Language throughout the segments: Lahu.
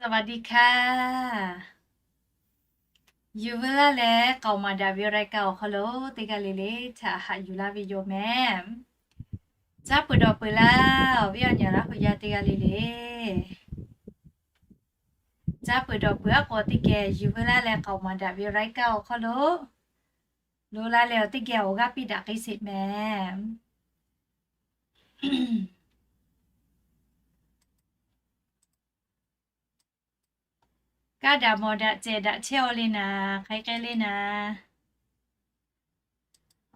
สวัสดีค่ะ Yuˬ veu laˇ leh k'aoˍ maˍ daꞈ ve รายการ awˬ hk'aw lo teˇ g'aˇ le le htaꞈ haꞈ yuˬ laˇ ve yoˬ mehˍ. Caˇ peuˬ dawˬ peuˬ laˇ, awˬ viˉ awˬ nyi Laˇ hu yaˇ teˇ g'aˇ le le. Caˇ peuˬ dawˬ peuˬ aˉ k'o teˇ geh yuˬ veu laˇ leh k'aoˍ maˍ daꞈ ve รายการ awˬ hk'aw lo loꞈ la leh awˬ teˇ geh awˬ g'aˇ piˇ daꞈ k'ai sheˍ mehˍ. Kaˇ daꞈ mawˬ daꞈ cehˬ daꞈ chehˇ-aw le naˍ, hk'aˬ hk'e le naˍ.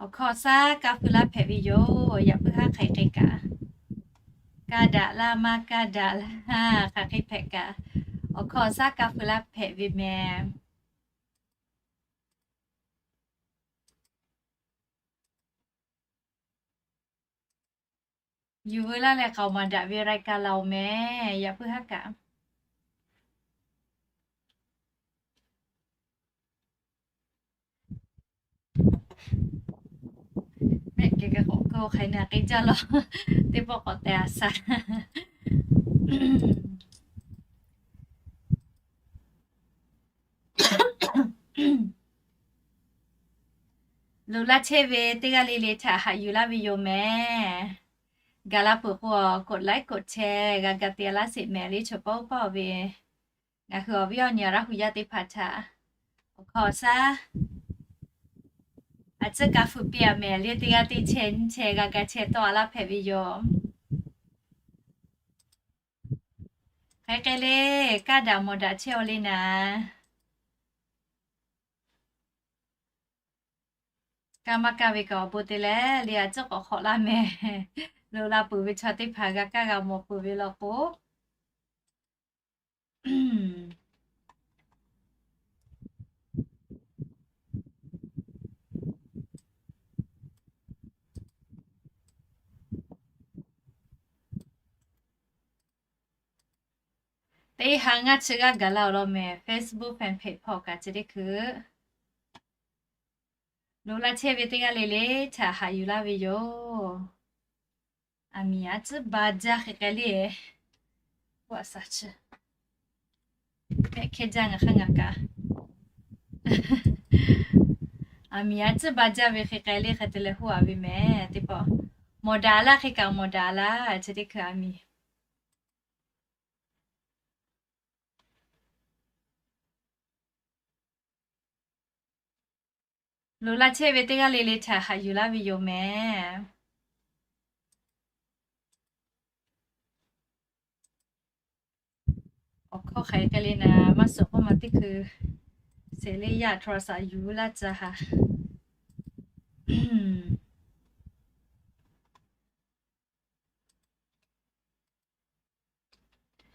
Awˬ hkawˇ shaˉ kaˇ feu laˇ hpehꞈ ve yoˬ. Yaꞈ puiˉ haˉ hk'aˬ hk'e kaꞈ, kaˇ daꞈ laˇ maˇ kaˇ daꞈ laˇ, hk'aˬ hk'e hpehꞈ kaꞈ, awˬ hkawˇ shaˉ kaˇ feu laˇ hpehꞈ ve mehˍ. Yuˬ veu laˇ leh k'aoˍ maˍ daꞈ ve รายการ laˇ-oˬ mehˍ. Yaꞈ puiˉ haˉ kaꞈ, mehˆ geh g'a k'awꞈ keu hk'aˬ hk'e naˍ k'e jaˇ law. Teˇ pawˆ k'awꞈ te a shaˍ. Loꞈ la chehˇ ve teˇ g'aˇ le le htaꞈ haꞈ yuˬ laˇ ve yoˬ mehˍ. Gaˬ la peuˬ k'o, กดไลค์ กดแชร์ g'a ga te laˇ sheˍ mehˍ le. Chaw pawˆ pawˆ ve ngaˬ hui awˬ viˉ awˬ nyi Laˇ hu yaˇ teˇ hpaˍ htaꞈ awˬ hkawˇ shaˉ a tcuhˉ ka feu piˇ-a mehˍ le. Teˇ g'aˇ teˇ chehˇ nyiˇ chehˇ g'a ga chehˇ tawˆ a laˇ hpehꞈ ve yoˬ. Hk'aˬ hk'e le, kaˇ daꞈ mawˬ daꞈ chehˇ-aw le naˍ. Kaˇ maˇ kaˇ ve kaꞈ awˬ bon te leh le, a tcuhˉ k'awꞈ hk'awꞈ laˇ mehˍ. Loꞈ la peuˬ ve chaw teˇ hpaˍ g'a kaˇ g'a mawˬ peuˬ ve law k'o, teˇ ha ngaˇ chi g'aˇ gaˬ la-oˬ law mehˍ. Facebook fan page hpawˇ kaꞈ chi teˇ hkui loꞈ la chehˇ ve teˇ g'aˇ le le htaꞈ haꞈ yuˬ laˇ ve yoˬ. Aˬ miˍ a tcuhˉ ba jaˇ hk'e k'ai le. K'oˆ a shaˍ chi, mehˆ hkehˇ jaˇ ngaˬ hk'aˇ ngaˬ kaꞈ. Aˬ miˍ a tcuhˉ ba jaˇ ve hk'e k'ai le hk'e te leh hoˆ a ve mehˍ. Teˇ pawˆ mawˬ daꞈ laˇ hk'e kaꞈ mawˬ daꞈ laˇ, chi teˇ hkui aˬ miˍ loꞈ la chehˇ ve teˇ g'aˇ le le htaꞈ haꞈ yuˬ laˇ ve yoˬ mehˍ. Awˬ hkawˇ hk'aˬ hk'e le naˍ, maˇ suhˍ k'oˆ ma teˇ hkui sheˍ le yaˇ โทรศัพท์ yuˬ laˇ ca ha.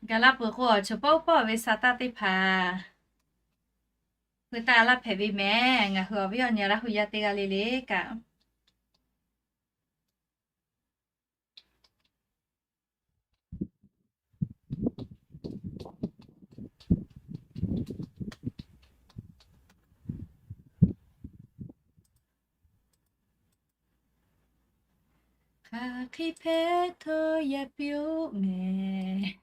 Gaˬ la peuˬ k'o, chaw pawˆ pawˆ ve sa taˇ teˇ hpaˍ hui taˇ laˇ hpehꞈ ve mehˍ. Ngaˬ hui awˬ viˉ awˬ nyi Laˇ hu yaˇ teˇ g'aˇ le le kaꞈ hk'aˬ hk'e hpehꞈ htawˇ yaˇ piˇ-oˆ mehˍ.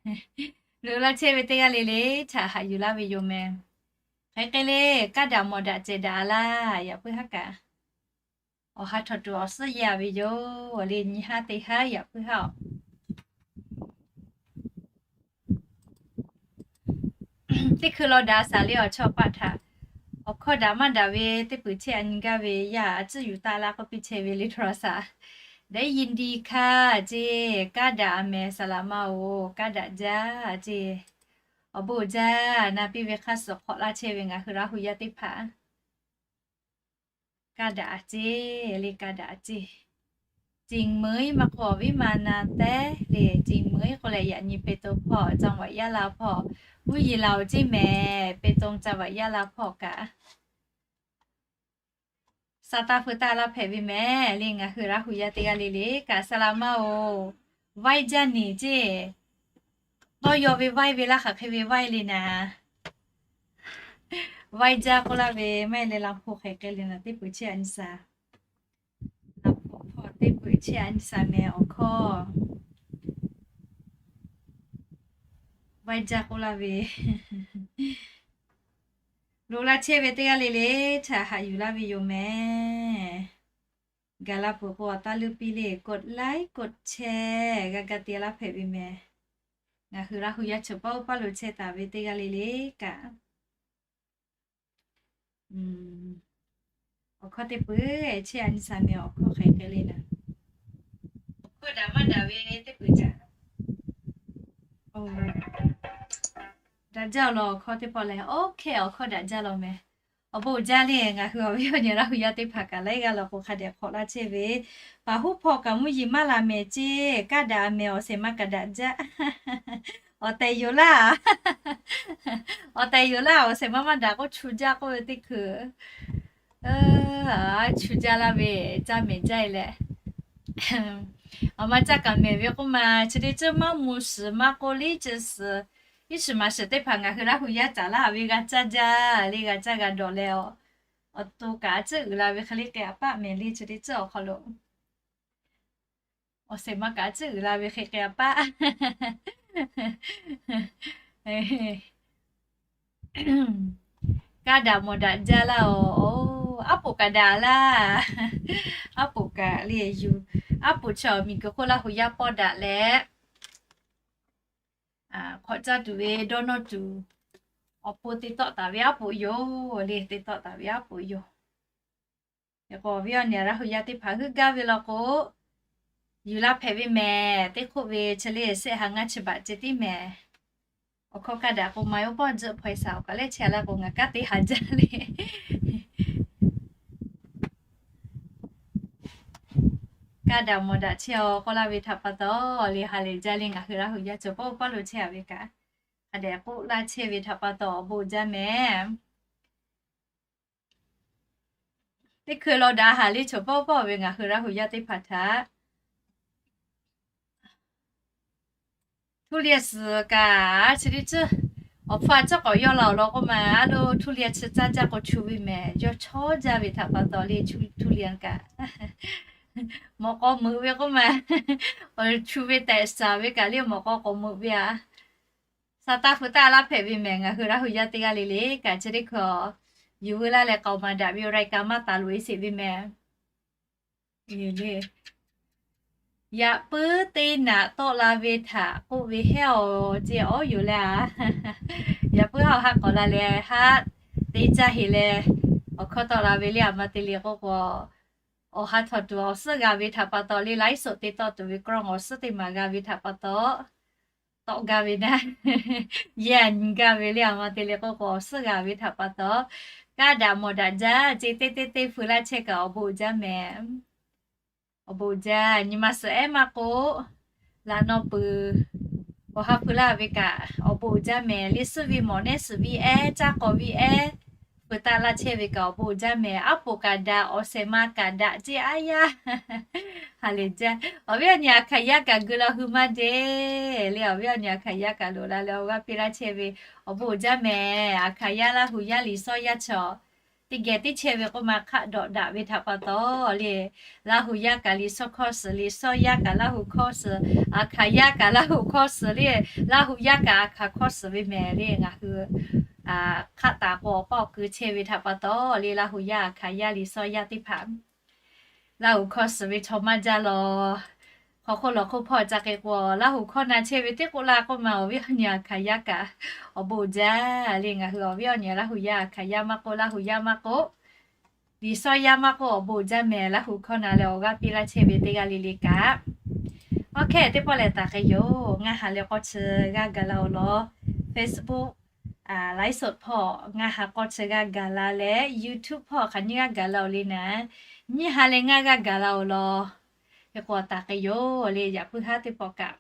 Loꞈ la chehˇ ve teˇ g'aˇ le le htaꞈ haꞈ yuˬ laˇ ve yoˬ mehˍ. Hk'aˬ hk'e le, kaˇ daꞈ mawˬ daꞈ cehˬ daꞈ laˇ, yaꞈ puiˉ haˉ kaꞈ awˬ ha htawnˍ tuˬ awˬ suhˉ yaˇ ve yoˬ le. Nyi haˉ teˇ haˉ yaꞈ puiˉ haˉ-oˬ. Teˇ hkui law daꞈ shaˍ le awˬ chawˇ paˆ htaꞈ awˬ hkawˇ daꞈ maˇ daꞈ ve teˇ peuˬ chehˇ a nyi gaˇ ve yaˇ a tcuhˉ yuˬ taˇ laˇ k'oˆ piˇ chehˇ ve le โทรศัพท์. ได้ยินดีค่ะ ceˇ, kaˇ daꞈ a mehˍ, saˍ laˍ ma-oˬ, kaˇ daꞈ jaˇ ceˇ. Awˬ bon jaˇ, na piˇ ve hk'aˇ suh hk'awꞈ laˇ chehˇ ve ngaˬ hui Laˇ hu yaˇ teˇ hpaˍ kaˇ daꞈ ceˇ le, kaˇ daꞈ ceˇ. จริงไหม maˇ k'oˆ, awˬ viˉ ma na tehˉ le, จริงไหม k'oˆ leh yaꞈ nyi เปตง hpawˇ, จังหวัดยะลา hpawˇ, วุ้นเยลา ceˇ mehˍ, เปตง จังหวัดยะลา hpawˇ kaꞈ sa taˇ feu taˇ laˇ hpehꞈ ve mehˍ le. Ngaˬ hui Laˇ hu yaˇ teˇ g'aˇ le le kaꞈ saˍ laˍ ma-oˬ, vaiˇ jaˇ neˍ ceˇ. Tawˇ yaw ve vaiˇ ve laˇ, hk'aˬ hk'e ve vaiˇ le naˍ. Vaiˇ jaˇ k'oˆ laˇ ve maˇ heˆ leh, la hpu hk'e k'ai le naˍ, teˇ peuˬ chehˇ a nyi sa. La hpu hpawˇ teˇ peuˬ chehˇ a nyi sa mehˍ awˬ hkawˇ. Vaiˇ jaˇ k'oˆ laˇ ve, loꞈ la chehˇ ve teˇ g'aˇ le le htaꞈ haꞈ yuˬ laˇ ve yoˬ mehˍ. Gaˬ la peuˬ k'o, awˬ taˇ leuˇ piˇ le, กดไลค์ กดแชร์ g'a ga te laˇ hpehꞈ ve mehˍ. Ngaˬ hui Laˇ hu yaˇ chaw paˇ oˇ paˇ lo chehˇ taˍ ve teˇ g'aˇ le le kaꞈ, awˬ hkawˇ teˇ peuˬ chehˇ a nyi sa mehˍ. Awˬ hkawˇ hk'e hk'e le naˍ, awˬ hkawˇ daꞈ maˇ daꞈ ve teˇ peuˬ caꞈ daꞈ jaˇ law. Awˬ hkawˇ teˇ pawˆ lehˬ, OK, awˬ hkawˇ daꞈ jaˇ law mehˍ. Awˬ bon uiˍ jaˇ le, ngaˬ hui awˬ viˉ awˬ nyi Laˇ hu yaˇ teˇ hpaˍ kaꞈ laiˉ g'aˇ law k'o hk'a dehꞈ hk'awꞈ laˇ chehˇ ve, paˍ huˉ hpawˇ kaꞈ mvuhˇ yeˬ maˇ la mehˍ ceˇ, kaˇ daꞈ a mehˍ, awˬ shehˍ ma kaꞈ daꞈ jaˇ. Awˬ tehˬ yoˬ laˇ, awˬ tehˬ yoˬ laˇ, awˬ shehˍ ma maˇ daꞈ k'oˆ chu jaˇ k'oˆ ve teˇ hkui chu jaˇ laˇ ve, caˇ mehˍ jaˇ e leh, awˬ ma caˇ kaꞈ mehˍ ve k'oˆ ma, chi teˇ ceuˬ maˇ mvuh shiˍ maˇ k'oˆ liˇ ceuˬ shiˍ, iˉ shiˍ maˍ shiˍ teˇ hpaˍ ngaˬ hui Laˇ hu yaˇ caˍ laˇ ve g'a caˇ jaˇ le, g'a caˇ g'a dawˬ leh, awˬ to kaꞈ a ciˉ uiˍ la ve hk'e le k'ai a paˆ mehˍ le, chi teˇ ceuˬ awˬ hk'aw lo awˬ shehˍ ma kaꞈ a ciˉ uiˍ la ve hk'e k'ai a paˆ. Kaˇ daꞈ mawˬ daꞈ jaˇ laˇ oˬ. Aˉ poꞈ kaꞈ daꞈ laˇ. Aˉ poꞈ kaꞈ le yuˬ. Aˉ poꞈ chi awˬ miˬ guiˬ hk'oˆ Laˇ hu yaˇ pawˆ daꞈ leh, hk'awꞈ caˇ tuˬ ve dawˇ nawˇ tuˬ awˬ pon te tawˆ taˍ ve aˉ poꞈ yoˬ le, te tawˆ taˍ ve aˉ poꞈ yoˬ. K'o awˬ viˉ awˬ nyi Laˇ hu yaˇ teˇ hpaˍ heuˆ gaˇ ve law k'o, yuˬ la hpehꞈ ve mehˍ. Teˇ hk'oˆ ve chi le shehˆ ha ngaˇ chi baꞈ ceh tiˉ mehˍ. Awˬ hkawˇ kaˇ daꞈ k'o, ma yoˬ pawˆ tzuhˆ hpaw e shaˍ awˬ kaꞈ lehˬ chehˇ a laˇ k'o, ngaˬ kanˉ te haˍ jaˇ le. Kaˇ daꞈ mawˬ daꞈ chehˇ aw k'oˆ laˇ ve htaꞈ pa taw, le ha lehˬ jaˇ le, ngaˬ hui Laˇ hu yaˇ cawˬ pawˆ pawˆ lo chehˇ a ve kaꞈ, hk'a dehꞈ k'oˆ laˇ chehˇ ve htaꞈ pa taw awˬ bon jaˇ mehˍ. Teˇ hkui law daꞈ haˍ le, cawˬ pawˆ pawˆ ve ngaˬ hui Laˇ hu yaˇ teˇ hpaˍ htaꞈ ทุเรียน suhˍ kaꞈ chi teˇ ceuˬ awˬ hpfuhˇ a ciˉ k'awꞈ yawˇ la awˬ lawn k'oˆ ma, a lo ทุเรียน chi caˇ jaˇ k'o chu ve mehˍ. Yawˇ chawˇ jaˇ ve htaꞈ pa taw le, ทุเรียน kaꞈ mawꞈ k'aw meuꞈ ve k'oˆ ma, chu ve tehꞈ shaˍ ve kaꞈ le mawꞈ k'aw k'awꞈ meuꞈ ve a. Sa taˇ hpu taˇ laˇ hpehꞈ ve mehˍ. Ngaˬ hui Laˇ hu yaˇ teˇ g'aˇ le le kaꞈ chi teˇ hkui a, yuˬ veu laˇ leh k'aoˍ maˍ daꞈ ve awˬ รายการ maˇ taˍ loꞈ e sheˍ ve mehˍ. Yaꞈ puiˉ teˇ naꞈ tawˆ la ve htaꞈ k'oˆ ve heˉ aw ceˇ awˉ yoˬ le a. Yaꞈ puiˉ haˉ awˬ haˉ k'awꞈ la leh haˉ te caˇ heˍ leh, awˬ hkawˇ tawˆ la ve le a ma te le k'oˆ k'o, awˬ ha htawꞈ tuˬ awˬ suhˉ g'a ve htaꞈ pa taw le, ไลฟ์สด te tawˆ tuˬ ve กล้อง awˬ suhˉ teˇ maˍ g'a ve htaꞈ pa taw, tawˆ gaˇ ve naˇ, yehˬ a nyi gaˇ ve le a ma te le k'oˆ k'o, awˬ suhˉ g'a ve htaꞈ pa taw, kaˇ daꞈ mawˬ daꞈ jaˇ ceˇ. Teˇ teˇ teˇ hpu laˇ chehˇ kaꞈ awˬ bon jaˇ mehˍ. Awˬ bon jaˇ. Nyi ma suhˍ ehˉ maˇ k'oˆ, laꞈ naw peuˬ awˬ ha hpu laˇ ve kaꞈ awˬ bon jaˇ mehˍ. Liꞈ suhˉ ve mawꞈ nehˉ suhˍ viˇ ehˉ, caˇ k'aw viˇ ehˉ, hpu taˆ laˇ chehˇ ve kaꞈ awˬ bon jaˇ mehˍ. Aˉ poꞈ kaꞈ daꞈ, awˬ shehˍ ma kaꞈ daꞈ ceˇ aˉ yaˇ. Ha lehˬ jaˇ. Awˬ viˉ awˬ nyi a hkaˍ yaˇ kaꞈ geu la hui maˇ deˇ le. Awˬ viˉ awˬ nyi a hkaˍ yaˇ kaꞈ loꞈ la leh awˬ g'aˇ piˇ laˇ chehˇ ve awˬ bon jaˇ mehˍ. A hkaˍ yaˇ Laˇ hu yaˇ Liꞈ shawˉ yaˇ chaw teˇ geh teˇ chehˇ ve k'oˆ ma hk'aˆ dawꞈ daꞈ ve htaꞈ pa taw le, Laˇ hu yaˇ kaꞈ Liꞈ shawˉ hkawˇ suhˍ, Liꞈ shawˉ yaˇ kaꞈ Laˇ hu hkawˇ suhˍ, a hkaˍ yaˇ kaꞈ Laˇ hu hkawˇ suhˍ le, Laˇ hu yaˇ kaꞈ a hkaˍ hkawˇ suhˍ ve mehˍ le. Ngaˬ hui hk'aˆ taˍ k'o awˬ paˇ awˬ kui chehˇ ve htaꞈ pa taw le, Laˇ hu yaˇ a hkaˍ yaˇ Liꞈ shawˉ yaˇ teˇ hpaˍ Laˇ hu hkawˇ suhˍ ve chaw maˇ jaˇ law. Hk'aw hk'oˆ lawˬ hk'oˆ hpawˇ ca k'e k'o, Laˇ hu hkawˇ na chehˇ ve teˇ k'oˆ la k'oˆ ma, awˬ viˉ awˬ nyi a hkaˍ yaˇ kaꞈ awˬ bon jaˇ le. Ngaˬ hui awˬ viˉ awˬ nyi Laˇ hu yaˇ a hkaˍ yaˇ maˇ k'oˆ, Laˇ hu yaˇ maˇ k'oˆ, Liꞈ shawˉ yaˇ maˇ k'oˆ, awˬ bon jaˇ mehˍ. Laˇ hu hkawˇ na leh awˬ g'aˇ piˇ laˇ chehˇ ve teˇ g'aˇ le le kaꞈ, awˬ hkehˇ teˇ pawˆ leh taˍ k'ai yoˬ. Ngaˬ ha leh k'awˇ chi g'aˇ gaˬ la awˬ lawn, Facebook live show hpawˇ ngaˬ ha k'awˇ chi g'aˇ gaˬ la leh, YouTube hpawˇ hk'aˬ nyiˇ g'aˇ gaˬ la awˬ le naˍ, nyiˇ ha leh ngaˇ g'aˇ gaˬ la awˬ lawn, hk'e k'o taˍ k'ai yoˬ le. Yaꞈ puiˉ haˉ teˇ pawˆ kaꞈ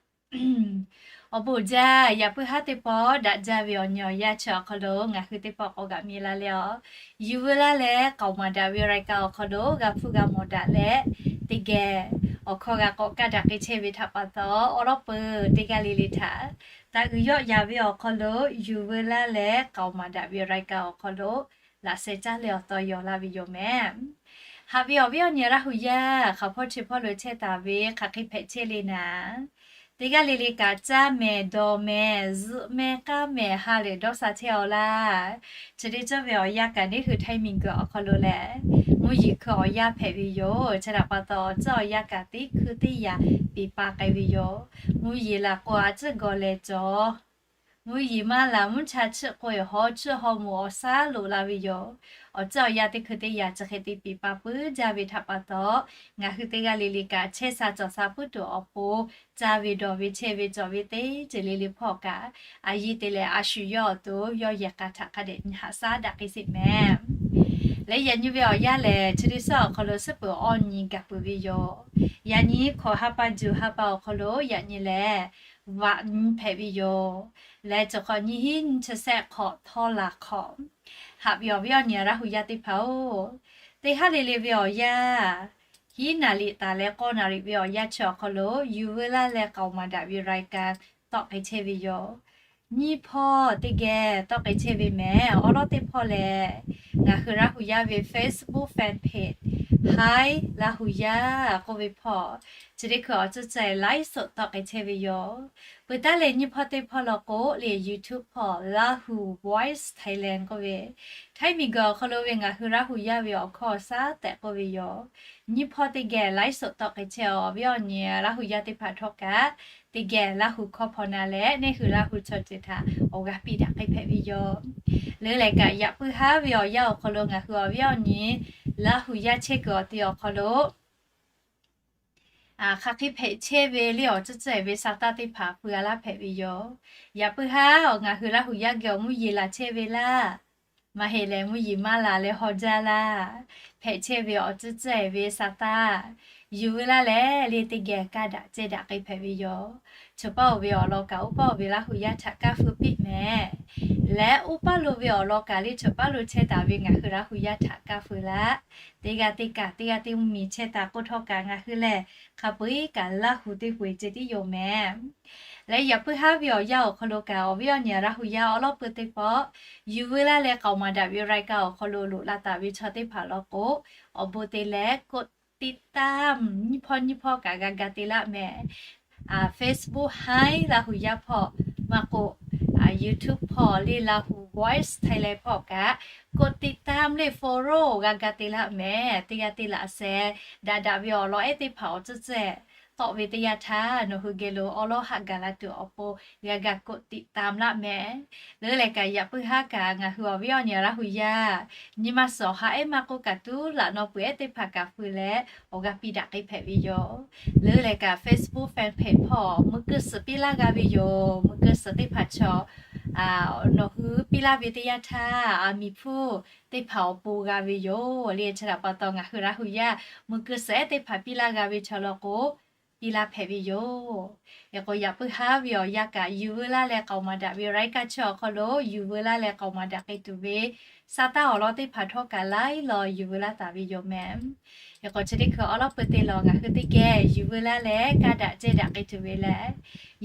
awˬ bon jaˇ. Yaꞈ puiˉ haˉ teˇ pawˆ daꞈ jaˇ ve awˬ nyi awˬ yaˇ chi awˬ hk'aw lo ngaˬ hui teˇ pawˆ k'awꞈ g'aꞈ mi la leh a, yuˬ veu laˇ leh k'aoˍ maˍ daꞈ ve รายการ awˬ hk'aw lo g'a hpuˇ g'a mawˬ daꞈ leh, teˇ geh awˬ hkawˇ g'a k'awꞈ kaˇ daꞈ k'ai chehˇ ve htaꞈ pa taw, awˬ lawn peuˬ teˇ g'aˇ le le htaꞈ taˇ uiˍ yawˆ yaˍ ve awˬ hk'aw lo, yuˬ veu laˇ leh k'aoˍ maˍ daꞈ ve รายการ awˬ hk'aw lo laꞈ sheh caˇ leh awˬ taw yaw la ve yoˬ mehˍ. Haꞈ ve awˬ viˉ awˬ nyi Laˇ hu yaˇ hk'aˬ hpawˇ chi hpawˇ lo chehˇ taˍ ve hk'aˬ hk'e hpehꞈ chehˇ le naˍ, Teˇ g'aˇ le le kaꞈ caˇ mehˍ, dawˬ mehˍ, zuhꞈ mehˍ, k'aˇ mehˍ, ha lehˬ dawˇ sha chehˇ-aw laˇ. Chi teˇ cawˇ ve awˬ yanˇ kaꞈ neˇ hui Htaiˇ miˬguiˬ awˬ hk'aw lo lehˬ, mvuhˇ yeˬ hkui awˬ yanˇ hpehꞈ ve yoˬ. Chi htaꞈ pa taw, awˬ tcuhˉ awˬ yanˇ kaꞈ teˇ hkui teˇ yaꞈ piˍ pa k'ai ve yoˬ. Mvuhˇ yeˬ laˬ k'o a ciˉ gawˬ lehˬ cawˬ. Mvuhˇ yeˬ maˇ laˬ, mvuhˇ cha chiˆ k'o-e hawˉ chiˆ haw moˍ awˬ shaˉ loꞈ la ve yoˬ. Awˬ tcuhˉ awˬ yanˇ teˇ hkui teˇ yaꞈ chi hk'e te piˍ pa puiˉ jaˇ ve htaꞈ pa taw, ngaˬ hui teˇ g'aˇ le le kaꞈ chehˇ sha cawˬ sha puiˉ tuˬ awˬ pon, caˇ ve dawˬ ve chehˇ ve cawˬ ve teˇ ceuˬ le le hpawˇ kaꞈ, a yiˇ te leh a shu yawˇ awˬ to yawˇ yehˬ k'a htaꞈ hk'a dehꞈ nyi haꞈ shaˉ daꞈ k'ai sheˍ mehˍ. Leh yaꞈ nyi ve awˬ yanˇ lehˬ, chi teˇ suhˉ awˬ hk'aw lo suhˉ peuˬ awˇ nyi gaˬ peuˬ ve yoˬ. Yaꞈ nyi hkawꞈ ha pa juˬ ha pa awˬ hk'aw lo yaꞈ nyi lehˬ, vaꞈ nyi hpehꞈ ve yoˬ. Leh cawˬ hk'awꞈ nyiˇ hinˉ nyiˇ chi sehˆ hk'awꞈ htawˇ laˬ hk'awꞈ, haꞈ ve awˬ viˉ awˬ nyi Laˇ hu yaˇ teˇ hpaˍ-oˬ, teˇ haˉ le le ve awˬ yanˇ, hiˉ naˍ riˍ taˍ leh k'awˇ naˍ riˍ ve awˬ yanˇ chi awˬ hk'aw lo yuˬ veu laˇ leh k'aoˍ maˍ daꞈ ve รายการ tawˆ k'ai chehˇ ve yoˬ. Nyiˇ hpawˇ teˇ geh tawˆ k'ai chehˇ ve mehˍ. Awˉ lawˉ teˇ hpawˇ lehˬ, ngaˬ hui Laˇ hu yaˇ ve Facebook fan page Hi Laˇ hu yaˇ k'oˆ ve hpawˇ, chi teˇ hkui awˬ tcuhˉ ceh ไลฟ์สด tawˆ k'ai chehˇ ve yoˬ. Peuˬ taˉ leh nyiˇ hpawˇ teˇ hpawˇ law k'o lehˬ, YouTube hpawˇ Laˇ hu Voice Thailand k'oˆ ve, Htaiˇ miˬguiˬ awˬ hk'aw lo ve ngaˬ hui Laˇ hu yaˇ ve awˬ hkawˇ shaˉ tehꞈ k'oˆ ve yoˬ. Nyiˇ hpawˇ teˇ geh ไลฟ์สด tawˆ k'ai chehˇ awˬ viˉ awˬ nyi Laˇ hu yaˇ teˇ hpaˍ htawˇ kaꞈ, teˇ geh Laˇ hu hkawˇ hpaw na leh neˇ hui Laˇ hu chaw ceuˬ htaꞈ awˬ g'aˇ piˇ daꞈ k'ai hpehꞈ ve yoˬ. Leuˉ lehˬ kaꞈ, yaꞈ puiˉ haˉ ve awˬ yanˇ awˬ hk'aw lo ngaˬ hui awˬ viˉ awˬ nyi Laˇ hu yaˇ chehˇ kuiˬ awˬ ti awˬ hk'aw lo hk'aˬ hk'e hpehꞈ chehˇ ve le awˬ tcuhˉ ceh ve sa taˇ teˇ hpaˍ pui a laˇ hpehꞈ ve yoˬ. Yaꞈ puiˉ haˉ ngaˬ hui Laˇ hu yaˇ geh awˬ mvuhˇ yeˬ laˬ chehˇ ve laˇ, maˇ heˆ leh mvuhˇ yeˬ maˇ laˬ leh haw jaˇ laˇ, hpehꞈ chehˇ ve awˬ tcuhˉ ceh ve sa taˇ yuˬ veu laˇ leh le teˇ geh kaˇ daꞈ ceh daꞈ k'ai hpehꞈ ve yoˬ. Chawˬ paˇ oˬ ve awˬ lawn kaꞈ oˇ paˇ oˬ ve Laˇ hu yaˇ htaꞈ kaˇ feu piˇ mehˍ. Leh oˇ paˇ lo ve awˬ lawn kaꞈ le chawˬ paˇ lo chehˇ taˍ ve ngaˬ hui Laˇ hu yaˇ htaꞈ kaˇ feu laˇ. Teˇ g'aˇ teˇ kaꞈ teˇ g'aˇ teˇ mvuhˇ miˬ chehˇ taˍ k'oˆ htawˇ kaꞈ ngaˬ hui lehˬ hk'a peu-eˬ kaꞈ Laˇ hu teˇ hui ceh tiˉ yoˬ mehˍ. Leh yaꞈ puiˉ haˉ ve awˬ yanˇ awˬ hk'aw lo kaꞈ awˬ viˉ awˬ nyi Laˇ hu yaˇ awˉ lawˉ peu teˇ pawˆ yuˬ veu laˇ leh k'aoˍ maˍ daꞈ ve รายการ awˬ hk'aw lo loꞈ la taˍ ve chaw teˇ hpaˍ law k'o, awˬ bon te leh กดติดตาม nyiˇ hpawˇ nyiˇ hpawˇ kaꞈ g'a ga te laˇ mehˍ. Facebook Hi Laˇ hu yaˇ hpawˇ, maˇ k'oˆ YouTube hpawˇ le Laˇ hu Voice Thailand hpawˇ kaꞈ กดติดตาม le follow g'a ga te laˇ mehˍ. Teˇ g'aˇ teˇ laꞈ sheh daꞈ daꞈ ve awˬ lawn ehˉ teˇ hpaˍ awˬ tcuhˉ ceh tawˆ ve teˇ yanˇ htaˇ nawˬ hui geh lo awˉ lawˉ haꞈ gaˬ la tuˬ awˬ pon g'a ga กดติดตาม laˇ mehˍ. Leuˉ lehˬ kaꞈ yaꞈ puiˉ haˉ kaꞈ ngaˬ hui awˬ viˉ awˬ nyi Laˇ hu yaˇ nyi ma suhˍ awˬ ha ehˉ maˇ k'oˆ kaꞈ tuˉ laꞈ naw peuˬ ehˉ teˇ hpaˍ kaꞈ feu leh awˬ g'aˇ piˇ daꞈ k'ai hpehꞈ ve yoˬ. Leuˉ lehˬ kaꞈ Facebook fan page hpawˇ mui keu suhˍ piˇ laˇ g'a ve yoˬ. Mui keu suhˍ teˇ hpaˍ chaw nawˬ hui piˇ laˇ ve teˇ yanˇ htaˇ, a miˬ hpuˇ teˇ hpaˍ awˬ pon g'a ve yoˬ. Le chi htaꞈ pa taw ngaˬ hui Laˇ hu yaˇ mui keu suhˍ ehˉ teˇ hpaˍ piˇ laˇ g'a ve chaw law k'o, piˇ laˇ hpehꞈ ve yoˬ. Hk'e k'o yaꞈ puiˉ haˉ ve awˬ yanˇ kaꞈ yuˬ veu laˇ leh k'aoˍ maˍ daꞈ ve รายการ chi awˬ hk'aw lo yuˬ veu laˇ leh k'aoˍ maˍ daꞈ k'ai tuˬ ve sa taˇ awˬ lawn teˇ hpaˍ htawˇ kaꞈ laiˉ law yuˬ veu laˇ taˍ ve yoˬ mehˍ. Hk'e k'o chi teˇ hkui awˉ lawˉ peu te lawˬ ngaˬ hui teˇ geh yuˬ veu laˇ leh kaˇ daꞈ ceh daꞈ k'ai tuˬ ve lehˬ,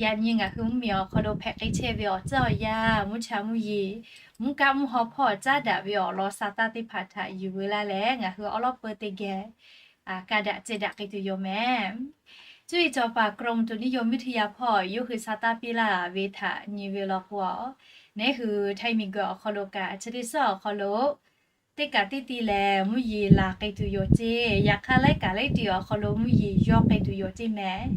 yaꞈ nyi ngaˬ hui mvuhˇ miˬ awˬ hk'aw lo hpehꞈ k'ai chehˇ ve awˬ tcuhˉ awˬ yanˇ, mvuhˇ cha mvuhˇ yeˬ, mvuhˇ kaˆ mvuhˇ haw hpawˇ caˉ daꞈ ve awˬ lawn sa taˇ teˇ hpaˍ htaꞈ yuˬ veu laˇ leh ngaˬ hui awˉ lawˉ peu teˇ geh kaˇ daꞈ ceh daꞈ k'ai tuˬ yoˬ mehˍ. Cuˇ yiˍ cawˬ paˍ กรมอุตุนิยมวิทยา hpawˇ yawˇ hui sa taˇ piˇ laˇ ve htaꞈ nyi ve law k'o, neˇ hui Htaiˇ miˬguiˬ awˬ hk'aw lo kaꞈ chi teˇ suhˉ awˬ hk'aw lo teˇ kaꞈ teˇ ti lehˬ mvuhˇ yeˬ laˬ k'ai tuˬ yoˬ ceˇ. Yaꞈ hk'aˇ laiˉ kaꞈ laiˉ ti awˬ hk'aw lo mvuhˇ yeˬ yawˇ k'ai tuˬ yoˬ ceˇ mehˍ.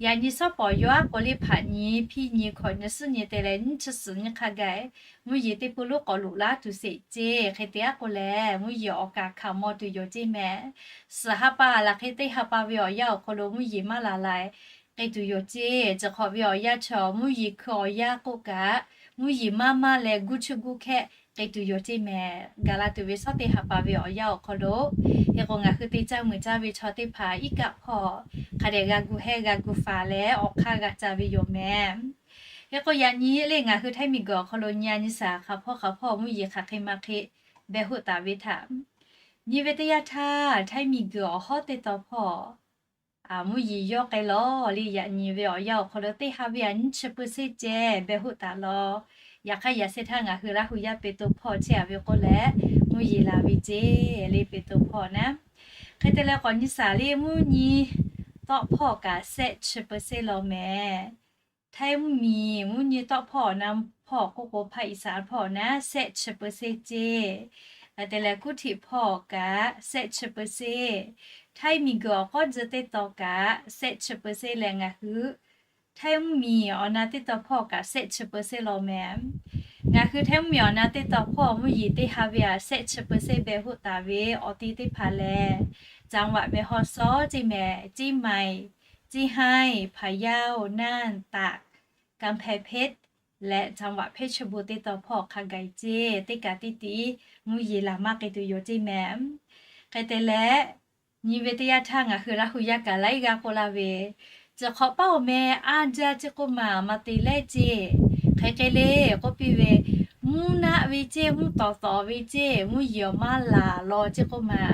Yaꞈ nyi shawˉ pawˍ yawˇ aˉ k'o le hpaꞈ nyi, hpiˇ nyi, hkawꞈ nyi, suhˉ nyi te leh nyiˇ chi suhˍ nyiˇ hk'a gaˬ mvuhˇ yeˬ teˇ pui lonˉ k'awꞈ loꞈ laˇ tuˬ sheˍ ceˇ. Hk'e te aˉ k'o lehˬ mvuhˇ yeˬ awˬ kaˍ hkanˍ maw tuˬ yoˬ ceˇ mehˍ. Suhˍ ha pa laˬ hk'e teˇ ha pa ve awˬ yanˇ awˬ hk'aw lo mvuhˇ yeˬ maˇ laˬ laiˬ k'ai tuˬ yoˬ ceˇ. Chi hk'awꞈ ve awˬ yanˇ chaw mvuhˇ yeˬ hkui awˬ yanˇ k'oˆ kaꞈ, mvuhˇ yeˬ maˇ maˇ leh guˇ chuˇ guˇ hkehˇ k'ai tuˬ yoˬ ceˇ mehˍ. Gaˬ la tuˬ ve shawˉ teˇ ha pa ve awˬ yanˇ awˬ hk'aw lo, hk'e k'o ngaˬ hui te caˇ muiˬ caˇ ve chaw teˇ hpaˍ iˉ kaˆ hpawˇ hk'a dehꞈ g'a gu hehˇ g'a gu faˍ leh awˬ hk'aˇ g'a ca ve yoˬ mehˍ. Hk'e k'o yaꞈ nyi le ngaˬ hui Htaiˇ miˬguiˬ awˬ hk'aw lo nyi a nyi saˍ hk'aˬ hpawˇ hk'aˬ hpawˇ mvuhˇ yeˬ hk'aˬ hk'e ma hk'e behˬ hoˆ taˍ ve htaꞈ nyi ve teˇ yanˇ htaˇ, Htaiˇ miˬguiˬ awˬ hawˉ teˇ taw hpawˇ mvuhˇ yeˬ yawˇ k'ai lawˬ le. Yaꞈ nyi ve awˬ yanˇ awˬ hk'aw lo teˇ ha ve a nyiˇ chi peu sheˆ ceh behˬ hoˆ taˍ lawˬ. Yaꞈ hk'aˇ yaꞈ sheh htaˇ ngaˬ hui Laˇ hu yaˇ pe to hpawˇ chehˇ a ve k'oˆ leh, mvuhˇ yeˬ laˬ ve ceˇ le pe to hpawˇ naˉ. Hk'e te leh k'awꞈ nyi saˍ le mvuhˇ nyi tawˆ hpawˇ kaꞈ shehˆ chi peu sheˆ lawˬ mehˍ. Htaiˇ mvuhˇmiˬ mvuhˇ nyi tawˆ hpawˇ awˬ na hpawˇ k'oˆ k'o, ภาคอีสาน hpawˇ awˬ na แซะ chi เปอร์เซ็นต์ ceˇ. Hk'e te leh กรุงเทพ hpawˇ kaꞈ แซะ chi เปอร์เซ็นต์. Htaiˇ miˬguiˬ awˬ k'awˇ tcuh teˇ tawn kaꞈ แซะ chi เปอร์เซ็นต์ leh ngaˬ hui Htaiˇ mvuhˇmiˬ awˬ na teˇ tawn hpawˇ kaꞈ แซะ chi เปอร์เซ็นต์ law meh. Ngaˬ hui Htaiˇ mvuhˇmiˬ awˬ na teˇ tawn hpawˇ mvuhˇ yeˬ teˇ ha ve aꞈ แซะ chi เปอร์เซ็นต์ beh hoˆ taˍ ve awˬ ti teˇ hpaˍ lehˬ, จังหวัดแม่ฮ่องสอน ceˇ meh, เชียงใหม่, เชียงราย, พะเยา, น่าน,ตาก, กำแพงเพชร leh จังหวัดเพชรบูรณ์ teˇ tawn hpawˇ hk'a gaˬ ceˇ. Teˇ kaꞈ teˇ tiˉ mvuhˇ yeˬ laˬ maˇ k'ai tuˬ yoˬ ceˇ meh. Hk'e te leh, nyi ve teˇ yanˇ htaˇ ngaˬ hui Laˇ hu yaˇ kaꞈ laiˉ g'aˇ k'oˆ laˇ ve, Ciˬ hk'awꞈ paˉ-oˬ meh, a jaˇ ceˇ k'oˆ ma, maˇ te leh ceˇ. Hk'e hk'e le k'oˆ piˇ ve, Mvuhˇ naˆ ve ceˇ, mvuhˇ tawˍ tawˍ ve ceˇ, mvuhˇ yeˬ awˬ maˇ laˬ law ceˇ k'oˆ ma.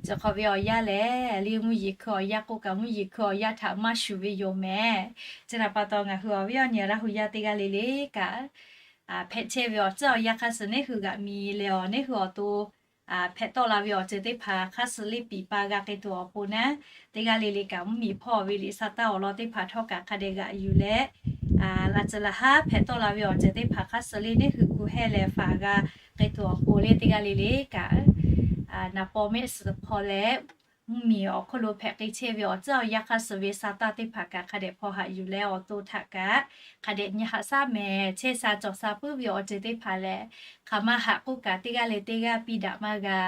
Ciˬ hk'awꞈ ve awˬ yanˇ lehˬ, le mvuhˇ yeˬ hkui awˬ yanˇ k'oˆ kaꞈ mvuhˇ yeˬ hkui awˬ yanˇ htaꞈ maˇ shuˍ ve yoˬ meh. Chi htaꞈ pa taw ngaˬ hui awˬ viˉ awˬ nyi Laˇ hu yaˇ teˇ g'aˇ le le kaꞈ, hpehꞈ chehˇ ve awˬ tcuhˉ awˬ yanˇ hk'aˇ suh neˇ hui g'aꞈ mi leh awˬ neˇ hui awˬ to hpehꞈ tawˆ la ve awˬ ceuˬ teˇ hpaˍ hk'aˇ suh le piˍ pa g'a k'ai tuˬ awˬ pon naˉ, teˇ g'aˇ le le kaꞈ mvuhˇmiˬ hpawˇ ve liꞈ sa taˇ awˬ lawn teˇ hpaˍ htawˇ kaꞈ hk'a dehꞈ g'aꞈ yuˬ leh, laꞈ tcuh laꞈ haˉ hpehꞈ tawˆ la ve awˬ ceuˬ teˇ hpaˍ hk'aˇ suh le neˇ hui gu hehˇ leh faˍ g'a k'ai tuˬ awˬ pon le teˇ g'aˇ le le kaꞈ, naˍ paw mehˆ suhˍ hpaw leh mvuhˇmiˬ awˬ hk'oˆ lo hpehꞈ k'ai chehˇ ve awˬ tcuhˉ awˬ yanˇ hk'aˇ suh ve sa taˇ teˇ hpaˍ kaꞈ hk'a dehꞈ hpaw haꞈ yuˬ leh awˬ to htaꞈ kaꞈ hk'a dehꞈ nyi haꞈ shaˉ meh. Chehˇ sha cawˬ sha puiˉ ve awˬ ceuˬ teˇ hpaˍ lehˬ, hk'aˬ ma haꞈ k'oˆ kaꞈ teˇ g'aˇ le teˇ g'aˇ piˇ daꞈ maˇ g'a.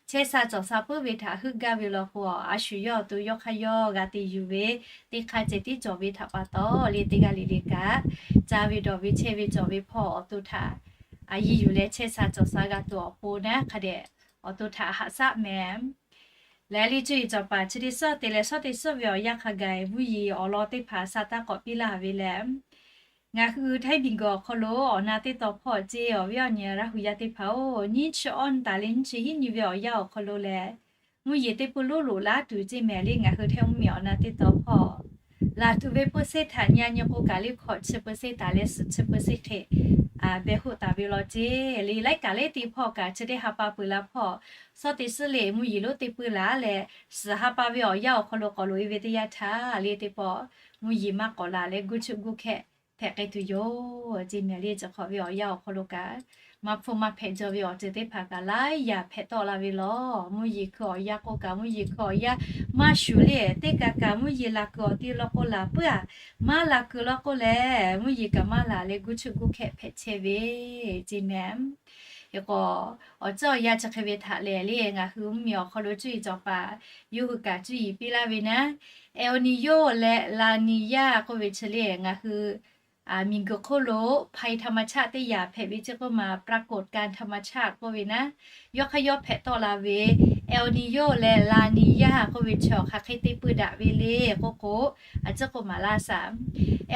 Chehˇ sha cawˬ sha puiˉ ve htaꞈ heuˆ gaˇ ve law k'o, a shu yawˇ awˬ to yawˇ hk'aˇ yawˇ g'a te yuˬ ve, teˇ hk'aˇ ceh tiˉ cawˬ ve htaꞈ pa taw le teˇ g'aˇ le le kaꞈ, ca ve dawˬ ve chehˇ ve cawˬ ve hpawˇ awˬ to htaꞈ a yiˇ yuˬ leh chehˇ sha cawˬ sha g'a tuˬ awˬ pon naˉ hk'a dehꞈ awˬ to htaꞈ haꞈ shaˉ meh. Leh le cuˇ yiˍ cawˬ paˍ chi teˇ suhˉ te leh shawˉ teˇ suhˉ ve awˬ yanˇ hk'a gaˬ mvuhˇ yeˬ awˬ lawn teˇ hpaˍ sa taˇ k'awꞈ piˇ laˇ ve lehˬ, ngaˬ hui Htaiˇ miˬguiˬ awˬ hk'aw lo awˬ na teˇ tawn hpawˇ ceˇ. Awˬ viˉ awˬ nyi Laˇ hu yaˇ teˇ hpaˍ-oˬ, nyiˇ chi awˇ taˍ leh nyiˇ chi hiˉ nyi ve awˬ yanˇ awˬ hk'aw lo lehˬ, mvuhˇ yeˬ teˇ pui loˉ loꞈ laˇ tuˬ ceˇ meh le ngaˬ hui Htaiˇ mvuhˇmiˬ awˬ na teˇ tawn hpawˇ laˬ tuˬ ve เปอร์เซ็นต์ htaꞈ nyi nyi k'o kaꞈ le hkawꞈ chi เปอร์เซ็นต์ taˍ leh suhˍ chi เปอร์เซ็นต์ hk'e beh hoˆ taˍ ve law ceˇ. Le laiˉ kaꞈ le teˇ hpawˇ kaꞈ chi teˇ ha pa peuˬ la hpawˇ shawˉ teˇ suhˉ le mvuhˇ yeˬ lonˉ teˇ pui laˬ leh, suhˍ ha pa ve awˬ yanˇ awˬ hk'aw lo k'awꞈ loꞈ e ve teˇ yanˇ htaˇ le teˇ pawˆ mvuhˇ yeˬ maˇ k'awꞈ laˬ leh guˇ chuˆ guˇ hkehˇ hpehꞈ k'ai tuˬ yoˬ ceˇ meh le. Ciˬ hk'awꞈ ve awˬ yanˇ awˬ hk'aw lo kaꞈ maˇ hpfuhˇ maˇ hpehꞈ jaw ve awˬ ceuˬ teˇ hpaˍ kaꞈ laiˉ yaꞈ hpehꞈ tawˆ la ve law. Mvuhˇ yeˬ hkui awˬ yanˇ k'oˆ kaꞈ mvuhˇ yeˬ hkui awˬ yanˇ maˇ shuˍ le teˇ kaꞈ kaꞈ mvuhˇ yeˬ laˬ kuiˬ awˬ ti law k'o laˬ puiˉ-a, maˇ laˬ kuiˬ law k'o lehˬ mvuhˇ yeˬ kaꞈ maˇ laˬ leh guˇ chuˆ guˇ hkehˇ hpehꞈ chehˇ ve ceˇ meh. Hk'e k'o, awˬ tcuhˉ awˬ yanˇ chi hk'e ve htaꞈ lehˬ le ngaˬ hui mvuhˇmiˬ awˬ hk'aw lo cuˇ yiˍ cawˬ paˍ yawˇ hui kaꞈ cuˇ yiˍ piˇ laˇ ve naˉ, El Niño leh La Niña k'oˆ ve chi le ngaˬ hui miˬguiˬ hk'oˆ lo ภัยธรรมชาติ teˇ yanˇ hpehꞈ ve ceˇ k'oˆ ma ปรากฏการณ์ธรรมชาติ k'oˆ ve naˉ, yawˇ hk'aˇ yawˇ hpehꞈ tawˆ la ve El Niño leh La Niña k'oˆ ve chi awˬ hk'aˬ hk'e te pui daꞈ ve le k'oˆ k'o, a ciˉ k'oˆ maˍ laˇ shaˍ.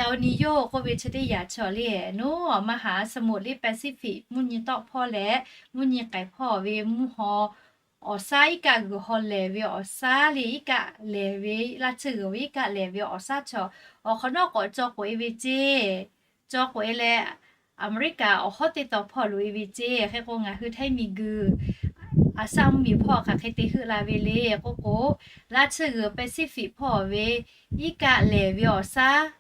El Niño k'oˆ ve chi teˇ yanˇ chi awˬ le, naˉ maˇ haꞈ สมุทร le Pacific mvuhˇ nyi tawˆ hpawˇ leh mvuhˇ nyi k'ai hpawˇ ve mvuhˇ haw awˬ shaˉ iˉ kaˆ g'uiˬ haw lehˬ ve awˬ shaˉ le iˉ kaˆ lehˬ ve, laˇ tsuhˇ g'uiˬ ve iˉ kaˆ lehˬ ve awˬ shaˉ chi awˬ hk'awꞈ nawˉ k'awꞈ caw k'oꞈ e ve ceˇ. Caw k'oꞈ e leh Aˍmeˍriˆkaˍ awˬ hawˉ teˇ tawn hpawˇ loꞈ e ve ceˇ. Hk'e k'o ngaˬ hui Htaiˇ miˬguiˬ aˬ shaˆ mvuhˇmiˬ hpawˇ hk'aˬ hk'e te heuˆ la ve le k'oˆ k'o, laˇ tsuhˇ g'uiˬ Pacific hpawˇ ve iˉ kaˆ lehˬ ve awˬ shaˉ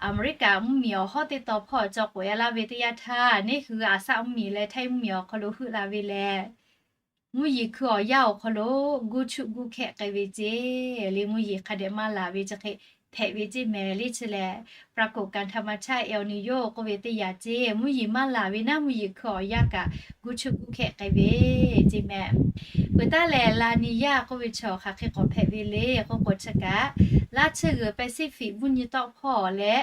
Aˍmeˍriˆkaˍ mvuhˇmiˬ awˬ hawˉ teˇ tawn hpawˇ caw k'oꞈ e laˇ ve teˇ yanˇ htaˇ, neˇ hui aˬ shaˆ mvuhˇmiˬ leh Htaiˇ mvuhˇmiˬ awˬ hk'aw lo heuˆ la ve lehˬ, mvuhˇ yeˬ hkui awˬ yanˇ awˬ hk'aw lo guˇ chuˆ guˇ hkehˆ k'ai ve ceˇ. Le mvuhˇ yeˬ hk'a dehꞈ maˇ laˬ ve chi hk'e hpehꞈ ve ceˇ meh le chi lehˬ, ปรากฏการณ์ธรรมชาติ El Niño k'oˆ ve teˇ yanˇ ceˇ. Mvuhˇ yeˬ maˇ laˬ ve naˉ mvuhˇ yeˬ hkui awˬ yanˇ kaꞈ guˇ chuˆ guˇ hkehˆ k'ai ve ceˇ meh. Peuˬ taˉ lehˬ, La Niña k'oˆ ve chi awˬ hk'aˬ hk'e k'awꞈ hpehꞈ ve le k'oˆ k'o chi kaꞈ, laˇ tsuhˇ g'uiˬ Pacific mvuhˇ nyi tawˆ hpawˇ leh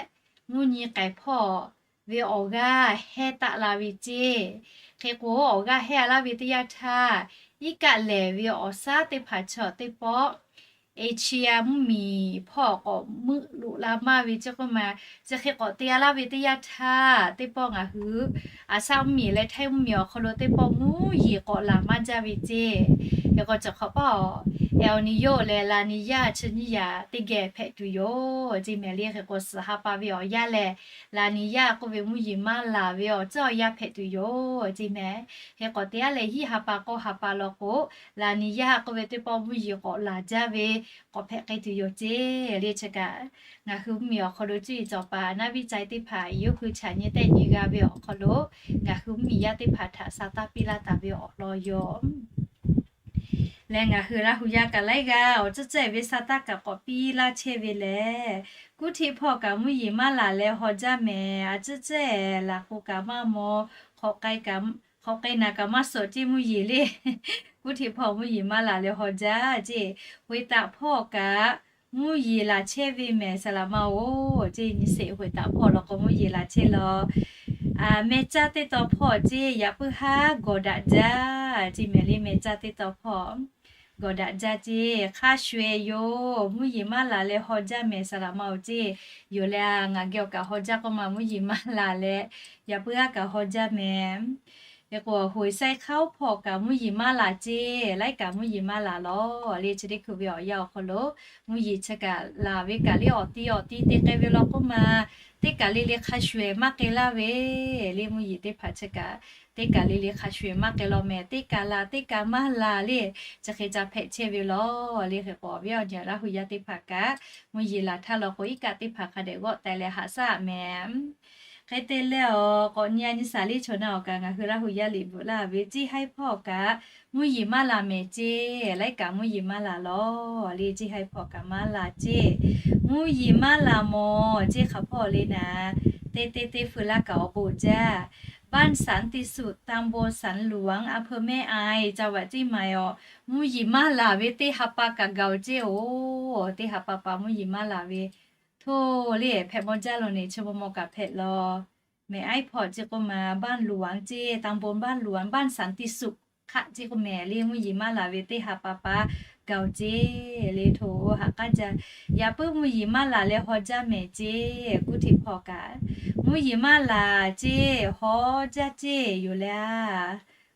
mvuhˇ nyi k'ai hpawˇ ve awˬ g'aˇ hehnˇ taˆ la ve ceˇ. Hk'e k'o, awˬ g'aˇ hehnˇ laˇ ve teˇ yanˇ htaˇ, iˉ kaˆ lehˬ ve awˬ shaˉ teˇ hpaˍ chi teˇ pawˆ Asia mvuhˇmiˬ hpawˇ k'awꞈ meuˆ loꞈ la maˇ ve ceˇ k'oˆ ma. Chi hk'e k'awꞈ te laˇ ve teˇ yanˇ htaˇ, teˇ pawˆ ngaˬ hui aˬ shaˆ mvuhˇmiˬ leh Htaiˇ mvuhˇmiˬ awˬ hk'aw lo teˇ pawˆ mvuhˇ yeˬ k'awꞈ laˬ maˇ jaˇ ve ceˇ. Hk'e k'o, chi hk'awꞈ paˇ awˬ El Niño leh La Niña chi nyiˇ yaꞈ teˇ geh hpehꞈ tuˬ yoˬ ceˇ mehˍ le. Hk'e k'o, suhˍ ha pa ve awˬ yanˇ lehˬ, La Niña k'oˆ ve mvuhˇ yeˬ maˇ laˬ ve awˬ tcuhˉ awˬ yanˇ hpehꞈ tuˬ yoˬ ceˇ mehˍ. Hk'e k'o, teˇ yanˇ lehˬ, hiˆ ha pa k'awˇ ha pa law k'o, La Niña k'oˆ ve teˇ pawˆ mvuhˇ yeˬ k'awꞈ laˬ jaˇ ve k'awꞈ hpehꞈ k'ai tuˬ yoˬ ceˇ le. Chi kaꞈ, ngaˬ hui mvuhˇ miˬ awˬ hk'aw lo cuˇ yiˍ cawˬ paˍ naˉ viˉ cai teˇ hpaˍ yawˇ hui chaꞈ nyi tehˆ nyi g'a ve awˬ hk'aw lo, ngaˬ hui mvuhˇ miˬ yaˇ teˇ hpaˍ htaꞈ sa taˇ piˇ laˇ taˍ ve awˬ lawn yoˬ. Leh ngaˬ hui Laˇ hu yaˇ kaꞈ laiˉ g'aˇ awˬ tcuhˉ tcuhˉ ve sa taˇ kaꞈ k'awꞈ piˇ laˇ chehˇ ve lehˬ, Kuˇ hteꞈ hpawˇ kaꞈ mvuhˇ yeˬ maˇ laˬ leh haw jaˇ mehˍ. A tcuhˉ tcuhˉ laˬ k'o kaꞈ maˇ maw, hk'awꞈ k'ai naˬ kaꞈ maˇ suhˍ ceˇ mvuhˇ yeˬ le. Kuˇ hteꞈ hpawˇ mvuhˇ yeˬ maˇ laˬ leh haw jaˇ ceˇ. Hoꞈ taꞈ hpawˇ kaꞈ mvuhˇ yeˬ laˬ chehˇ ve mehˍ saˍ laꞈ ma oˬ ceˇ. Nyi sheˍ hoꞈ taꞈ hpawˇ law k'o mvuhˇ yeˬ laˬ chehˇ law, meh caˇ teˇ taw hpawˇ ceˇ yaꞈ puiˉ haˉ gawˬ daꞈ jaˇ ceˇ mehˍ le. Meh caˇ teˇ taw hpawˇ gawˬ daꞈ jaˇ ceˇ. Hk'a shuˍ eˬ yoˬ, mvuhˇ yeˬ maˇ laˬ leh haw jaˇ mehˍ saˍ laꞈ ma oˬ ceˇ. Yoˬ leh, ngaˬ geh awˬ kaꞈ haw jaˇ k'oˆ ma mvuhˇ yeˬ maˇ laˬ leh, yaꞈ puiˉ haˉ kaꞈ haw jaˇ mehˍ. Hk'e k'o, hoꞈ sai hk'aˇ oˉ hpawˇ kaꞈ mvuhˇ yeˬ maˇ laˬ ceˇ. Laiˉ kaꞈ mvuhˇ yeˬ maˇ laˬ lawˬ le. Chi teˇ hkui ve awˬ yanˇ awˬ hk'aw lo mvuhˇ yeˬ chi kaꞈ laˬ ve kaꞈ le awˬ ti awˬ ti te k'ai ve law k'oˆ ma, teˇ kaˬ le le hk'a shuˍ eˬ maˇ k'ai laˇ ve le. Mvuhˇ yeˬ teˇ hpaˍ chi kaꞈ teˇ kaˬ le le hk'a shuˍ eˬ maˇ k'ai law mehˍ. Teˇ kaˬ laˬ teˇ kaˬ maˇ laˬ le, chi hk'e ca hpehꞈ chehˇ ve lawˬ le. Hk'e k'o, awˬ viˉ awˬ nyi Laˇ hu yaˇ teˇ hpaˍ kaꞈ mvuhˇ yeˬ laˬ htaˇ law k'o, iˉ kaˆ teˇ hpaˍ hk'a dehꞈ g'awˆ taiˍ leh haꞈ shaˉ mehˍ. Hk'e te leh, awˬ k'awꞈ nyi a nyi shaˍ liˇ chaw na awˬ kaꞈ ngaˬ hui Laˇ hu yaˇ liꞈ bvuhꞈ laˇ ve, ceˇ haiˉ hpawˇ kaꞈ mvuhˇ yeˬ maˇ laˬ mehˍ ceˇ. Laiˉ kaꞈ mvuhˇ yeˬ maˇ laˬ lawˬ le. Ceˇ haiˉ hpawˇ kaꞈ maˇ laˬ ceˇ. Mvuhˇ yeˬ maˇ laˬ mawˬ ceˇ hk'a hpawˇ le naˍ, teˇ teˇ teˇ feu laˇ kaꞈ awˬ bon jaˇ. บ้านสันติสุข ตำบลสันหลวง อำเภอแม่อาย จังหวัดเชียงใหม่ awˬ, mvuhˇ yeˬ maˇ laˬ ve teˇ ha pa kaꞈ gaˬ oˬ ceˇ oˬ. Teˇ ha pa pa mvuhˇ yeˬ maˇ laˬ ve htoˇ le hpehꞈ maw jaˇ lawˬ neˬ, chi maw maw kaꞈ hpehꞈ lawˬ. Mehˍ aiˉ hpawˇ ceˇ k'oˆ ma, บ้านหลวง ceˇ, ตำบลบ้านหลวง บ้านสันติสุข hk'aˆ ceˇ k'oˆ mehˍ le. Mvuhˇ yeˬ maˇ laˬ ve teˇ ha pa pa gaˬ oˬ ceˇ le. Htoˇ haꞈ k'aˉ jaˇ. Yaꞈ puiˉ mvuhˇ yeˬ maˇ laˬ leh haw jaˇ mehˍ ceˇ. Kuˇ hteꞈ hpawˇ kaꞈ mvuhˇ yeˬ maˇ laˬ ceˇ, haw jaˇ ceˇ yoˬ le.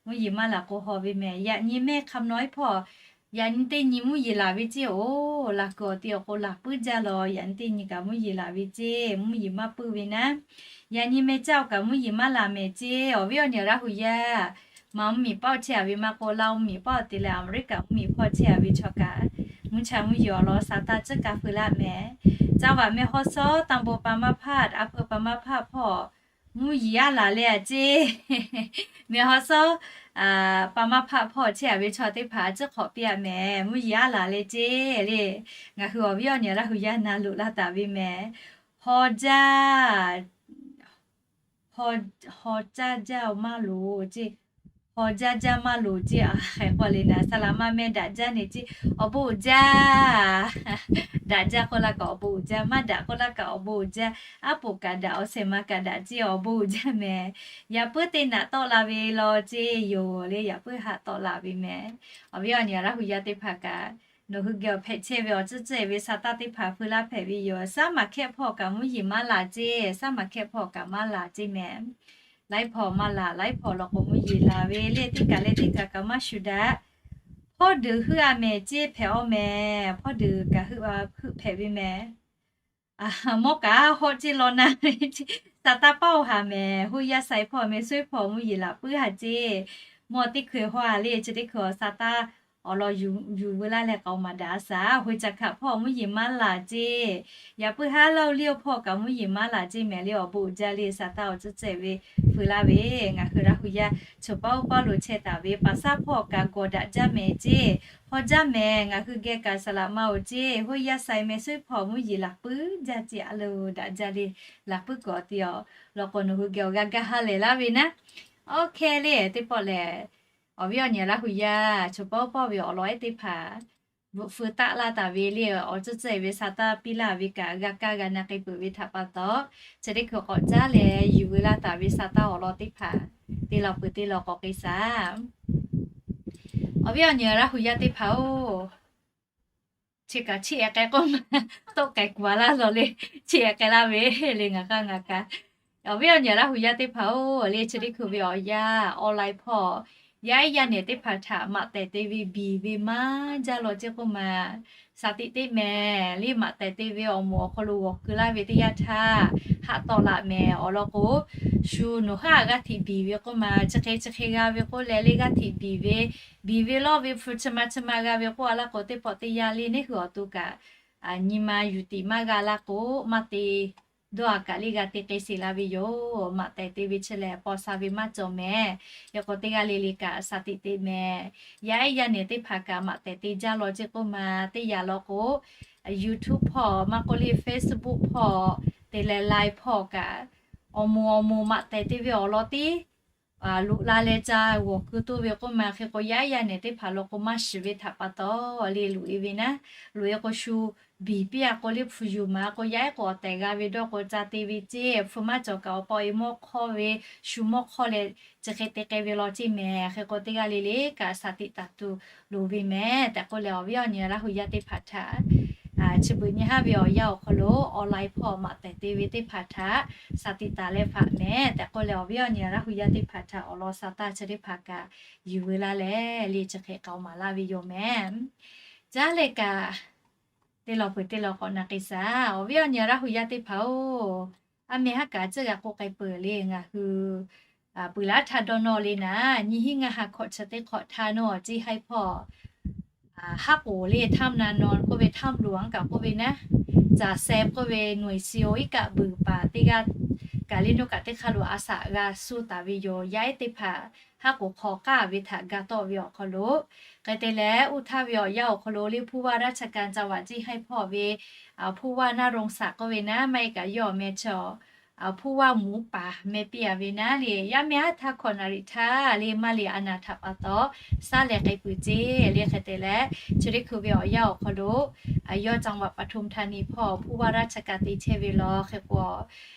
Mvuhˇ yeˬ maˇ laˬ k'o haw ve mehˍ. Yaꞈ nyi mehˆ hk'a mvuh nawˉ hpawˇ, yaꞈ nyi teˇ nyi mvuhˇ yeˬ laˬ ve ceˇ oˬ. Laˬ kuiˬ awˬ ti awˬ k'o laˬ puiˉ jaˇ lawˬ. Yaꞈ nyi teˇ nyi kaꞈ mvuhˇ yeˬ laˬ ve ceˇ, mvuhˇ yeˬ maˇ puiˉ ve naˉ. Yaꞈ nyi meh caˇ oˬ kaꞈ mvuhˇ yeˬ maˇ laˬ mehˍ ceˇ. Awˬ viˉ awˬ nyi Laˇ hu yaˇ, Manˇ mvuhˇ miˬ pawˆ chehˇ a ve maˇ k'o, Laˇ mvuhˇ miˬ pawˆ te leh Aˍmeˍriˆkaˍ mvuhˇ miˬ pawˆ chehˇ a ve chaw kaꞈ, mvuhˇ cha mvuhˇ yeˬ awˬ lawn sa taˇ tcuhˉ ka feu laˇ mehˍ. Caˇ vaꞈ meh haw sawˉ ตำบลปางมะพร้าว อำเภอปางมะพร้าว hpawˇ mvuhˇ yeˬ a laˬ leh a ceˇ. Meh haw sawˉ ปางมะพร้าว hpawˇ chehˇ a ve chaw teˇ hpaˍ tcuhˉ hk'awꞈ piˇ a mehˍ. Mvuhˇ yeˬ a laˬ leh ceˇ le. Ngaˬ hui awˬ viˉ awˬ nyi Laˇ hu yaˇ na loꞈ laˇ taˍ ve mehˍ. Haw jaˇ, haw caˇ jaˇ maˇ loˍ ceˇ. Haw jaˇ jaˇ maˇ loˍ ceˇ. A hk'e k'oˆ le naˍ, saˍ laꞈ ma meh daꞈ jaˇ ne ceˇ. Awˬ bon uiˍ jaˇ. Daꞈ jaˇ k'oˆ laˇ kaꞈ awˬ bon uiˍ jaˇ. Maˇ daꞈ k'oˆ laˇ kaꞈ awˬ bon uiˍ jaˇ. Aˉ poꞈ kaꞈ daꞈ, awˬ shehˍ ma kaꞈ daꞈ ceˇ, awˬ bon uiˍ jaˇ mehˍ. Yaꞈ puiˉ teˇ naꞈ tawˆ la ve law ceˇ yoˬ le. Yaꞈ puiˉ haꞈ tawˆ la ve mehˍ. Awˬ viˉ awˬ nyi Laˇ hu yaˇ teˇ hpaˍ kaꞈ, nawˬ hui geh awˬ hpehꞈ chehˇ ve awˬ tcuhˉ tcuhˉ ve sa taˇ teˇ hpaˍ feu laˇ hpehꞈ ve yoˬ. Saˉ maˬ hkehˇ hpawˇ kaꞈ mvuhˇ yeˬ maˇ laˬ ceˇ. Saˉ maˬ hkehˇ hpawˇ kaꞈ maˇ laˬ ceˇ mehˍ. Laiˉ hpawˇ maˇ laˬ, laiˉ hpawˇ law k'o mvuhˇ yeˬ laˬ ve le. Teˇ kaˬ leh teˇ kaˬ kaꞈ maˇ shuˍ daꞈ. Hpawˇ deuˬ heuˆ a mehˍ ceˇ hpehꞈ a mehˍ. Hpawˇ deuˬ kaꞈ heuˆ a heuˆ hpehꞈ ve mehˍ. Mawˇ kaꞈ hawˆ ceˇ law na. Sa taˇ paˇ oˬ haˍ mehˍ. Hoˆ yaˇ sai hpawˇ meh suiˉ hpawˇ mvuhˇ yeˬ laˬ puiˉ haˍ ceˇ. Mawˇ teˇ hkui hawˆ a le. Chi teˇ hkui awˬ sa taˇ awˬ lawn yuˬ veu laˇ leh k'aoˍ maˍ daꞈ a shaˍ. Hoꞈ caˬ hkaꞈ hpawˇ mvuhˇ yeˬ maˇ laˬ ceˇ. Yaꞈ puiˉ haˉ laˇ o liˇ o hpawˇ kaꞈ mvuhˇ yeˬ maˇ laˬ ceˇ mehˍ le. Awˬ bon uiˍ jaˇ le. Sa taˇ awˬ tcuhˉ tcuhˉ ve feu laˇ ve, ngaˬ hui Laˇ hu yaˇ choˬ paˉ oˇ paˇ lo chehˇ taˍ ve paˍ saˉ hpawˇ kaꞈ gawˬ daꞈ jaˇ mehˍ ceˇ. Haw jaˇ mehˍ. Ngaˬ hui geh kaꞈ saˍ laꞈ ma oˬ ceˇ. Hoˆ yaˇ sai meh suiˉ hpawˇ mvuhˇ yeˬ laˬ puiˉ jaˇ ceˇ. A lo daꞈ jaˇ le. Laˬ puiˉ kawꞈ te awˬ lawn k'o nawˬ hui geh awˬ g'aˇ gaˇ ha lehˬ laˇ ve naˉ. Oˇ hkeh le teˇ pawˆ lehˬ, awˬ viˉ awˬ nyi Laˇ hu yaˇ choˬ paˉ oˇ paˇ ve awˬ lawn ehˉ teˇ hpaˍ bvuhꞈ feu taˆ laˇ taˍ ve le. Awˬ tcuhˉ tcuhˉ ve sa taˇ piˇ laˇ ve kaꞈ g'a kaˇ g'a na k'ai peuˬ ve htaꞈ pa taw, chi teˇ hkui k'awꞈ caˉ leh yuˬ veu laˇ taˍ ve sa taˇ awˬ lawn teˇ hpaˍ te law peuˬ te law k'awꞈ k'ai shaˍ. Awˬ viˉ awˬ nyi Laˇ hu yaˇ teˇ hpaˍ oˬ, chi kaꞈ chiˇ ehˍ k'ai k'oˆ ma, tawˆ k'ai kuˬ a laˇ lawˬ le. Chiˇ ehˍ k'ai laˇ ve le ngaˬ k'aˇ ngaˬ kaꞈ. Awˬ viˉ awˬ nyi Laˇ hu yaˇ teˇ hpaˍ oˬ le, chi teˇ hkui ve awˬ yanˇ online hpawˇ Yaˇ ehˉ yaˇ nehˬ teˇ hpaˍ htaꞈ maꞈ tehˬ te ve biˬ ve maˇ jaˇ law ceˇ k'oˆ ma, shaˍ tiꞈ teˇ mehˍ le maꞈ tehˬ te ve awˬ moˍ awˬ hk'aw lo g'awˬ keu laˇ ve teˇ yanˇ htaˇ, haꞈ tawˆ laꞈ mehˍ awˬ lawn k'o, shu nawˬ haˉ g'aˇ hteꞈ biˬ ve k'oˆ ma, chi hk'e chi hk'e g'a ve k'oˆ leh le g'aˇ hteꞈ biˬ ve, biˬ ve lawˇ ve hpu chi ma chi ma g'a ve k'oˆ a laˇ k'o, teˇ pawˆ teˇ yanˇ le neˇ hui awˬ to kaꞈ nyi ma yuˬ tiꞈ maˇ g'a laˇ k'o, maˇ te dawˇ a kaꞈ le g'a te k'ai sheˍ la ve yoˬ. Maꞈ tehˬ te ve chi lehˬ paw sha ve maˇ cawˬ mehˍ. Hk'e k'o teˇ g'aˇ le le kaꞈ shaˍ tiꞈ te mehˍ. Yaˇ ehˉ yaˇ nehˬ teˇ hpaˍ kaꞈ maꞈ tehˬ te jaˇ law ceˇ k'oˆ ma, teˇ yanˇ law k'o, YouTube hpawˇ maˇ k'oˆ le Facebook hpawˇ, te leh Line hpawˇ kaꞈ, awˬ moˍ awˬ moˍ maꞈ tehˬ te ve awˬ lawn tiˉ loꞈ la leh ca g'awˬ keu toˇ ve k'oˆ ma. Hk'e k'o yaˇ ehˉ yaˇ nehˬ teˇ hpaˍ law k'o maˇ shiˍ ve htaꞈ pa taw le loꞈ e ve naˉ, loꞈ e k'o shu biˬ piˇ a k'o le hpu yuˬ ma k'o yaˇ ehˉ k'o awˬ tehˬ g'a ve dawˇ k'o ca te ve ceˇ. Hpu maˇ cawˬ kaꞈ awˬ pa awˬ e mawˇ hk'awˇ ve, shu mawˇ hk'awˇ leh chi hk'e te k'ai ve law ceˇ mehˍ. Hk'e k'o teˇ g'aˇ le le kaꞈ shaˍ tiꞈ taˍ tuˬ loˍ ve mehˍ tehꞈ k'oˆ leh, awˬ viˉ awˬ nyi Laˇ hu yaˇ teˇ hpaˍ htaꞈ chi beuꞈ nyi haˉ ve awˬ yanˇ awˬ hk'aw lo online hpawˇ maꞈ tehˬ te ve teˇ hpaˍ htaꞈ shaˍ tiꞈ taˍ leh faꞈ mehˍ tehꞈ k'oˆ leh, awˬ viˉ awˬ nyi Laˇ hu yaˇ teˇ hpaˍ htaꞈ awˬ lawn sha taˇ chi teˇ hpaˍ kaꞈ yuˬ veu laˇ leh le chi hk'e k'aoˍ maˍ laˇ ve yoˬ mehˍ. Caˉ leh kaꞈ, teˇ law peuˬ teˇ law k'awꞈ na k'ai shaˍ. Awˬ viˉ awˬ nyi Laˇ hu yaˇ teˇ hpaˍ-oˬ, aˉ meh haˉ kaꞈ tcuhˉ g'a k'oˆ k'ai peuˬ le ngaˬ hui peuˬ laˇ htaˇ dawˇ nawˇ le naˉ, nyiˇ hinˉ ngaˇ ha hkawꞈ chi teˇ hk'awꞈ htaˇ nawˇ ceˇ haiˉ hpawˇ haˉ k'oˍ le ถ้ำนาโนน k'oˆ ve ถ้ำหลวง kaꞈ k'oˆ ve naˉ, จ่าแซม k'oˆ ve หน่วย ซี โอ iˉ kaˆ buiˬ paˍ teˇ g'aˇ kaꞈ le nawˇ kaꞈ teˇ hk'aˇ lo a shaꞈ g'a suh taˍ ve yoˬ. Yaˇ ehˉ teˇ hpaˍ haˉ k'oˍ hk'aw k'aˇ ve htaꞈ ga tawˆ ve awˬ hk'aw lo, hk'e te leh uˇ htaˇ ve awˬ yanˇ awˬ hk'aw lo le ผู้ว่าราชการจังหวัด ceˇ haiˉ hpawˇ ve ผู้ว่า นรงศักดิ์ k'oˆ ve naˉ, maˇ heˆ kaꞈ yawˇ awˬ meh chi ผู้ว่าหมูป่า meh piˇ a ve naˉ le, yaˇ meh haˉ htaˇ hkawꞈ naˍ riˍ htaˇ le maˇ le a naˍ htaꞈ pa taw shaˉ leh k'ai peuˬ ceˇ le. Hk'e te leh chi teˇ hkui ve awˬ yanˇ awˬ hk'aw lo yawˇ จังหวัดปทุมธานี hpawˇ ผู้ว่าราชการ te chehˇ ve law. Hk'e k'o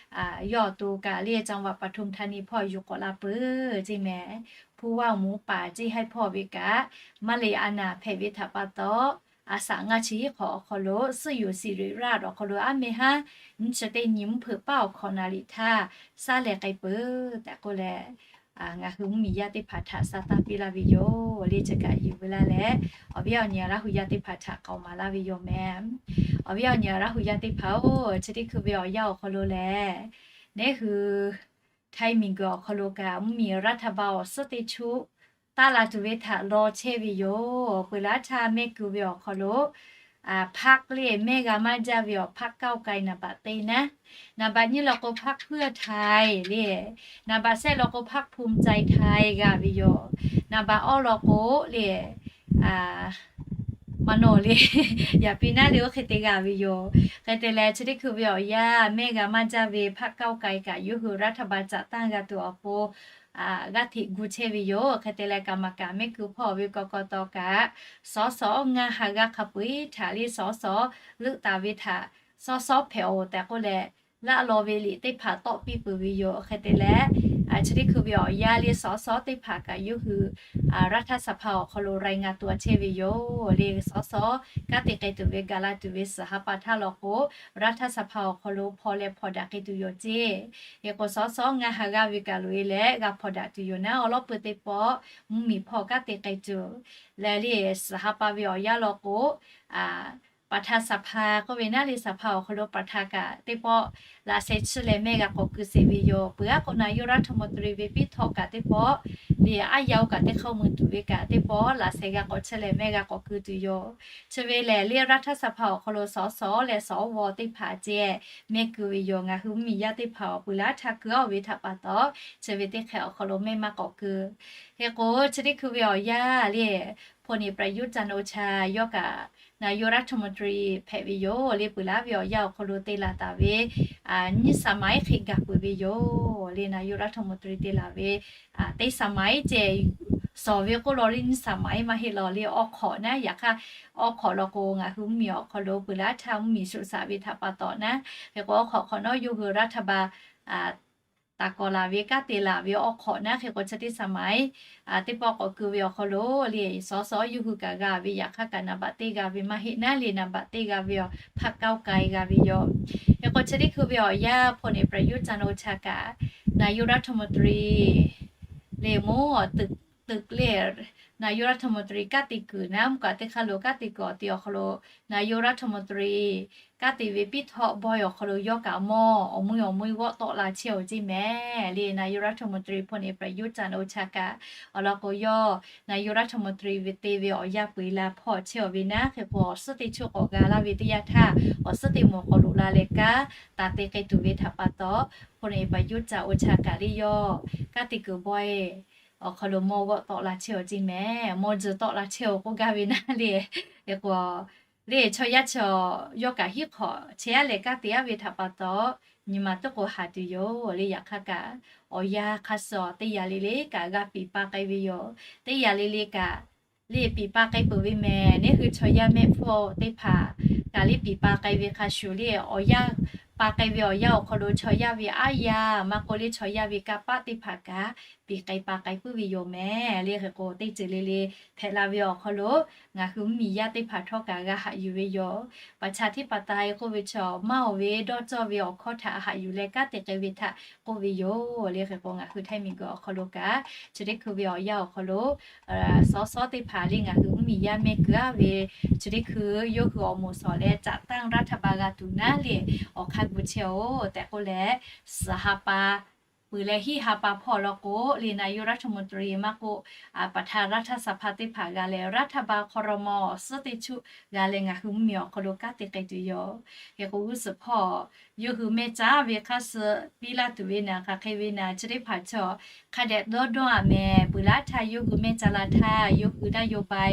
yawˇ awˬ to kaꞈ le จังหวัดปทุมธานี hpawˇ yuˬ k'awꞈ la peuˬ ceˇ mehˍ. ผู้ว่าหมูป่า ceˇ haiˉ hpawˇ ve kaꞈ maˇ le a naˍ hpehꞈ ve htaꞈ pa taw, a shaꞈ ngaˇ chi hiˉ hk'awꞈ awˬ hk'aw lo ซื่ออยู่สิริราช awˬ hk'aw lo aˉ meh haˉ nyiˇ chi teˇ nyi mvuhˇ hpeuꞈ paˉ awˬ hkawꞈ naˍ riˍ htaˇ shaˉ leh k'ai peuˬ tehꞈ k'oˆ leh, ngaˬ hui mvuhˇmiˬ yaˇ teˇ hpaˍ htaꞈ sha taˇ piˇ laˇ ve yoˬ le. Chi kaꞈ yuˬ veu laˇ leh, awˬ viˉ awˬ nyi Laˇ hu yaˇ teˇ hpaˍ htaꞈ k'aoˍ maˍ laˇ ve yoˬ mehˍ. Awˬ viˉ awˬ nyi Laˇ hu yaˇ teˇ hpaˍ-oˬ, chi teˇ hkui ve awˬ yanˇ awˬ hk'aw lo lehˬ, neˇ hui Htaiˇ miˬguiˬ awˬ hk'aw lo kaꞈ mvuhˇmiˬ รัฐบาล awˬ suhˉ teˇ chuˆ taˇ la tuˬ ve htaꞈ law chehˇ ve yoˬ. Peuˬ laˇ htaˇ mehˆ kuiˬ ve awˬ hk'aw lo พรรค le mehˆ g'a maˇ jaˇ ve awˬ พรรคก้าวไกล naˍ baꞈ teˇ naˉ, naˍ baꞈ nyiˇ law k'o พรรคเพื่อไทย le, naˍ baꞈ shehˆ law k'o พรรคภูมิใจไทย g'a ve yoˬ. Naˍ baꞈ awˇ law k'o le, maˇ nawˬ le, yaꞈ piˇ naˉ le oˇ hk'e te g'a ve yoˬ. Hk'e te leh chi teˇ hkui ve awˬ yanˇ mehˆ g'a maˇ jaˇ ve พรรคก้าวไกล kaꞈ yawˇ hui รัฐบาล จัดตั้ง g'a tuˬ awˬ pon g'aˇ hteꞈ gu chehˇ ve yoˬ. Hk'e te leh กรรมการ mehˆ kuiˬ hpawˇ ve กกต kaꞈ สส ngaˇ ha g'aˇ hk'a peu-eˬ htaꞈ le สส leuˆ taˍ ve htaꞈ สส hpehꞈ-oˬ tehꞈ k'oˆ leh, laˇ law ve liꞈ teˇ hpaˍ tawˆ piˇ peuˬ ve yoˬ. Hk'e te leh, chi teˇ hkui ve awˬ yanˇ le สส teˇ hpaˍ kaꞈ yawˇ hui รัฐสภา awˬ hk'aw lo รายงานตัว chehˇ ve yoˬ le. สส kanˉ te k'ai tuˬ ve gaˬ la tuˬ ve suhˍ ha pa htaˇ law k'o, รัฐสภา awˬ hk'aw lo hpaw leh hpaw daꞈ k'ai tuˬ yoˬ ceˇ. Hk'e k'o สส ngaˇ ha g'aˇ ve kaꞈ loꞈ-e leh g'a hpaw daꞈ tuˬ yoˬ naˉ, awˬ lawn peuˬ teˇ pawˆ mvuhˇmiˬ hpawˇ kanˉ te k'ai tuˬ leh le, suhˍ ha pa ve awˬ yanˇ law k'o, ประธานสภา k'oˆ ve naˉ le สภา awˬ hk'aw lo ประธาน kaꞈ teˇ pawˆ laꞈ sheh chiˇ leh mehˆ g'a k'awꞈ keu sheˍ ve yoˬ. Peuˬ aˉ k'o นายกรัฐมนตรี ve piˇ htawꞈ kaꞈ teˇ pawˆ le, aˉ yaˇ oˇ kaꞈ teˇ hk'aˇ mui tuˬ ve kaꞈ teˇ pawˆ laꞈ sheh g'a k'awꞈ chiˇ leh mehˆ g'a k'awꞈ keu tuˬ yoˬ. Chi ve lehˬ le รัฐสภา awˬ hk'aw lo สส leh สว teˇ hpaˍ ceh mehˆ keu ve yoˬ. Ngaˬ hui mvuhˇmiˬ yaˇ teˇ hpaˍ awˬ peuˬ laˇ htaˇ keu-a ve htaꞈ pa taw, chi ve teˇ hk'e awˬ hk'aw lo mehˆ maˇ k'awꞈ keu. Hk'e k'o chi teˇ hkui ve awˬ yanˇ le, พลเอก ประยุทธ์ จันทร์โอชา yawˇ kaꞈ นายกรัฐมนตรี hpehꞈ ve yoˬ le. Peuˬ laˇ ve awˬ yanˇ awˬ hk'aw lo te laˬ taˍ ve nyiˇ สมัย hk'e gaˬ peuˬ ve yoˬ le. นายกรัฐมนตรี te laˬ ve teˇ สมัย ceh shawˍ ve k'oˆ law le nyiˇ สมัย maˇ heˆ law le awˬ hk'awꞈ naˉ. Yaꞈ hk'aˇ awˬ hk'awꞈ law k'o ngaˬ hui mvuhˇmiˬ awˬ hk'aw lo peuˬ laˇ htaˇ mvuhˇmiˬ shuˍ shaꞈ ve htaꞈ pa taw naˉ, hk'e k'o awˬ hk'awꞈ hk'awꞈ nawˉ yawˇ hui รัฐบาล taˍ kawꞈ laˬ ve kanˉ te laˬ ve awˬ hk'awꞈ naˉ. Hk'e k'o chi teˇ สมัย teˇ pawˆ k'awꞈ keu ve awˬ hk'aw lo le, สส yawˇ hui kaꞈ g'a ve yaꞈ hk'aˇ kaꞈ นายก teˇ g'a ve maˇ heˆ naˉ le, นายก teˇ g'a ve awˬ พรรคก้าวไกล g'a ve yoˬ. Hk'e k'o chi teˇ hkui ve awˬ yanˇ พลเอก ประยุทธ์ จันทร์โอชา kaꞈ นายกรัฐมนตรี le mvuhˇ awˬ ตึก ตึก le, นายกรัฐมนตรี kanˉ te kuiˬ naˉ mvuhˇ kaꞈ teˇ hk'aˇ lo kanˉ te kuiˬ awˬ ti awˬ hk'aw lo นายกรัฐมนตรี kanˉ te ve piˉ htawˆ bawehˇ awˬ hk'aw lo yawˇ kaꞈ mawˇ awˬ mui awˬ mui g'awˆ tawˆ la chehˇ-oˬ ceˇ mehˍ le. นายกรัฐมนตรี พลเอกประยุทธ์ จันทร์โอชา kaꞈ awˬ lawn k'o, yawˇ นายกรัฐมนตรี ve te ve awˬ yanˇ peu eˬ la hpawˇ chehˇ-oˬ ve naˉ hk'e k'o, awˬ suhˉ teˇ choˆ k'awꞈ g'a laˇ ve teˇ yanˇ htaˇ, awˬ suhˉ teˇ moˍ k'awꞈ loꞈ la leh kanˉ taˍ te k'ai tuˬ ve htaꞈ pa taw, พลเอกประยุทธ์ จันทร์โอชา kaꞈ le yawˇ kanˉ te kuiˬ bawehˇ awˬ hk'aw lo mawˇ g'awˆ tawˆ la chehˇ-oˬ ceˇ mehˍ. Mawˇ tzuhˬ tawˆ la chehˇ-oˬ k'oˆ gaˇ ve naˉ le. Hk'e k'o, le chaw yaˇ chaw yawˇ kaꞈ hiˉ hk'awꞈ chehˇ-a leh kanˉ te-a ve htaꞈ pa taw, nyi ma tuˉ k'o haˍ tuˬ yoˬ le. Yaꞈ hk'aˇ kaꞈ, awˬ yanˇ hk'a suh teˇ yanˇ le le kaꞈ g'a piˍ pa k'ai ve yoˬ. Teˇ yanˇ le le kaꞈ le piˍ pa k'ai peuˬ ve mehˍ. Neˇ hui chaw yaˇ mehˆ hpfuhˇ teˇ hpaˍ kaꞈ le piˍ pa k'ai ve hk'a shuˍ le, awˬ yanˇ pa k'ai ve awˬ yanˇ awˬ hk'aw lo chaw yaˇ ve aˉ yanˇ maˇ k'oˆ le chaw yaˇ ve kanˇ paˆ teˇ hpaˍ kaꞈ piˍ k'ai pa k'ai puiˉ ve yoˬ mehˍ le. Hk'e k'o, teˇ ceuˬ le le hpehꞈ la ve awˬ hk'aw lo ngaˬ hui mvuhˇmiˬ yaˇ teˇ hpaˍ htawˇ kaꞈ g'a haꞈ yuˬ ve yoˬ. ประชาธิปไตย k'oˆ ve chaw maˇ-oˬ ve dawˇ cawˇ ve awˬ hkawˇ htaꞈ haꞈ yuˬ leh kanˉ te k'ai ve htaꞈ k'oˆ ve yoˬ le. Hk'e k'o, ngaˬ hui Htaiˇ miˬguiˬ awˬ hk'aw lo kaꞈ chi teˇ hkui ve awˬ yanˇ awˬ hk'aw lo สส teˇ hpaˍ le ngaˬ hui mvuhˇmiˬ yaˇ mehˆ kuiˬ-a ve chi teˇ hkui yawˇ hui awˬ moˍ shawˍ leh caꞈ tanˇ รัฐบาล g'a tuˬ naˉ le awˬ hk'aˇ gu chehˇ-oˬ tehꞈ k'oˆ leh, suhˍ ha pa peuˬ leh hiˆ ha pa hpawˇ law k'o le นายกรัฐมนตรี maˇ k'oˆ, ประธานรัฐสภา teˇ hpaˍ g'a leh รัฐบาล ครม. awˬ suhˉ teˇ choˆ g'a leh ngaˬ hui mvuhˇmiˬ awˬ hk'aw lo kanˉ te k'ai tuˬ yoˬ. Hk'e k'o, g'uˇ suhˍ hpawˇ yawˇ hui mehˇ caˉ ve hk'aˇ suh piˇ laˇ tuˬ ve naˍ hk'aˬ hk'e ve naˍ chi teˇ hpaˍ chaw hk'a dehꞈ dawˇ dawˇ-a mehˍ. Peuˬ laˇ htaˇ yawˇ hui mehˇ caˇ la htaˇ yawˇ hui นโยบาย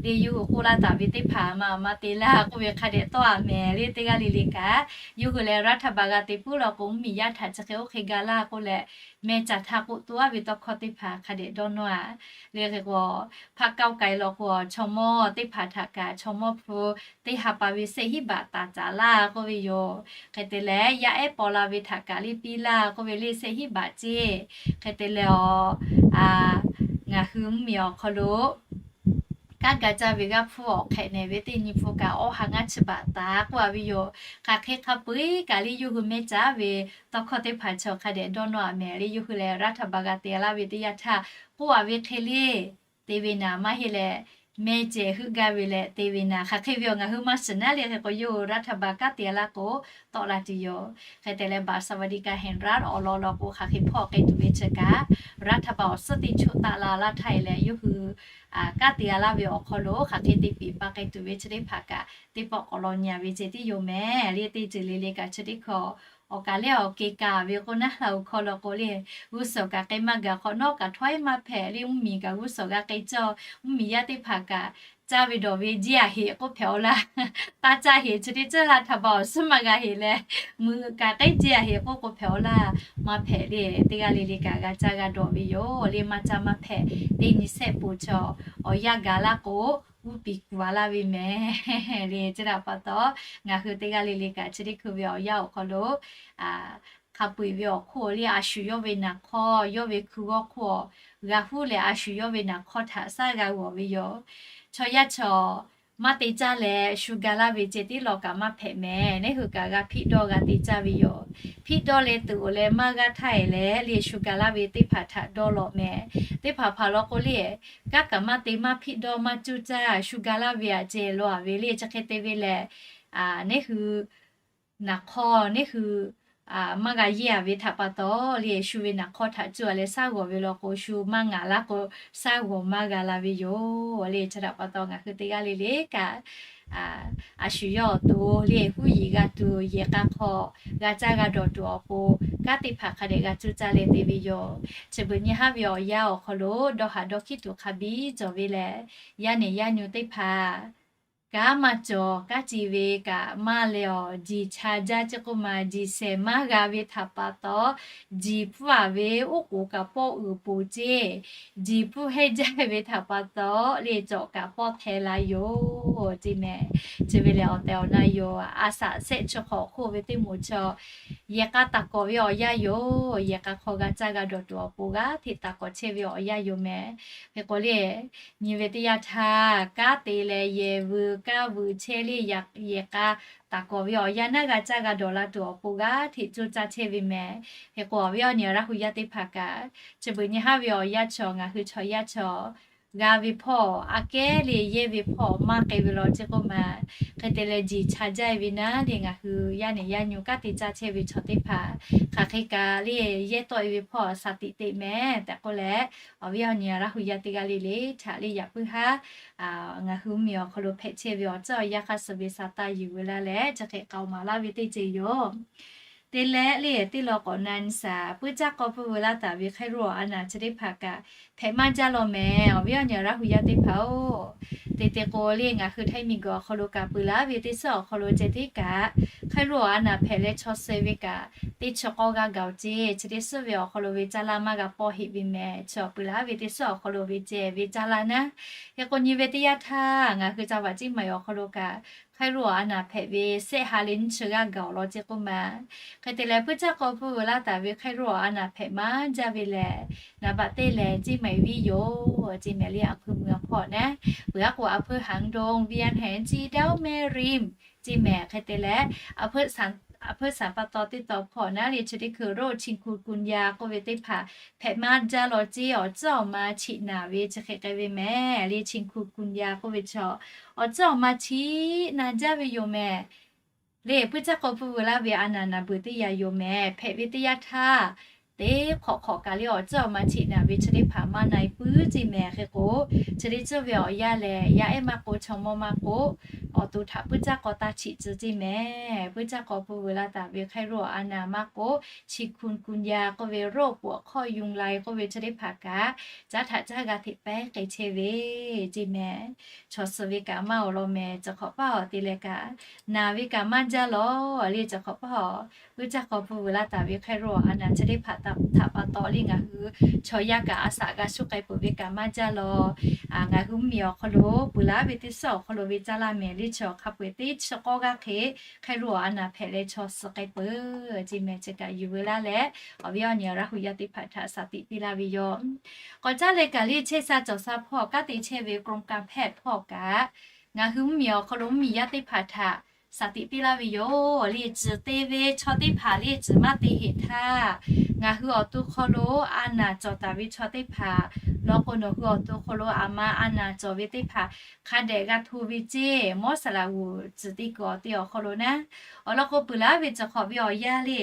le yawˇ hui k'oˆ laˇ taˍ ve teˇ hpaˍ maˇ maˇ te laˇ k'oˆ ve hk'a dehꞈ tawˆ-a mehˍ le. Teˇ g'aˇ le le kaꞈ yawˇ hui lehˬ รัฐบาล g'a te puiˉ law k'o mvuhˇmiˬ yaˇ htaꞈ chi hk'e oˇ hk'e ga laˇ k'oˆ leh, mehˇ caˇ htaˇ k'oˆ tuˬ-a ve tawˇ hkawˇ teˇ hpaˍ hk'a dehꞈ dawˇ nawˇ-a le. Hk'e k'o, พรรคก้าวไกล law k'o, chaw mawˇ teˇ hpaˍ htaꞈ kaꞈ chaw mawˇ hpu teˇ ha pa ve sehˆ hiˉ baꞈ taˍ caˍ laˇ k'oˆ ve yoˬ. Hk'e te leh, yaˇ ehˉ paw la ve htaꞈ kaꞈ le piˇ laˇ k'oˆ ve le sehˆ hiˉ baꞈ ceˇ. Hk'e te leh, a, ngaˬ hui mvuhˇmiˬ awˬ hk'aw lo kanˉ ga caˇ ve g'aˇ hpfuhˇ awˬ hk'ehꞈ nehˬ ve teˇ nyi hpu kaꞈ awˇ ha ngaˇ chi baꞈ taˍ k'oˆ-a ve yoˬ. Hk'aˬ hk'e hk'a peu-eˬ kaꞈ le yawˇ hui mehˇ caˇ ve tawˇ hkawˇ teˇ hpaˍ chaw hk'a dehꞈ dawˇ nawˇ-a mehˍ le. Yawˇ hui lehˬ รัฐบาล g'a te laˇ ve teˇ yanˇ htaˇ k'oˆ-a ve hk'e le te ve naˍ maˇ heˆ leh, mehˇ cehˬ heuˆ gaˇ ve leh te ve naˍ hk'aˬ hk'e ve awˬ ngaˬ hui maˇ shiˍ naˉ le. Hk'e k'o, yawˇ hui รัฐบาล kanˉ te-a laˇ k'o tawˆ la tuˬ yoˬ. Hk'e te leh, บัตรสวัสดิการแห่งรัฐ awˬ lawn law k'o hk'aˬ hk'e hpawˇ k'ai tuˬ ve chi kaꞈ รัฐบาล awˬ suhˉ teˇ choˆ taˆ la laˇ htaˇ e leh, yawˇ hui kanˉ te-a laˇ ve awˬ hk'aw lo hk'aˬ hk'e te piˍ pa k'ai tuˬ ve chi teˇ hpaˍ kaꞈ teˇ pawˆ k'awꞈ law nyi-a ve ceh tiˉ yoˬ mehˍ le. Teˇ ceuˬ le le kaꞈ chi teˇ hkawˇ awˬ kaˬ lehˬ awˬ ke kaˍ ve k'o naˉ la awˬ hkawˇ law k'o le, g'uˇ suhˍ kaꞈ k'ai maˇ gaˬ hk'awꞈ nawˉ kaꞈ htawˇ-e maˇ hpehꞈ le. Mvuhˇmiˬ kaꞈ g'uˇ suhˍ g'a k'ai cawˇ, mvuhˇmiˬ yaˇ teˇ hpaˍ kaꞈ caˇ ve dawˬ ve jiˇ-a heꞈ k'oˆ hpehꞈ-aw laˇ. Taˇ caˇ heꞈ chi teˇ ceuˬ รัฐบาล awˬ suhˉ maˇ g'a heꞈ leh, meuꞈ kaꞈ k'ai jiˇ-a heꞈ k'oˆ k'o hpehꞈ-aw laˇ. Maˇ hpehꞈ le. Teˇ g'aˇ le le kaꞈ g'a caˇ g'a dawˬ ve yoˬ le. Maˇ caˇ maˇ hpehꞈ, teˇ nyi sehˆ peuˬ chaw awˬ yanˇ gaˬ laˇ k'o, g'uˇ piˍ kuˬ-a laˇ ve mehˍ le. Chi htaꞈ pa taw, ngaˬ hui teˇ g'aˇ le le kaꞈ chi teˇ hkui ve awˬ yanˇ awˬ hk'aw lo hk'a peu-eˬ ve awˬ hk'oˆ le a shu yawˇ ve naˍ hk'awˇ, yawˇ ve hkui g'awˇ hk'oˆ g'a huˉ leh a shu yawˇ ve naˍ hk'awˇ htaꞈ shaˉ g'a g'awˬ ve yoˬ. Chaw yaˇ chaw maˇ te caˇ leh shu ga laˇ ve ceh tiˉ law kaꞈ maˇ hpehꞈ mehˍ. Neˇ hui kaꞈ g'a hpiˆ dawˇ g'a te caˇ ve yoˬ. Hpiˆ dawˇ leh tuˬ-oˬ leh maˇ g'aˇ htaˇ e leh le shu ga laˇ ve teˇ hpaˍ htaꞈ dawˇ lawꞈ mehˍ. Teˇ hpaˍ hpaˍ law k'o le, kanˉ kaꞈ maˇ te maˇ hpiˆ dawˇ maˇ cuˇ caˇ shu ga laˇ ve aꞈ ceh law-a ve le. Chi hk'e te ve lehˬ, neˇ hui naˍ hk'awˇ neˇ hui maˇ g'a yeˇ-a ve htaꞈ pa taw le, shu ve naˍ hk'awˇ htaꞈ cuˇ-a leh shaˉ g'awˬ ve law k'o, shu maˇ ngaˬ laˇ k'o, shaˉ g'awˬ maˇ g'a la ve yoˬ le. Chi htaꞈ pa taw ngaˬ hui teˇ g'aˇ le le kaꞈ a shu yawˇ awˬ to le huˉ yiˍ g'a tuˬ, yehˬ k'a hk'aw g'a caˇ g'a dawˬ tuˬ awˬ pon, kanˉ teˇ hpaˍ hk'a dehꞈ g'a cuˇ caˇ leh te ve yoˬ. Chi beuꞈ nyi haˉ ve awˬ yanˇ awˬ hk'aw lo dawˇ haˍ dawˇ hkiˉ tuˬ hk'a biˇ cawˬ ve lehˬ, yaˇ nehˬ yaˇ nyu teˇ hpaˍ kanˉ maˇ cawˬ, kanˉ ci ve kaꞈ maˇ leh awˬ, jiˬ cha jaˇ ceˇ k'oˆ ma, jiˬ shehˍ maˇ g'a ve htaꞈ pa taw, jiˬ pfuhˇ-a ve oˉ k'oˍ kaꞈ pawˆ uiˍ poˬ ceˇ, jiˬ pfuhˇ hehnˇ jaˇ ve htaꞈ pa taw le cawꞈ kaꞈ pawˆ hpehˇ la yoˬ ceˇ mehˍ. Chi ve lehˬ awˬ tehˬ awˬ na yoˬ. A shaꞈ shehˆ chi hk'awꞈ hk'oˆ ve teˇ moˍ chaw yehˬ k'a taˍ kawꞈ ve awˬ yanˇ yoˬ. Yehˬ k'a hk'aw g'a caˇ g'a dawˬ tuˬ awˬ pon g'aˇ hteꞈ taˍ kawꞈ chehˇ ve awˬ yanˇ yoˬ mehˍ. Hk'e k'o le, nyi ve teˇ yanˇ htaˇ, kanˉ te leh yehˬ vuiˬ kanˉ vuiˬ chehˇ le, yehˬ k'a taˍ kawꞈ ve awˬ yanˇ naˉ g'a caˇ g'a dawˬ la tuˬ awˬ pon g'aˇ hteꞈ coˇ caˇ chehˇ ve mehˍ. Hk'e k'o awˬ viˉ awˬ nyi Laˇ hu yaˇ teˇ hpaˍ kaꞈ, chi beuꞈ nyi haˉ ve awˬ yanˇ chaw ngaˬ hui chaw yaˇ chaw g'a ve hpawˇ aꞈ kehˉ le, yehˇ ve hpawˇ maˇ k'ai ve law ceˇ k'oˆ ma. Hk'e te leh jeˬ cha jaˇ ve naˉ le, ngaˬ hui yaˇ nehˬ yaˇ nyu kanˉ te caˇ chehˇ ve chaw teˇ hpaˍ hk'aˬ hk'e kaꞈ le, yehˇ tawˆ e ve hpawˇ shaˍ tiꞈ teꞈ mehˍ tehꞈ k'oˆ leh, awˬ viˉ awˬ nyi Laˇ hu yaˇ teˇ g'aˇ le le htaꞈ le yaꞈ puiˉ haˉ ngaˬ hui mvuhˇmiˬ awˬ hk'aw lo hpehꞈ chehˇ ve awˬ ceuˬ awˬ yanˇ hk'aˇ suh ve sa taˇ yuˬ ve laˇ leh, chi hk'e k'aoˍ maˍ laˇ ve teˇ ceuˬ yoˬ. Te leh le, teˇ law k'awꞈ na nyi shaˍ, puiˉ caˇ k'aw pui veu laˇ taˍ ve hk'aˇ roˇ awˬ a naˍ chi teˇ hpaˍ kaꞈ hpehꞈ maˇ jaˇ law mehˍ. Awˬ viˉ awˬ nyi Laˇ hu yaˇ teˇ hpaˍ-oˬ, te te k'o le, ngaˬ hui Htaiˇ miˬguiˬ awˬ hk'aw lo kaꞈ peuˬ laˇ ve teˇ suhˉ awˬ hk'aw lo ceh tiˉ kaꞈ, hk'aˇ roˇ awˬ a naˍ hpehꞈ leh chaw suh ve kaꞈ, teˇ chi k'awˇ g'aˇ gaˬ-oˬ ceˇ. Chi teˇ suhˉ ve awˬ hk'aw lo ve caˇ laˇ maˇ g'a pawˇ heˆ ve mehˍ. Chi awˬ peuˬ laˇ ve teˇ suhˉ awˬ hk'aw lo ve ceh ve caˇ laˇ naˉ. Hk'e k'o nyi ve teˇ yanˇ htaˇ, ngaˬ hui ca vaꞈ ceˇ maˬ awˬ hk'aw lo kaꞈ, hk'aˇ roˇ awˬ a naˍ hpehꞈ ve sehˆ ha leh nyiˇ chi g'aˇ gaˬ-oˬ law ceˇ k'oˆ ma. Hk'e te leh, puiˉ caˇ k'aw pui veu laˇ taˍ ve hk'aˇ roˇ awˬ a naˍ hpehꞈ maˇ jaˇ ve lehˬ, naˍ baꞈ teˇ lehˬ ceˇ maˬ viˉ yoˬ ceˇ mehˍ le. A hpui mui awˬ hpawˇ naˉ, peuˬ aˉ k'o a hpui haˍ dong viˉ yaˇ hehnˍ ciˇ daˇ oˇ mehˍ riˇ ceˇ mehˍ. Hk'e te leh, a hpui saˍ pa taw teˇ taw hpawˇ naˉ le, chi teˇ hkui roˇ chi hku kun yaˇ k'oˆ ve teˇ hpaˍ hpehꞈ maˇ jaˇ law ceˇ. Awˬ ceuˬ awˬ ma chiꞈ naˍ ve chi hk'e k'ai ve mehˍ le. Chi hku kun yaˇ k'oˆ ve chaw, awˬ ceuˬ awˬ ma chiꞈ naˍ jaˇ ve yoˬ mehˍ. Le puiˉ caˇ k'aw pui veu laˇ ve a naˍ naˍ beuˬ teˇ yanˇ yoˬ mehˍ. Hpehꞈ ve teˇ yanˇ htaˇ, teˇ hk'awꞈ hk'awꞈ kaꞈ le awˬ ceuˬ awˬ ma chiꞈ naˍ ve chi teˇ hpaˍ maˇ na e puiˉ ceˇ mehˍ. Hk'e k'o, chi teˇ ceuˬ ve awˬ yanˇ lehˬ, yaˇ ehˉ maˇ k'o, chaw mawˇ maˇ k'o, awˬ to htaꞈ puiˉ caˇ k'aw taˇ chiꞈ tcuh ceˇ mehˍ. Puiˉ caˇ k'aw pui veu laˇ taˍ ve hk'aˇ roˇ awˬ a naˍ maˇ k'o, chi hku kun yaˇ k'oˆ ve roˇ pawꞈ hk'awˇ yunˇ lai k'oˆ ve chi teˇ hpaˍ kaꞈ, caˉ htaꞈ caˉ g'a hteꞈ pehˉ k'ai chehˇ ve ceˇ mehˍ. Chaw suh ve kaꞈ maˇ awˬ lawn mehˍ. Cawˬ hk'awꞈ paˇ awˬ te leh kaꞈ, naˍ ve kaꞈ maˇ jaˇ law le. Cawˬ hk'awꞈ paˇ awˬ, puiˉ caˇ k'aw pui veu laˇ taˍ ve hk'aˇ roˇ awˬ a naˍ chi teˇ hpaˍ htaꞈ pa taw le ngaˬ hui chaw yaˇ kaꞈ a shaꞈ g'a shuˉ k'ai peuˬ ve kaꞈ maˇ jaˇ law. Ngaˬ hui mvuhˇmiˬ awˬ hk'aw lo peuˬ laˇ ve teˇ suhˉ awˬ hk'aw lo ve caˇ laˇ mehˍ le. Chi hk'a peu-eˬ teˇ chi k'awˇ g'aˇ hk'e hk'aˇ roˇ awˬ a naˍ hpehꞈ leh chaw suh k'ai peuˬ ceˇ mehˍ. Chi kaꞈ yuˬ veu laˇ leh, awˬ viˉ awˬ nyi Laˇ hu yaˇ teˇ hpaˍ htaꞈ shaˍ tiꞈ piˇ laˇ ve yoˬ. K'awꞈ caˉ leh kaꞈ le chehˇ sha cawˬ sha hpawˇ kanˉ te chehˇ ve กรมการแพทย์ hpawˇ kaꞈ, ngaˬ hui mvuhˇmiˬ awˬ hk'aw lo mvuhˇmiˬ yaˇ teˇ hpaˍ htaꞈ shaˍ tiꞈ piˇ laˇ ve yoˬ. Le tcuhˬ te ve chaw teˇ hpaˍ le tcuhˬ maˇ te heˆ htaˇ, ngaˬ hui awˬ to hk'aw lo a naˍ cawˬ taˍ ve chaw teˇ hpaˍ law k'o, nawˬ hui awˬ to hk'aw lo aˬ ma a naˍ cawˬ ve teˇ hpaˍ hk'a dehꞈ g'a hto ve ceˇ. Mawˇ saˍ laꞈ g'uˬ tcuhˬ te kuiˬ awˬ te awˬ hk'aw lo naˉ, awˬ lawn k'o peuˬ laˇ ve cawˬ hk'awꞈ ve awˬ yanˇ le,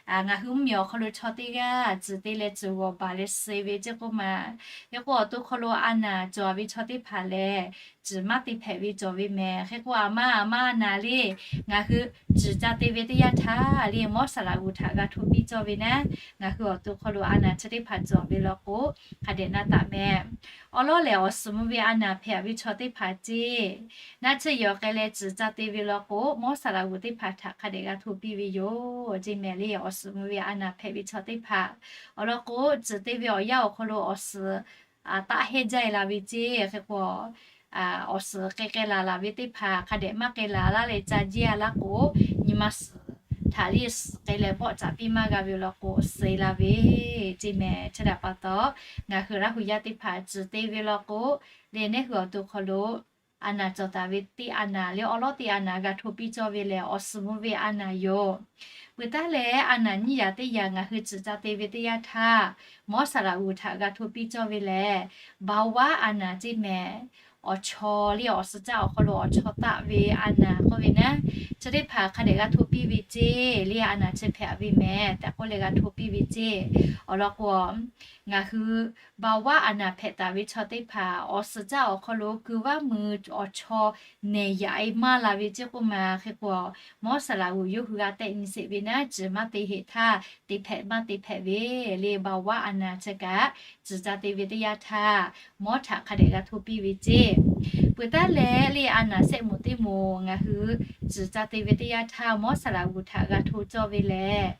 ngaˬ hui mvuhˇmiˬ awˬ hk'aw lo chaw teˇ g'aˇ tcuhˬ te leh tcuhˬ g'awˬ baˬ leh suh ve ceˇ k'oˆ ma. Hk'e k'o awˬ to hk'aw lo a naˍ cawˬ ve chaw teˇ hpaˍ lehˬ, tcuhˬ maˇ te hpehꞈ ve cawˬ ve mehˍ. Hk'e k'o aˬ ma aˬ ma a naˍ le, ngaˬ hui tcuhˬ ca te ve teˇ yanˇ htaˇ le, mawˇ saˍ laꞈ g'uˬ htaꞈ g'a hto piˇ cawˇ ve naˉ, ngaˬ hui awˬ to hk'aw lo a naˍ chi teˇ hpaˍ cawˬ ve law k'o, hk'a dehꞈ na taˍ mehˍ. Awˬ lawn lehˬ, awˬ suhˍ mvuh ve a naˍ hpehꞈ ve chaw teˇ hpaˍ ceˇ, naˆ tsuhˇ yawˬ k'ai leh tcuhˬ ca te ve law k'o, mawˇ saˍ laꞈ g'uˬ teˇ hpaˍ htaꞈ hk'a dehꞈ g'a hto piˇ ve yoˬ ceˇ mehˍ le. Awˬ suhˍ mvuh ve a naˍ hpehꞈ ve chaw teˇ hpaˍ, awˬ lawn k'o tcuhˬ te ve awˬ yanˇ awˬ hk'aw lo awˬ suhˍ taˆ hehnˇ jaˇ e la ve ceˇ. Hk'e k'o, awˬ suhˍ k'ai k'ai laˬ laˬ ve teˇ hpaˍ hk'a dehꞈ maˇ k'ai laˬ laˇ leh ca jiˇ a laˇ k'o, nyi ma suhˍ htaꞈ le suhˍ k'ai leh bawˆ caꞈ piˇ maˇ g'a ve law k'o, suh e la ve ceˇ mehˍ. Chi htaꞈ pa taw, ngaˬ hui Laˇ hu yaˇ teˇ hpaˍ tcuhˬ te ve law k'o, le neˉ hui awˬ to hk'aw lo a naˍ cawˬ taˍ ve teˇ a naˍ le awˬ lawn teˇ a naˍ g'a hto piˇ cawˇ ve lehˬ, awˬ suhˍ mvuh ve a naˍ yoˬ. Peuˬ taˉ leh a naˍ nyiˇ yaꞈ teˇ yaꞈ ngaˬ hui tcuhˬ ca te ve teˇ yanˇ htaˇ, mawˇ saˍ laꞈ g'uˬ htaꞈ g'a hto piˇ cawˇ ve lehˬ, เบาหวาน a naˍ ceˇ mehˍ. Awˬ chaw le awˬ suhˍ caˇ awˬ hk'aw lo awˬ chaw taˆ ve a naˍ k'oˆ ve naˉ, chi teˇ hpaˍ hk'a dehꞈ g'a hto piˇ ve ceˇ le. A naˍ chi hpehꞈ ve mehˍ tehꞈ k'oˆ leh g'a hto piˇ ve ceˇ. Awˬ lawn k'o, ngaˬ hui เบาหวาน a naˍ hpehꞈ taˍ ve chaw teˇ hpaˍ awˬ suhˍ caˇ awˬ hk'aw lo ku vaˉ mui awˬ chaw nehˬ yaꞈ e maˇ la ve ceˇ k'oˆ ma. Hk'e k'o, mawˇ saˍ laꞈ g'uˬ yawˇ hui g'a tehꞈ nyi sheˍ ve naˉ, tcuhˬ maˇ te heˆ htaˇ te hpehꞈ maˇ te hpehꞈ ve le. เบาหวาน a naˍ chi kaꞈ tcuhˬ ca te ve teˇ yanˇ htaˇ, mawˇ htaꞈ hk'a dehꞈ g'a hto piˇ ve ceˇ. Peuˬ taˉ leh le a naˍ sehˆ moˍ teˇ moˍ ngaˬ hui tcuhˬ ca te ve teˇ yanˇ htaˇ, mawˇ saˍ laꞈ g'uˬ htaꞈ g'a hto cawˇ ve lehˬ,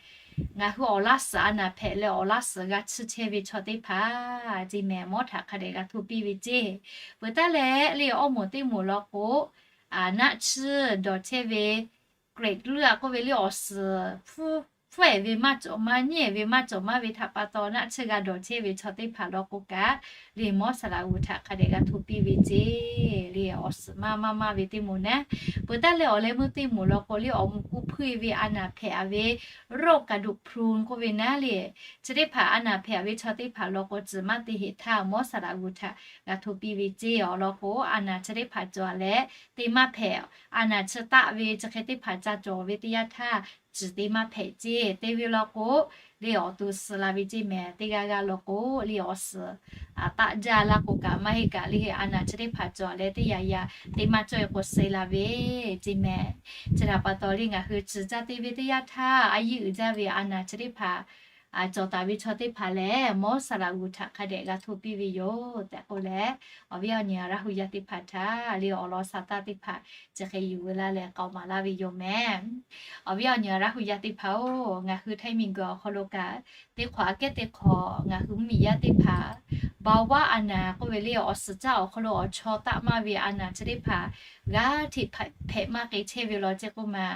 ngaˬ hui awˬ laˇ suhˍ a naˍ hpehꞈ leh awˬ laˇ suhˍ g'a tsuhˇ chehˇ ve chaw teˇ hpaˍ ceˇ mehˍ. Mawˇ htaꞈ hk'a dehꞈ g'a hto piˇ ve ceˇ. Peuˬ taˉ leh le awˇ moˍ teˇ moˍ law k'o, naˆ tsuhˇ dawˬ chehˇ ve เกล็ดเลือด k'oˆ ve le awˬ suhˍ hpuˉ hpfuhˇ-ehˍ ve maˇ cawˬ maˇ, nyiˉ-ehˍ ve maˇ cawˬ maˇ ve htaꞈ pa taw, naˆ tsuhˇ g'a dawˬ chehˇ ve chaw teˇ hpaˍ law k'o kaꞈ, le Mawˇ saˍ laꞈ g'uiˬ htaꞈ hk'a dehꞈ g'a hto piˇ ve ceˇ. Le awˬ suhˍ maˇ maˇ maˇ ve teˇ moˍ naˉ, peuˬ taˉ leh awˬ leh meuˇ teˇ moˍ law k'o, le awˬ moˍ kuˇ hpuiˇ ve a naˍ hpehꞈ-a ve โรคกระดูกพรุน k'oˆ ve naˉ le, chi teˇ hpaˍ a naˍ hpehꞈ ve chaw teˇ hpaˍ law k'o, tcuhˬ maˇ te heꞈ htaˇ, Mawˇ saˍ laꞈ g'uiˬ htaꞈ g'a hto piˇ ve ceˇ. Awˬ lawn k'o, a naˍ chi teˇ hpaˍ cawˬ leh te maˇ hpehꞈ, a naˍ chi taˆ ve chi hk'e teˇ hpaˍ ca cawˬ ve teˇ yanˇ htaˇ, tcuhˬ te maˇ hpehꞈ ceˇ. Te ve law k'o, le awˬ to suh la ve ceˇ mehˍ. Teˇ g'aˇ g'aˇ law k'o, le awˬ suhˍ taˆ jaˇ laˇ k'o kaꞈ, maˇ heˆ kaꞈ le a naˍ chi teˇ hpaˍ cawˬ leh teˇ yanˇ yanˇ te maˇ cawˬ-e k'o, suh la ve ceˇ mehˍ. Chi htaꞈ pa taw le ngaˬ hui tcuhˬ ca te ve teˇ yanˇ htaˇ, a yiˇ uiˍ jaˇ ve a naˍ chi teˇ hpaˍ cawˬ taˍ ve chaw teˇ hpaˍ lehˬ, Mawˇ saˍ laꞈ g'uiˬ htaꞈ hk'a dehꞈ g'a hto piˇ ve yoˬ tehꞈ k'oˆ leh, awˬ viˉ awˬ nyi Laˇ hu yaˇ teˇ hpaˍ htaꞈ le awˬ lawn sa taˇ teˇ hpaˍ chi hk'e yuˬ ve laˇ leh k'aoˍ maˍ laˇ ve yoˬ mehˍ. Awˬ viˉ awˬ nyi Laˇ hu yaˇ teˇ hpaˍ-oˬ, ngaˬ hui htaiˇ miˬguiˬ awˬ hk'aw lo kaꞈ, teˇ hk'awꞈ aꞈ kehˉ teˇ hk'awꞈ ngaˬ hui mvuhˇmiˬ yaˇ teˇ hpaˍ เบาหวาน a naˍ k'oˆ ve le awˬ suhˍ caˇ awˬ hk'aw lo awˬ chaw taˆ maˇ ve a naˍ chi teˇ hpaˍ g'aˇ hteꞈ hpehꞈ maˇ k'e chehˇ ve law ceˇ k'oˆ ma.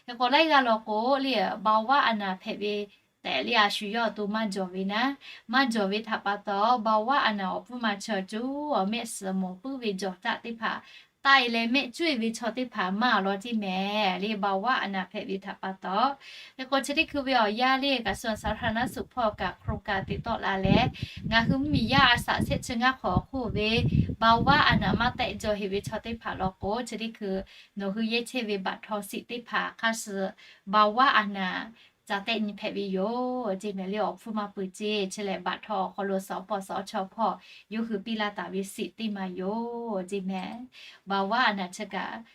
Hk'e k'o laiˉ g'aˇ law k'o le เบาหวาน a naˍ hpehꞈ ve tehꞈ le a shu yawˇ awˬ to maˇ jawˬ ve naˉ, maˇ jawˬ ve htaꞈ pa taw เบาหวาน a naˍ awˬ pfuhˇ ma chi awˬ co awˬ mehˆ suhˍ mawˬ puiˉ ve jawˬ caˆ teˇ hpaˍ taˆ-e leh mehˆ cuˇ-e ve chaw teˇ hpaˍ maˇ awˬ lawn ceˇ mehˍ le เบาหวาน a naˍ hpehꞈ ve htaꞈ pa taw. Hk'e k'o chi teˇ hkui ve awˬ yanˇ le kaꞈ กระทรวงสาธารณสุข hpawˇ kaꞈ โครงการ te tawˆ la leh, ngaˬ hui mvuhˇmiˬ yaˇ a shaꞈ shehˆ chi ngaˇ hk'awꞈ awˬ hk'oˆ ve เบาหวาน a naˍ maˇ tehˆ jaw heꞈ ve chaw teˇ hpaˍ law k'o, chi teˇ hkui nawˬ hui yehˇ chehˇ ve บัตรทอง siꞈ teˇ hpaˍ hk'aˇ suh เบาหวาน a naˍ ca tehˆ nyi hpehꞈ ve yoˬ ceˇ mehˍ le awˬ hpfuhˇ maˇ peuˬ ceˇ. Chi lehˬ บัตรทอง awˬ hk'aw lo suhˍ awˉ pawˆ suhˍ awˉ chaw hpawˇ yawˇ hui piˇ laˇ taˍ ve siꞈ teˇ ma yoˬ ceˇ mehˍ. เบาหวาน a naˍ chi kaꞈ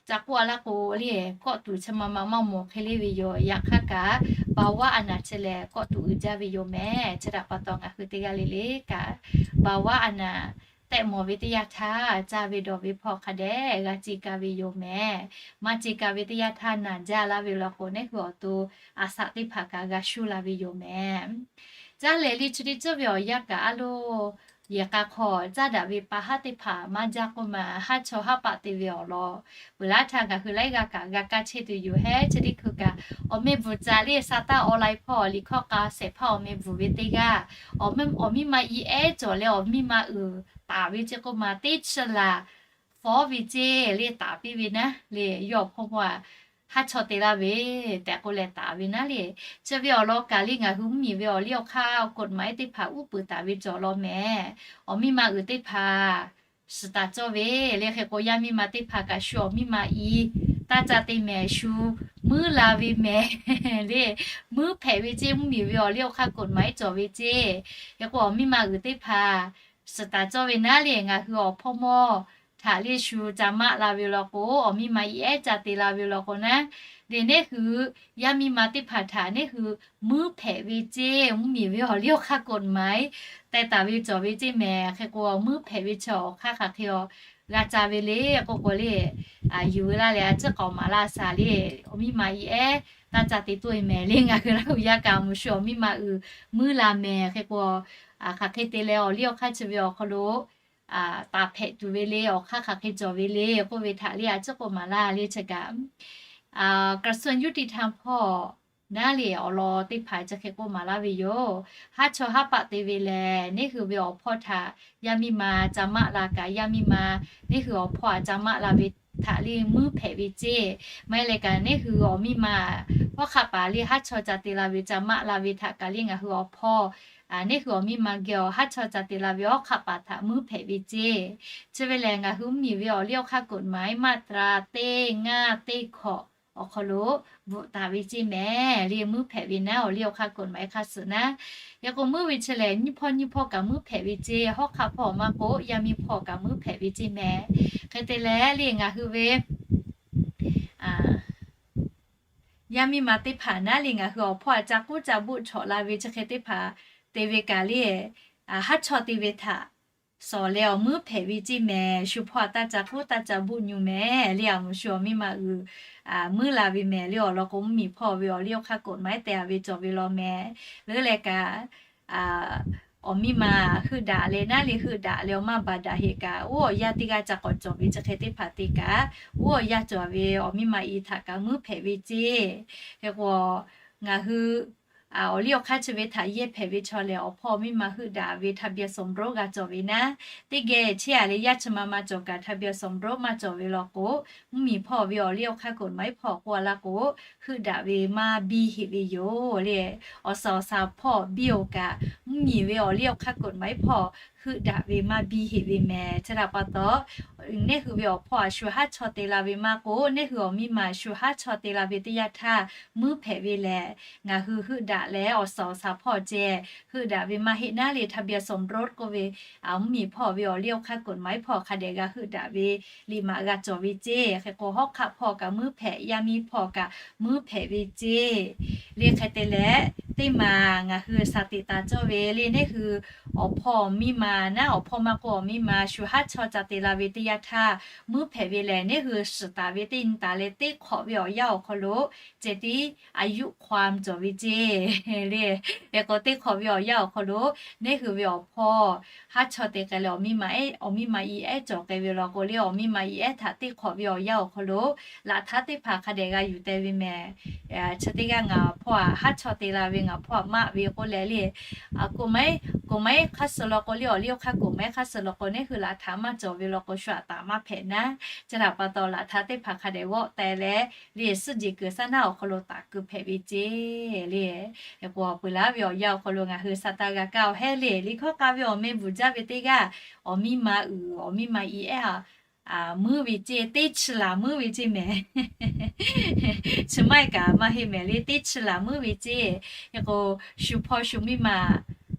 ca k'oˆ a laˇ k'o le, kawˆ tuˬ chi ma ma maˇ mawˬ hk'e le ve yoˬ. Yaꞈ hk'aˇ kaꞈ เบาหวาน a naˍ chi lehˬ kawˆ tuˬ uiˍ jaˇ ve yoˬ mehˍ. Chi htaꞈ pa taw ngaˬ hui teˇ g'aˇ le le kaꞈ เบาหวาน a naˍ tehˆ mawˬ ve teˇ yanˇ htaˇ, caˇ ve dawˬ ve hpawˇ hk'a dehꞈ g'a ce ka ve yoˬ mehˍ. Maˇ ce ka ve teˇ yanˇ htaˇ naˬ jaˇ laˇ ve law k'o, neˉ hui awˬ to a shaꞈ teˇ hpaˍ kaꞈ g'a shuˇ la ve yoˬ mehˍ. Caˇ lehˬ le chi teˇ ceuˬ ve awˬ yanˇ kaꞈ a lo yehˬ k'a hk'aw caˇ daꞈ ve pa haˉ teˇ hpaˍ maˇ jaˇ k'oˆ ma, haˉ chaw haˉ paˆ te ve awˬ lawn peuˬ laˇ htaˇ ngaˬ hui laiˉ g'aˇ kaꞈ g'a kaˇ chehˇ tuˬ yoˬ hehˉ. Chi teˇ hkui kaꞈ awˬ meh bvuhˬ ca le sa taˇ online hpawˇ liꞈ hkawˇ k'a shehˍ hpaˇ awˬ meh bvuhˬ ve teˇ g'aˇ, awˬ miˇ ma i ehˉ cawˬ leh awˬ miˇ ma uiˍ taˍ ve ceˇ k'oˆ ma, teˇ chi laˬ fawˉ ve ceˇ le taˍ piˇ ve naˉ le, yawˇ awˬ hpawˇ maˇ haˉ chaw te laˇ ve tehꞈ k'oˆ leh taˍ ve naˉ le. Chi ve awˬ lawn kaꞈ le ngaˬ hui mvuhˇmiˬ ve awˬ liˇ awˬ hk'aˇ กฎหมาย teˇ hpaˍ uˉ peunˍ taˍ ve cawˬ law mehˍ. Awˬ miˇ ma uiˍ teˇ hpaˍ suhˍ taˍ cawˇ ve le. Hk'e k'o yaˇ miˇ ma teˇ hpaˍ kaꞈ shu awˬ miˇ ma i taˇ ca te mehˍ, shu muiˉ la ve mehˍ le. Muiˉ hpehꞈ ve ceˇ, mvuhˇmiˬ ve awˬ liˇ awˬ hk'aˇ กฎหมาย cawˬ ve ceˇ. Hk'e k'o awˬ miˇ ma uiˍ teˇ hpaˍ suhˍ taˍ cawˇ ve naˉ le, ngaˬ hui awˬ hpawˇ mawˇ htaꞈ le shu ca maˆ la ve law k'o, awˬ miˇ ma i ehˉ ca te la ve law k'o naˉ, le neˉ hui yaˇ miˇ ma teˇ hpaˍ htaꞈ neˉ hui muiˉ hpehꞈ ve ceˇ, mvuhˇmiˬ ve awˬ liˇ awˬ hk'aˇ กฎหมาย teh taˍ ve cawˬ ve ceˇ mehˍ. Hk'e k'o muiˉ hpehꞈ ve chi awˬ hk'aˇ hk'aˬ hk'e g'a ca ve le k'oˆ k'o le, yuˬ ve laˇ leh a ciˉ k'aoˍ maˍ laˇ shaˍ le, awˬ miˇ ma i ehˉ taˇ ca te toˆ e mehˍ le. Ngaˬ hui Laˇ huˍ yaˇ kaꞈ a moˍ shu awˬ miˇ ma uiˍ muiˉ la mehˍ. Hk'e k'o hk'aˬ hk'e te leh awˬ liˇ awˬ hk'aˇ chi ve awˬ hk'aw lo taˍ hpehꞈ tuˬ ve le, awˬ hk'aˇ hk'aˬ hk'e cawˬ ve le k'oˆ ve htaꞈ le a ciˉ k'oˆ maˍ laˇ le chi kaꞈ, กระทรวงยุติธรรม hpawˇ naˉ le awˬ lawn teˇ hpaˍ chi hk'e k'oˆ maˍ laˇ ve yoˬ. Haˉ chaw haˉ paˆ te ve lehˬ, neˉ hui ve awˬ hpawˇ htaꞈ yaˇ miˇ ma ca maˆ la kaꞈ, yaˇ miˇ ma neˉ hui awˬ hpawˇ aꞈ ca maˆ la ve htaꞈ le muiˉ hpehꞈ ve ceˇ. Maˇ heˆ leh kaꞈ neˉ hui awˬ miˇ ma hawˉ hk'aˆ paˍ le haˉ chaw ca te la ve ca maˆ la ve htaꞈ kaꞈ le ngaˬ hui awˬ hpawˇ neˉ hui awˬ miˇ ma geh awˬ haˉ chaw ca te la ve hawˉ hk'aˆ paˍ htaꞈ muiˉ hpehꞈ ve ceˇ. Chi ve lehˬ ngaˬ hui mvuhˇmiˬ ve awˬ liˇ awˬ hk'aˇ กฎหมาย มาตรา teˇ ngaˇ teˇ hkawꞈ awˬ hk'aw lo bvuhꞈ taˍ ve ceˇ mehˍ le. Muiˉ hpehꞈ ve naˉ awˬ liˇ awˬ hk'aˇ กฎหมาย hk'a suhˍ naˉ. Hk'e k'o muiˉ ve chi lehˬ nyiˇ hpawˇ nyiˇ hpawˇ kaꞈ muiˉ hpehꞈ ve ceˇ, hawˉ hk'aˆ hpawˇ maˇ k'oˆ yaˇ miˇ hpawˇ kaꞈ muiˉ hpehꞈ ve ceˇ mehˍ. Hk'e te leh le ngaˬ hui ve yaˇ miˇ ma teˇ hpaˍ naˉ le ngaˬ hui awˬ hpawˇ aꞈ ca k'oˆ ca buˆ chawꞈ la ve chi hk'e teˇ hpaˍ te ve kaꞈ le, haˉ chaw te ve htaꞈ shawˍ leh awˬ muiˉ hpehꞈ ve ceˇ mehˍ. Shu hpawˇ aꞈ taˇ ca k'oˆ taˇ ca buˆ nyu mehˍ le. A moˍ shu awˬ miˇ ma uiˍ muiˉ la ve mehˍ le. Awˬ lawn k'o mvuhˇmiˬ hpawˇ ve awˬ liˇ awˬ hk'aˇ กฎหมาย teh a ve cawˬ ve law mehˍ. Leuˉ leh kaꞈ awˬ miˇ ma heuˆ daꞈ leh naˉ le heuˆ daꞈ leh awˬ maˇ baˬ daꞈ heˆ kaꞈ, oˇ awˬ yaˇ teˇ g'aˇ ca k'awꞈ cawˬ ve chi hk'e teˇ hpaˍ te kaꞈ, oˇ awˬ yaˇ cawˬ ve awˬ miˇ ma i htaꞈ kaꞈ muiˉ hpehꞈ ve ceˇ. Hk'e k'o Ngaˬ hui awˬ liˇ awˬ hk'aˇ chi ve htaꞈ yehˇ hpehꞈ ve chaw lehˬ, awˬ hpaw miˇ ma heuˆ daꞈ ve ทะเบียนสมรส g'a cawˬ ve naˉ, teˇ geh chehˇ a leh yaˇ chi ma ma cawˬ kaꞈ ทะเบียนสมรส maˇ cawˬ ve law k'o, mvuhˇmiˬ hpawˇ ve awˬ liˇ awˬ hk'aˇ กฎหมาย hpawˇ k'oˆ a laˇ k'o, heuˆ daꞈ ve maˇ biˇ heˆ ve yoˬ le. Awˬ suhˍ awˬ shaˍ hpawˇ biˇ oˬ kaꞈ, mvuhˇmiˬ ve awˬ liˇ awˬ hk'aˇ กฎหมาย hpawˇ heuˆ daꞈ ve maˇ biˇ heˆ ve mehˍ. Chi htaꞈ pa taw, neˇ hui ve awˬ hpawˇ a shu haˉ chaw te la ve maˇ k'o, neˇ hui awˬ miˇ ma shu haˉ chaw te la ve teˇ yanˇ htaˇ, muiˉ hpehꞈ ve lehˬ, ngaˬ hui heuˆ daꞈ leh awˬ suhˍ awˬ shaˍ hpawˇ ceh heuˆ daꞈ ve maˇ heˆ naˉ le. ทะเบียนสมรส k'oˆ ve, mvuhˇmiˬ hpawˇ ve awˬ liˇ awˬ hk'aˇ กฎหมาย hpawˇ hk'a dehꞈ g'a heuˆ daꞈ ve liꞈ maꞈ g'a cawˬ ve ceˇ. Hk'e k'o, hawˉ hk'aˆ hpawˇ kaꞈ muiˉ hpehꞈ, yaˇ miˇ hpawˇ kaꞈ muiˉ hpehꞈ ve ceˇ. Le hk'e te leh, teˇ maˬ ngaˬ hui shaˍ tiꞈ taˍ cawˇ ve le, neˇ hui awˬ hpawˇ miˇ ma naˉ, awˬ hpawˇ maˇ k'oˆ awˬ miˇ ma shu haˉ chaw ca te la ve teˇ yanˇ htaˇ, muiˉ hpehꞈ ve lehˬ, neˇ hui shiˍ taˍ ve teˇ nyi taˍ leh teˇ hk'awꞈ ve awˬ yanˇ awˬ hk'aw lo ceh tiˉ อายุความ cawˬ ve ceˇ le. Hk'e k'o, teˇ hk'awꞈ ve awˬ yanˇ awˬ hk'aw lo neˇ hui ve awˬ hpawˇ haˉ chaw te k'ai leh, awˬ miˇ ma i ehˉ cawˬ k'ai ve law k'o le, awˬ miˇ ma i ehˉ htaꞈ teˇ hk'awꞈ ve awˬ yanˇ awˬ hk'aw lo laꞈ htaˇ teˇ hpaˍ hk'a dehꞈ g'a yuˬ teh ve mehˍ. Chi teˇ g'aˇ ngaˬ hpawˇ a haˉ chaw te la ve, ngaˬ hhpawˇ a maˇ ve k'oˆ leh le, กฎหมาย กฎหมาย hk'a suh law k'o le, awˬ liˇ awˬ hk'aˇ กฎหมาย hk'a suh law k'o, neˇ hui laꞈ htaˇ maˇ cawˬ ve law k'o, shu aꞈ taˍ maˇ hpehꞈ naˉ. Chi htaꞈ pa taw, laꞈ htaˇ teˇ hpaˍ hk'a dehꞈ g'awˆ teh leh le, suhˉ jeˬ kuiˬ saˉ naˉ awˬ hk'aw lo taˍ kuiˬ hpehꞈ ve ceˇ le. Hk'e k'o, peuˬ laˉ ve awˬ yanˇ awˬ hk'aw lo ngaˬ hui sa taˇ g'a kaˇ-oˬ hehˉ le. Liꞈ hkawˇ k'a ve awˬ meh bvuhˬ jaˇ ve teˇ g'aˇ, awˬ miˇ ma uiˍ, awˬ miˇ ma i ehˉ a muiˉ ve ceˇ, teˇ chi laˬ muiˉ ve ceˇ mehˍ. Chi maˇ heˆ kaꞈ maˇ heˆ mehˍ le, teˇ chi laˬ muiˉ ve ceˇ. Hk'e k'o, shu hpawˇ shu miˇ ma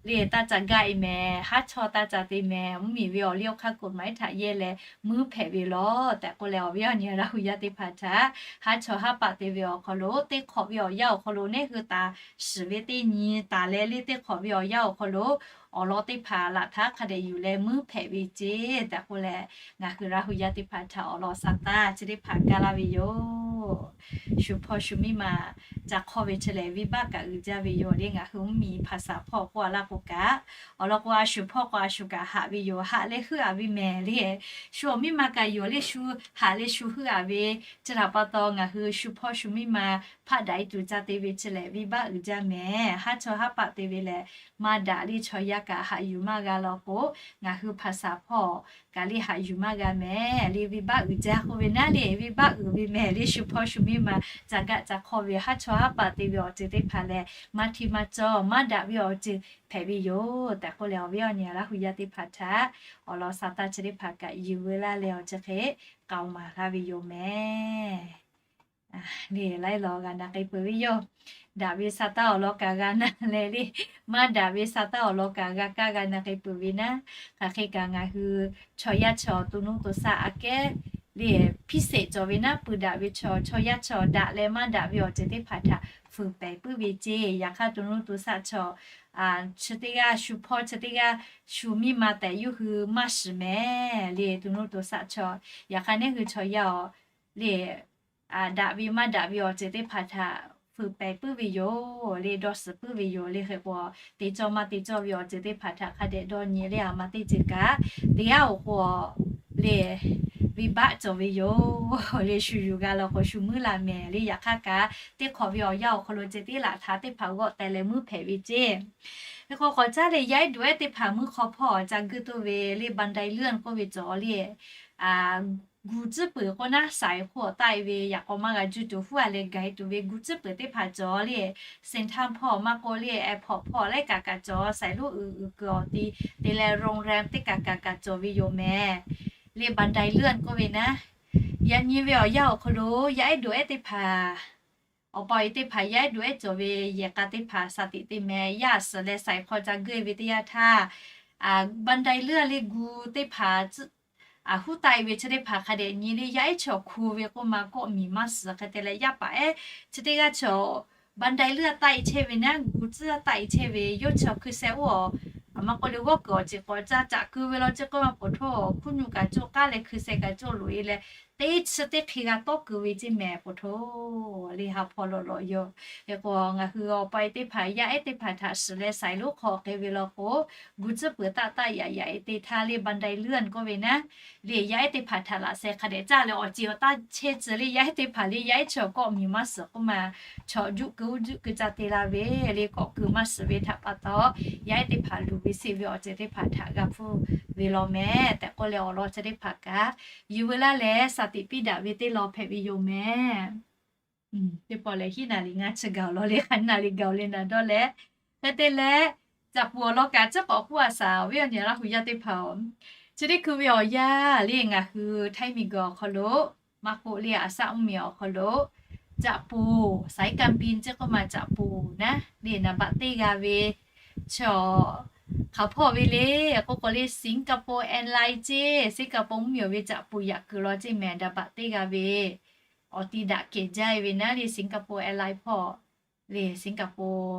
le, taˇ ca gaˆ e mehˍ, haˉ chaw taˇ ca te mehˍ. Mvuhˇmiˬ ve awˬ liˇ awˬ hk'aˇ กฎหมาย htaꞈ yehˇ leh muiˉ hpehꞈ ve law tehꞈ k'oˆ leh, awˬ viˉ awˬ nyi Laˇ hu yaˇ teˇ hpaˍ htaꞈ haˉ chaw haˉ paˆ te ve awˬ hk'aw lo, teˇ hk'awꞈ ve awˬ yanˇ awˬ hk'aw lo neˇ hui taˍ shiˍ ve teˇ nyi taˍ leh le, teˇ hk'awꞈ ve awˬ yanˇ awˬ hk'aw lo awˬ lawn teˇ hpaˍ laꞈ htaˇ hk'a dehꞈ yuˬ leh muiˉ hpehꞈ ve ceˇ tehꞈ k'oˆ leh, ngaˬ hui Laˇ hu yaˇ teˇ hpaˍ htaꞈ awˬ lawn sa taˇ chi teˇ hpaˍ gaˇ laˇ ve yoˬ. Shu hpawˇ shu miˇ ma ca hk'awˇ ve chi lehˬ, venˇbaˆ kaꞈ uiˍ jaˇ ve yoˬ le. Ngaˬ hui mvuhˇmiˬ hpaˍ shaˍ hpawˇ k'oˆ a laˇ k'o kaꞈ, awˬ lawn k'o, a shu hpawˇ k'o a shu kaꞈ haꞈ ve yoˬ, haꞈ leh heuˆ a ve mehˍ le. Shu awˬ miˇ ma kaꞈ yoˬ le, shu haꞈ leh shu heuˆ a ve. Chi htaꞈ pa taw, ngaˬ hui shu hpawˇ shu miˇ ma hpaˆ daꞈ e tuˬ ca te ve chi lehˬ, venˇbaˆ uiˍ jaˇ mehˍ. Haˉ chaw haˉ paˆ te ve lehˬ, maˇ daꞈ le, chaw yaˇ kaꞈ haꞈ yuˬ maˇ g'a law k'o, ngaˬ hui hpaˍ shaˍ hpawˇ kaꞈ le haꞈ yuˬ maˇ g'a mehˍ le. Venˇbaˆ uiˍ jaˇ k'oˆ ve naˉ le, venˇbaˆ uiˍ ve mehˍ le. Shu hpawˇ shu miˇ ma ca gaˆ ca hk'awˇ ve, haˉ chaw haˉ paˆ te ve awˬ ceuˬ teˇ hpaˍ lehˬ, maˇ hteˇ maˇ cawˇ maˇ daꞈ ve awˬ ceuˬ hpehꞈ ve yoˬ tehꞈ k'oˆ leh, awˬ viˉ awˬ nyi Laˇ hu yaˇ teˇ hpaˍ htaꞈ awˬ lawn sa taˇ chi teˇ hpaˍ kaꞈ yuˬ veu laˇ leh awˬ ceuˬ hk'e k'aoˍ maˍ laˇ ve yoˬ mehˍ. Le laiˉ law g'a na k'ai peuˬ ve yoˬ. Daꞈ ve sa taˇ awˬ lawn kaꞈ g'a na leh le, maˇ daꞈ ve sa taˇ awˬ lawn kaꞈ g'a kaˇ g'a na k'ai peuˬ ve naˉ. Hk'aˬ hk'e kaꞈ ngaˬ hui chaw yaˇ chaw to nuˇ to shaˆ aꞈ kehˉ le, hpiˇ sheˍ cawˬ ve naˉ, pui daꞈ ve chaw, chaw yaˇ chaw daꞈ leh maˇ daꞈ ve awˬ ceuˬ teˇ hpaˍ htaꞈ fuiˍ pehˍ puiˉ ve ceˇ. Yaꞈ hk'aˇ to nuˇ to shaˆ chaw chi teˇ g'aˇ, shu hpawˇ chi teˇ g'aˇ, shu miˇ ma tehꞈ yawˇ hui maˇ shiˍ mehˍ le. To nuˇ to shaˆ chaw, yaꞈ hk'aˇ neˇ hui chaw yaˇ awˬ le daꞈ ve maˇ daꞈ ve awˬ ceuˬ teˇ hpaˍ htaꞈ fuiˍ pehˍ puiˉ ve yoˬ le, dawˇ suhˍ puiˉ ve yoˬ le. Hk'e k'o, te cawˇ maˇ te cawˇ ve awˬ ceuˬ teˇ hpaˍ htaꞈ hk'a dehꞈ dawˇ nyi le, a ma teˇ ceuˬ kaꞈ te aˉ awˬ k'o le, venˇbaˆ cawˬ ve yoˬ le. Shu yuˬ g'a law k'o shu muiˉ la mehˍ le. Yaꞈ hk'aˇ kaꞈ, teˇ hk'awꞈ ve awˬ yanˇ awˬ hk'aw lo ceh tiˉ laꞈ htaˇ teˇ hpaˍ g'awˆ teh leh muiˉ hpehꞈ ve ceˇ. Hk'e k'o, k'awꞈ caˉ leh yaˇ ehˉ duˬ ehˉ teˇ hpaˍ mvuhˇ hk'aw hpawˇ ca guˇ toˇ ve le, บันไดเลื่อน k'oˆ ve cawˬ le. Gu tcuhˉ peuˬ k'o naˉ, saiˍ hk'oˆ taˆ e ve, yaꞈ k'aw maˇ g'a juˇ tuˬ huˉ a leh gaˬ e tuˬ ve gu tcuhˉ peuˬ teˇ hpaˍ cawˬ le. Central hpawˇ maˇ k'oˆ le, airport hpawˇ laiˉ kaꞈ kaꞈ cawˬ, saiˍ lonˉ uiˍ uiˍ kuiˬ awˬ ti te leh โรงแรม teˇ kaꞈ kaꞈ kaꞈ cawˬ ve yoˬ mehˍ le. บันไดเลื่อน k'oˆ ve naˉ, yaꞈ nyi ve awˬ yanˇ awˬ hk'aw lo yaˇ ehˉ duˬ ehˉ teˇ hpaˍ, awˬ pa awˬ e teˇ hpaˍ yaˇ ehˉ duˬ ehˉ cawˬ ve yehˬ k'a teˇ hpaˍ shaˍ tiꞈ te mehˍ. Yaˇ suhˍ leh saiˍ hk'aw ca guˇ e ve teˇ yanˇ htaˇ, บันไดเลื่อน le gu teˇ hpaˍ huˉ taˆ e ve chi teˇ hpaˍ hk'a dehꞈ nyi le, yaˇ ehˉ chaw hku ve k'oˆ ma kawˆ miˬ maˇ suhˍ. Hk'e te leh yaˇ paˍ ehˉ chi teˇ g'aˇ chaw บันไดเลื่อน taˆ e chehˇ ve naˉ, gu tcuhˉ taˆ e chehˇ ve yawˇ chaw hkui sheh oˇ a, a ma k'oˆ le g'awˇ kuiˬ awˬ ceuˬ k'awꞈ caˇ caꞈ keu ve law ceh k'oˆ ma, poˬ htoˇ hkuˇ nyu kaꞈ coˇ k'aˉ leh hkui sheh kaꞈ coˇ loꞈ e leh teˇ chi teˇ hk'e g'a tawˇ keu ve ceˇ mehˍ k'o hto, le ha hpawˇ lawꞈ lawꞈ yoˬ. Hk'e k'o ngaˬ hui awˬ pa e teˇ hpaˍ yaˇ ehˉ teˇ hpaˍ htaꞈ shiˍ leh shaiˍ lonˉ hk'aw k'ai ve law k'o, gu tcuhˉ peuˬ taˆ taˆ yaꞈ yaꞈ e te htaˇ le บันไดเลื่อน k'oˆ ve naˉ, le yaˇ ehˉ teˇ hpaˍ htaꞈ laꞈ sheh hk'a dehꞈ caˇ leh awˬ ceˬ awˬ taˇ chehˇ tcuh le yaˇ ehˉ teˇ hpaˍ le yaˇ ehˉ chi awˬ kawˆ miˬ maˇ suhˍ k'oˆ ma, chaw juˆ keu uˉ juˆ keu ca te la ve le kawˆ keu maˇ suhˍ ve htaꞈ pa taw, yaˇ ehˉ teˇ hpaˍ luˬ ve seˆ ve awˬ ceuˬ teˇ hpaˍ htaꞈ g'a hpfuhˇ ve law mehˍ tehꞈ k'oˆ leh awˬ lawn chi teˇ hpaˍ kaꞈ yuˬ veu laˇ leh shaˍ tiꞈ piˇ daꞈ ve teˇ law hpehꞈ ve yoˬ mehˍ. Teˇ pawˆ lehˬ hiˉ naˍ riˍ ngaˇ chi gaˬ awˬ lawn le hk'aˬ naˍ riˍ gaˬ awˬ le naˍ dawˇ leh, hk'e te leh caꞈ puˍ awˬ lawn kaꞈ tcuhˉ k'awꞈ k'oˆ a shaˍ awˬ viˉ awˬ nyi Laˇ hu yaˇ teˇ hpaˍ-oˬ, chi teˇ hkui ve awˬ yanˇ le ngaˬ hui Htaiˇ miˬguiˬ awˬ hk'aw lo maˇ k'oˆ le aˬ saˆ mvuhˇmiˬ awˬ hk'aw lo caꞈ puˍ สายการบิน ceˇ k'oˆ ma caꞈ puˍ naˉ le naˍ baꞈ teˇ g'a ve chaw hk'aˬ hpawˇ ve le k'oˆ k'o le Singapore Airlines ceˇ, Singapore mvuhˇmiˬ awˬ ve caꞈ puˍ yaꞈ kuiˬ law ceˇ mehˍ naˍ baꞈ teˇ g'a ve awˬ ti daꞈ kehˬ jaˇ e ve naˉ le Singapore Airlines hpawˇ le Singapore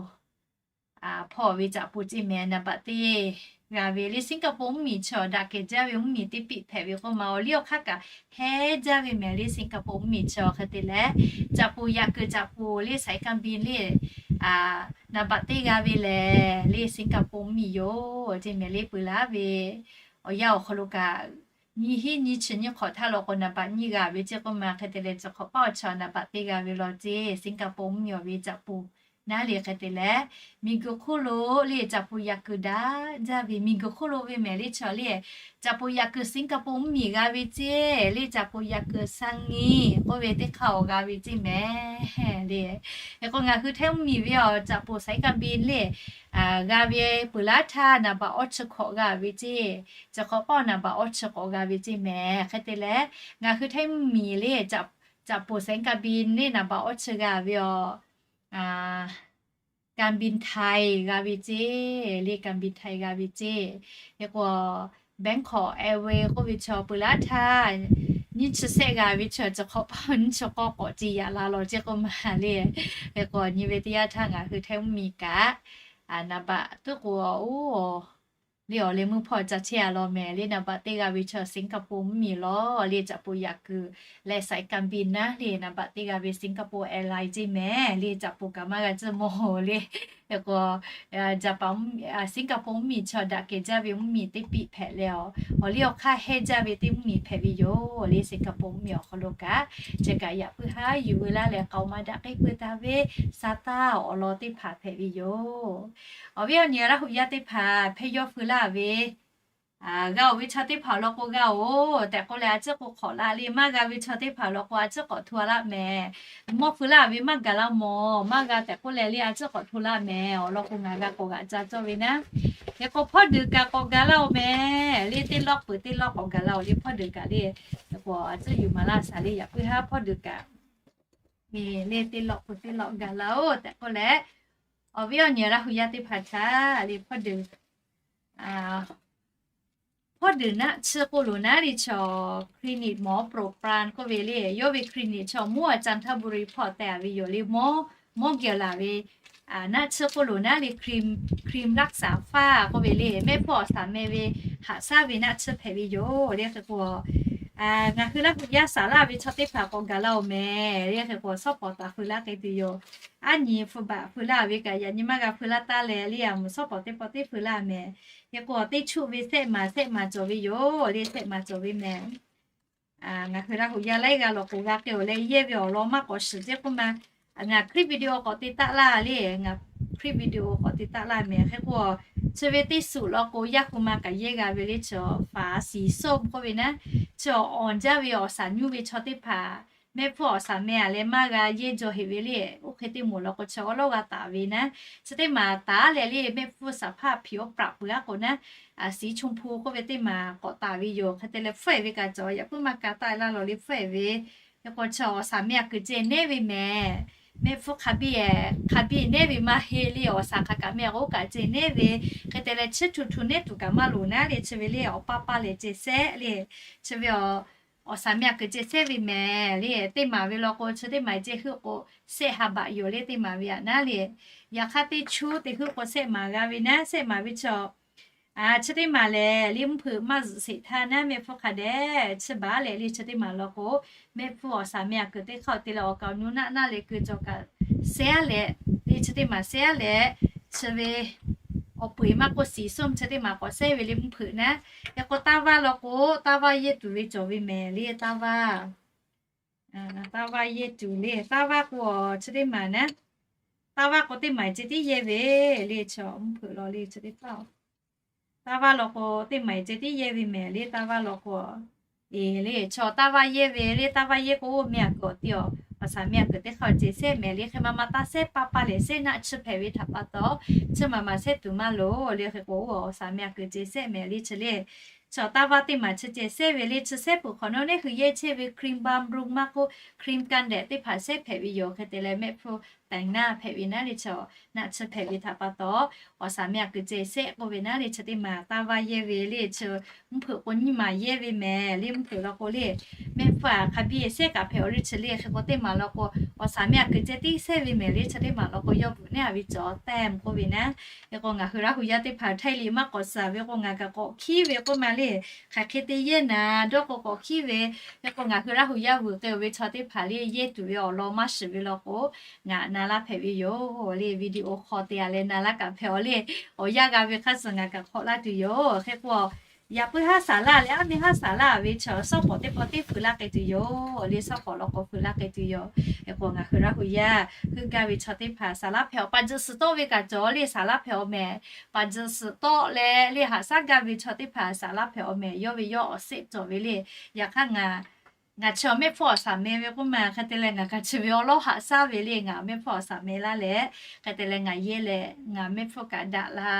hpawˇ ve caꞈ puˍ ceˇ mehˍ naˍ baꞈ teˇ g'a ve le Singapore mvuhˇmiˬ chaw daꞈ kehˬ jaˇ ve mvuhˇmiˬ teˇ piˆ hpehꞈ ve k'oˆ ma awˬ liˇ awˬ hk'aˇ kaꞈ hehˉ jaˇ ve mehˍ le Singapore mvuhˇmiˬ chaw hk'e te leh caꞈ puˍ yaꞈ kuiˬ caꞈ puˍ le สายการบิน le naˍ baꞈ teˇ g'a ve lehˬ le Singapore mvuhˇmiˬ yoˬ ceˇ mehˍ le peuˬ laˇ ve awˬ yanˇ awˬ hk'aw lo kaꞈ nyiˇ hinˉ nyiˇ chi nyiˇ hk'awꞈ htaˇ law k'o naˍ baꞈ nyiˇ g'a ve ceˇ k'oˆ ma hk'e te leh chi hk'awꞈ paˆ awˬ chaw naˍ baꞈ teˇ g'a ve law ceˇ Singapore mvuhˇmiˬ awˬ ve caꞈ puˍ naˉ le hk'e te leh miˬguiˬ hk'oˆ lo le caꞈ puˍ yaꞈ kuiˬ daꞈ jaˇ ve miˬguiˬ hk'oˆ lo ve mehˍ le chaw le caꞈ puˍ yaꞈ kuiˬ Singapore mvuhˇmiˬ g'a ve ceˇ le caꞈ puˍ yaꞈ kuiˬ สถานี k'oˆ ve teˇ hk'aˇ awˬ g'a ve ceˇ mehˍ le. Hk'e k'o ngaˬ hui Htaiˇ mvuhˇmiˬ ve awˬ caꞈ puˍ สายการบิน le g'a ve peuˬ laˇ htaˇ naˍ baꞈ awˇ chi hk'awꞈ g'a ve ceˇ, chi hk'awꞈ paˆ naˍ baꞈ awˇ chi hk'awꞈ g'a ve ceˇ mehˍ hk'e te leh ngaˬ hui Htaiˇ mvuhˇmiˬ le caꞈ puˍ สายการบิน le naˍ baꞈ awˇ chi g'a ve awˬ การบินไทย g'a ve ceˇ le การบินไทย g'a ve ceˇ. Hk'e k'o Bangkok Airways k'oˆ ve chaw peuˬ laˇ htaˇ nyiˇ chi sehˆ g'a ve chaw chi hk'awꞈ paˆ nyiˇ chi k'awˇ k'awꞈ ceˇ yaꞈ la law ceˇ k'oˆ ma le. Hk'e k'o nyi ve teˇ yanˇ htaˇ ngaˬ hui Htaiˇ mvuhˇmiˬ kaꞈ naˍ baꞈ tuˉ k'o oˇ le awˬ leh meuˇ hpawˇ ca chehˇ a law mehˍ le naˍ baꞈ teˇ g'a ve chaw Singapore mvuhˇmiˬ law le caꞈ puˍ yaꞈ kuiˬ leh สายการบิน naˉ le naˍ baꞈ teˇ g'a ve Singapore Airlines ceˇ mehˍ le caꞈ puˍ kaꞈ maˇ g'a tcuhˇ mawˬ le. Hk'e k'o Japan Singapore mvuhˇmiˬ chaw daꞈ kehˬ jaˇ ve mvuhˇmiˬ teˇ piˆ hpehꞈ leh awˬ, awˬ liˇ awˬ hk'aˇ hehˉ jaˇ ve teˇ mvuhˇmiˬ hpehꞈ ve yoˬ le Singapore mvuhˇmiˬ awˬ hk'aw lo kaꞈ. Chi kaꞈ yaꞈ puiˉ haˉ yuˬ veu laˇ leh k'aoˍ ma daꞈ k'eˆ peuˬ taˍ ve sa taˇ awˬ lawn teˇ hpaˍ hpehꞈ ve yoˬ. Awˬ viˉ awˬ nyi Laˇ hu yaˇ teˇ hpaˍ hpehˇ yawˇ feu laˇ ve g'a oˬ ve chaw teˇ hpaˍ awˬ lawn k'o g'a oˬ tehꞈ k'oˆ leh a ciˉ k'o hk'awꞈ la le maˇ g'a ve chaw teˇ hpaˍ awˬ lawn k'o a ciˉ k'awꞈ hto laˇ mehˍ. Mawˇ feu laˇ ve maˇ gaˬ laˇ mawˬ, maˇ g'a tehꞈ k'oˆ leh le a ciˉ k'awꞈ hto laˇ mehˍ. Awˬ lawn k'o ngaˬ g'a k'awꞈ g'aꞈ ca cawˇ ve naˉ. Hk'e k'o hpawˇ deuˬ kaꞈ k'awꞈ gaˬ laˇ oˬ mehˍ le teˇ lawˇ peuˬ teˇ lawˇ k'awꞈ gaˬ la oˬ le hpawˇ deuˬ kaꞈ le. Hk'e k'o a ciˉ yuˬ maˍ laˇ shaˍ le yaꞈ puiˉ haˉ hpawˇ deuˬ kaꞈ le teˇ lawˇ peuˬ teˇ lawˇ gaˬ la oˬ tehꞈ k'oˆ leh, awˬ viˉ awˬ nyi Laˇ hu yaˇ teˇ hpaˍ htaꞈ le hpawˇ deuˬ hpawˇ deuˬ naˆ tsuhˇ k'oˆ loˬ naˉ le chaw clinic mawˬ Pro Plan k'oˆ ve le yawˇ ve clinic chaw mawˇ a จันทบุรี hpawˇ tehꞈ a ve yoˬ le mawˇ, mawˇ geh laˬ ve naˆ tsuhˇ k'oˆ loˬ naˉ le cream, cream รักษาฝ้า k'oˆ ve le mehˆ hpfuhˇ awˬ shaˍ meh ve haꞈ shaˉ ve naˆ tsuhˇ hpehꞈ ve yoˬ le hk'e k'o ngaˬ hui Laˇ hu yaˇ shaˍ laˇ ve chaw teˇ hpaˍ k'awꞈ gaˬ laˇ oˬ mehˍ le hk'e k'o shawˉ pawˍ taˍ feu laˇ k'ai tuˬ yoˬ. Aˉ nyi feu baꞈ feu laˇ ve kaꞈ yaꞈ nyi maˇ g'a feu laˇ taˉ leh le a meuꞈ shawˉ pawˍ teˇ pawˆ teˇ feu laˇ mehˍ. Hk'e k'o teˇ chuˆ ve sehˆ maˍ sehˆ maˍ cawˬ ve yoˬ le sehˆ maˍ cawˬ ve mehˍ. Ngaˬ hui Laˇ hu yaˇ laiˉ g'a lawˬ k'o g'a k'ai oˬ leh yehˇ ve awˬ lawn maˇ k'awꞈ shiˍ ceˇ k'oˆ ma, ngaˬ clip video k'awꞈ te taˆ laˇ le, ngaˬ clip video k'awꞈ te taˆ laˇ mehˍ. Hk'e k'o chi ve teˇ suhˍ law k'o yaˇ hu ma kaꞈ yehˇ g'a ve le chaw faˍ siˍ soˆ k'oˆ ve naˉ, chaw awˬ jaˇ ve awˬ shaˍ nyuˇ ve chaw teˇ hpaˍ mehˆ hpfuhˇ awˬ shaˍ meh a leh maˇ g'a yehˇ jaw heꞈ ve le. Oˇ hk'e teˇ moˍ law k'o chaw awˉ lawˉ g'a taˍ ve naˉ, chi teˇ maˍ taˍ leh le mehˆ hpfuhˇ shaˍ hpaˇ hpiˍ oˇ praꞈ peuˬ a k'o naˉ, siˍ chunˇ hpu k'oˆ ve teˇ maˍ k'awꞈ taˍ ve yoˬ. Hk'e te leh hpfuhˇ eˍ ve kaꞈ cawˬ yaꞈ puiˉ maˇ ka taˆ laˇ lawˬ le hpfuhˇ eˍ ve. Hk'e k'o chaw awˬ shaˍ meh a kuiˬ ceh nehˉ ve mehˍ. Mehˆ hpfuhˇ hk'a biˇ, hk'a biˇ nehˉ ve maˇ heˆ le awˬ shaˍ hk'a kaꞈ meh k'oˆ kaꞈ ceh nehˉ ve. Hk'e te leh chi htu htu nehˉ tuˬ kaꞈ maˇ loˍ naˉ le chi ve le awˬ paˇ paˇ leh ceh sehˆ le. Chi ve awˬ shaˍ meh a kuiˬ ceh sehˆ ve mehˍ le teˇ maˍ ve law k'o chi teˇ maˍ ceh heuˆ k'o sehˆ ha baꞈ yoˬ le teˇ maˍ ve aꞈ naˉ le. Yaꞈ hk'aˇ teˇ chuˇ te heuˆ k'o sehˆ maˍ g'a ve naˉ sehˆ maˍ ve chaw Chi teˇ maˬ lehˬ, le mvuhˇ hpeuꞈ maˇ zuhꞈ sheˍ htaˇ naˉ, mehˆ hpfuhˇ hk'a dehꞈ chi baˬ leh le chi teˇ maˬ law k'o, mehˆ hpfuhˇ awˬ shaˍ meh aˬ kuiˬ teˇ hk'aˇ te leh awˬ kaˍ awˬ nu naˆ naˆ leh keu cawˬ kaꞈ sehˉ aˉ leh, le chi teˇ maˬ sehˉ aˉ leh, chi ve awˬ peu eˬ maˇ k'oˆ shiˍ suhˉ chi teˇ maˬ k'awꞈ sehˉ ve le mvuhˇ hpeuꞈ naˉ. Hk'e k'o, taˇ vaˇ law k'o, taˇ vaˇ yehˇ tuˬ ve cawˬ ve mehˍ le taˇ vaˇ. Taˇ vaˇ yehˇ tuˬ le, taˇ vaˇ k'o chi teˇ maˬ naˉ, taˇ vaˇ k'o teˇ maˬ ceh tiˉ yehˇ ve le, chi mvuhˇ hpeuꞈ law le chi teˇ hpaˍ. Taˇ vaˇ law k'o teˇ maˬ ceh tiˉ yehˇ ve mehˍ le taˇ vaˇ law k'o, eˬ le chi taˇ vaˇ yehˇ ve le, taˇ vaˇ yehˇ k'o oˇ meh aˬ kuiˬ awˬ ti awˬ, awˬ shaˍ meh aˬ kuiˬ teˇ hk'aˇ ceh sehˉ mehˍ le, hk'e ma ma taˇ sehˉ paˇ paˇ lehˬ sehˉ naˆ chi hpehꞈ ve htaꞈ pa taw, chi maˬ maˬ sehˉ tuˬ maˇ loˍ le. Hk'e k'o oˇ awˬ shaˍ meh aˬ kuiˬ ceh sehˉ mehˍ le chi le. Chi taˇ vaˇ teˇ maˬ chi ceh sehˉ ve le, chi sehˉ peuˬ hk'awꞈ nawˉ neˉ hui yehˇ chehˇ ve ครีมบำรุง maˇ k'oˆ ครีมกันแดด teˇ hpaˍ sehˉ hpehꞈ ve yoˬ. Hk'e te leh mehˆ hpfuhˇ แต่งหน้า hpehꞈ ve naˉ le chi, naˆ chi hpehꞈ ve htaꞈ pa taw, awˬ shaˍ meh aˬ kuiˬ ceh sehˉ k'oˆ ve naˉ le chi teˇ maˬ taˇ vaˇ yehˇ ve le chi, mvuhˇ hpeuꞈ k'o nyiˇ maˬ yehˇ ve mehˍ le mvuhˇ hpeuꞈ law k'o le, mehˆ hpfuhˇ aˬ hk'a biˇ sehˉ kaꞈ hpehꞈ awˬ le chi le. Hk'e k'o teˇ maˬ law k'o, awˬ shaˍ meh aˬ kuiˬ ceh tiˉ sehˉ ve mehˍ le chi teˇ maˬ law k'o, yawˇ bvuhꞈ neˉ a ve cawˬ tehꞈ k'oˆ ve naˉ. Hk'e k'o ngaˬ hui Laˇ hu yaˇ teˇ hpaˍ htaiˇ liꞈ maˇ k'awꞈ suhˍ ve k'o ngaˬ kaꞈ k'awꞈ hkiˉ ve k'oˆ ma le, hk'aˬ hk'e te yehˇ naˍ dawˇ k'o k'awꞈ hkiˉ ve. Hk'e k'o ngaˬ hui Laˇ hu yaˇ vuiˬ k'ai-o ve chaw teˇ hpaˍ le yehˇ tuˬ ve awˬ lawn maˇ shiˍ ve law k'o, ngaˬ na laˇ hpehꞈ ve yoˬ le. Video hk'aw te a leh na laˇ kaꞈ hpehꞈ awˬ le, awˬ yanˇ g'a ve hk'aˇ suh ngaˬ kaꞈ hk'awꞈ laˇ tuˬ yoˬ. Hk'e k'o, yaꞈ puiˉ haˉ saˍ laˇ leh aˉ miˇ haˉ saˍ laˇ ve chaw shawˉ pawˍ teˇ pawˆ teˇ hpui laˇ k'ai tuˬ yoˬ le. Shawˉ pawˍ law k'o hpui laˇ k'ai tuˬ yoˬ. Hk'e k'o ngaˬ hui Laˇ hu yaˇ heuˆ gaˇ ve chaw teˇ hpaˍ saˍ laˇ hpehꞈ awˬ pa juh suhˍ tawˆ ve kaꞈ cawˬ le, saˍ laˇ hpehꞈ awˬ mehˍ, pa juh suhˍ tawˆ leh le haꞈ shaˉ gaˇ ve chaw teˇ hpaˍ saˍ laˇ hpehꞈ awˬ mehˍ yawˇ ve yawˇ awˬ sehˆ cawˬ ve le. Yaꞈ hk'aˇ ngaˬ ngaˬ chi awˬ mehˆ hpfuhˇ awˬ shaˍ meh ve k'oˆ ma, hk'e te leh ngaˬ kaꞈ chi ve awˬ lawˉ haꞈ shaˉ ve le, ngaˬ mehˆ hpfuhˇ awˬ shaˍ meh laˇ leh, hk'e te leh ngaˬ yehˇ leh ngaˬ mehˆ hpfuhˇ kaꞈ daꞈ la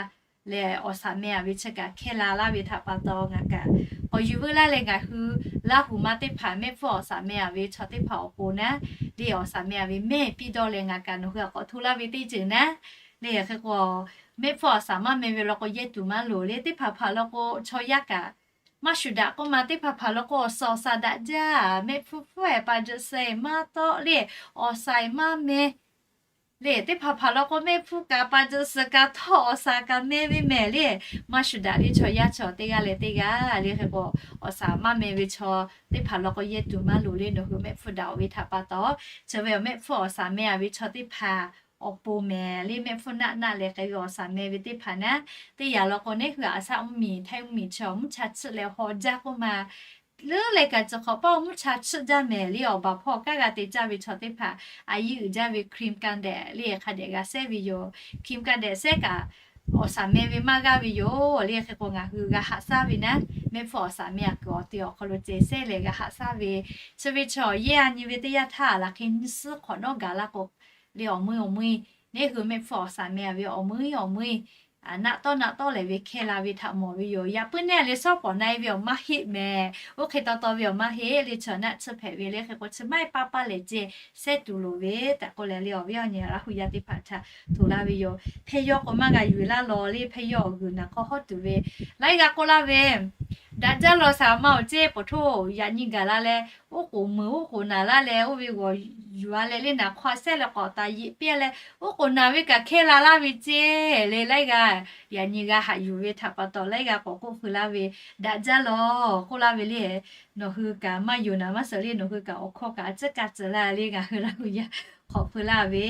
leh awˬ shaˍ meh a ve chi kaꞈ hkehˇ la laˇ ve htaꞈ pa taw ngaˬ kaꞈ k'awꞈ yuˬ veuˆ laˇ leh ngaˬ hui Laˇ hu ma teˇ hpaˍ mehˆ hpfuhˇ awˬ shaˍ meh a ve chaw teˇ hpaˍ awˬ pon naˉ, le awˬ shaˍ meh a ve mehˇ piˇ dawˇ leh ngaˬ kaꞈ nawˬ hui a k'awꞈ hto laˇ ve teˇ ceuˬ naˉ. Le hk'e k'o, mehˆ hpfuhˇ awˬ shaˍ maˇ meh ve law k'o yehˇ tuˬ maˇ loˍ le. Teˇ hpaˍ hpaˍ law k'o chaw yaˇ kaꞈ maˇ shuˍ daꞈ k'oˆ ma, teˇ hpaˍ hpaˍ law k'o awˬ suhˍ awˬ shaˍ daꞈ jaˇ, mehˆ hpfuhˇ hpfuhˇ-ehˍ pa juh suhˍ-ehˍ maˇ tawˆ le, awˬ shaˍ-ehˍ maˇ meh le. Teˇ hpaˍ hpaˍ law k'o mehˆ hpfuhˇ kaꞈ pa juh suhˍ kaꞈ htawˇ awˬ shaˍ kaꞈ meh ve mehˍ le. Maˇ shuˍ daꞈ le chaw yaˇ chaw teˇ g'aˇ leh teˇ g'aˇ le. Hk'e k'o, awˬ shaˍ maˇ meh ve chaw teˇ hpaˍ law k'o yehˇ tuˬ maˇ loˍ le. Nawˬ hui mehˆ hpfuhˇ daꞈ-oˬ ve htaꞈ pa taw, chi ve awˬ mehˆ hpfuhˇ awˬ shaˍ meh a ve chaw teˇ hpaˍ awˬ pon mehˍ le. Mehˆ hpfuhˇ naˆ naˆ leh k'ai ve awˬ shaˍ meh ve teˇ hpaˍ naˉ, teˇ yanˇ law k'o neˉ hui aˬ shaˆ mvuhˇmiˬ htaiˇ mvuhˇmiˬ chi awˬ mvuhˇ cha chiˆ leh haw jaˇ k'oˆ ma, leuˉ leh kaꞈ cawˬ hk'awꞈ paˆ awˬ mvuhˇ cha chiˆ jaˇ mehˍ le. Awˬ baˬ hpawˇ kaˇ g'a te caˇ ve chaw teˇ hpaˍ a yiˇ uiˍ jaˇ ve ครีมกันแดด le hk'a dehꞈ g'a sehˉ ve yoˬ. ครีมกันแดด sehˉ kaꞈ awˬ shaˍ meh ve maˇ g'aˇ ve yoˬ le. Hk'e k'o ngaˬ hui g'a haꞈ shaˉ ve naˉ, mehˆ hpfuhˇ awˬ shaˍ meh a kuiˬ awˬ te awˬ hk'aw lo ceh sehˉ leh g'a haꞈ shaˉ ve, chi ve chaw yehˇ a nyi ve teˇ yanˇ htaˇ laˬ hk'e nyi suhˉ hk'awꞈ nawˉ gaˬ laˇ k'o, le awˬ mui awˬ mui neˉ hui mehˆ hpfuhˇ awˬ shaˍ meh a ve awˬ mui awˬ mui naˆ tawˆ naˆ tawˆ lehˬ ve hkehˇ la ve htaꞈ mawˬ ve yoˬ. Yaꞈ puiˉ neˉ le shawˉ pawˍ na-e ve awˬ maˇ heˆ mehˍ. Oˇ hk'e taw taw ve awˬ maˇ heˆ le. Chi naˆ chi hpehꞈ ve le. Hk'e k'o chi maˇ heˆ paˇ paˇ lehˬ ceh sehˉ tuˬ loˍ ve tehꞈ k'oˆ leh le awˬ viˉ awˬ nyi Laˇ hu yaˇ teˇ hpaˍ htaꞈ htoꞈ laˇ ve yoˬ. Hpehˇ yawˇ k'o maˇ g'a yuˬ laˇ law le. Hpehˇ yawˇ awˬ g'uiˬ naˬ hk'aw hawˉ tuˬ ve laiˉ g'aˇ k'oˆ laˇ ve, daꞈ jaˇ law saˍ laˍ ma-oˬ ceˇ, paˍ htoˇ yaꞈ nyi gaˬ la leh, oˉ k'oˍ muiˬ oˉ k'oˍ naˬ laˇ leh, oˇ ve g'awˬ yuˬ a leh le naˬ hk'aw a sehˉ leh k'awꞈ taˍ yeꞈ piˇ a leh, oˉ k'oˍ naˬ ve kaꞈ hkehˇ la laˇ ve ceˇ le. Laiˉ g'aˇ yaꞈ nyi g'a haꞈ yuˬ ve htaꞈ pa taw laiˉ g'aˇ k'awꞈ k'oˆ feu laˇ ve, daꞈ jaˇ law k'oˆ laˇ ve le. Nawˬ hui kaꞈ maˇ yonˍ naˍ maˇ suhˍ le. Nawˬ hui kaꞈ awˬ hkawˇ kaꞈ a ciˉ ka tcuh laˇ le. Ngaˬ hui Laˇ hu yaˇ hk'awꞈ feu laˇ ve,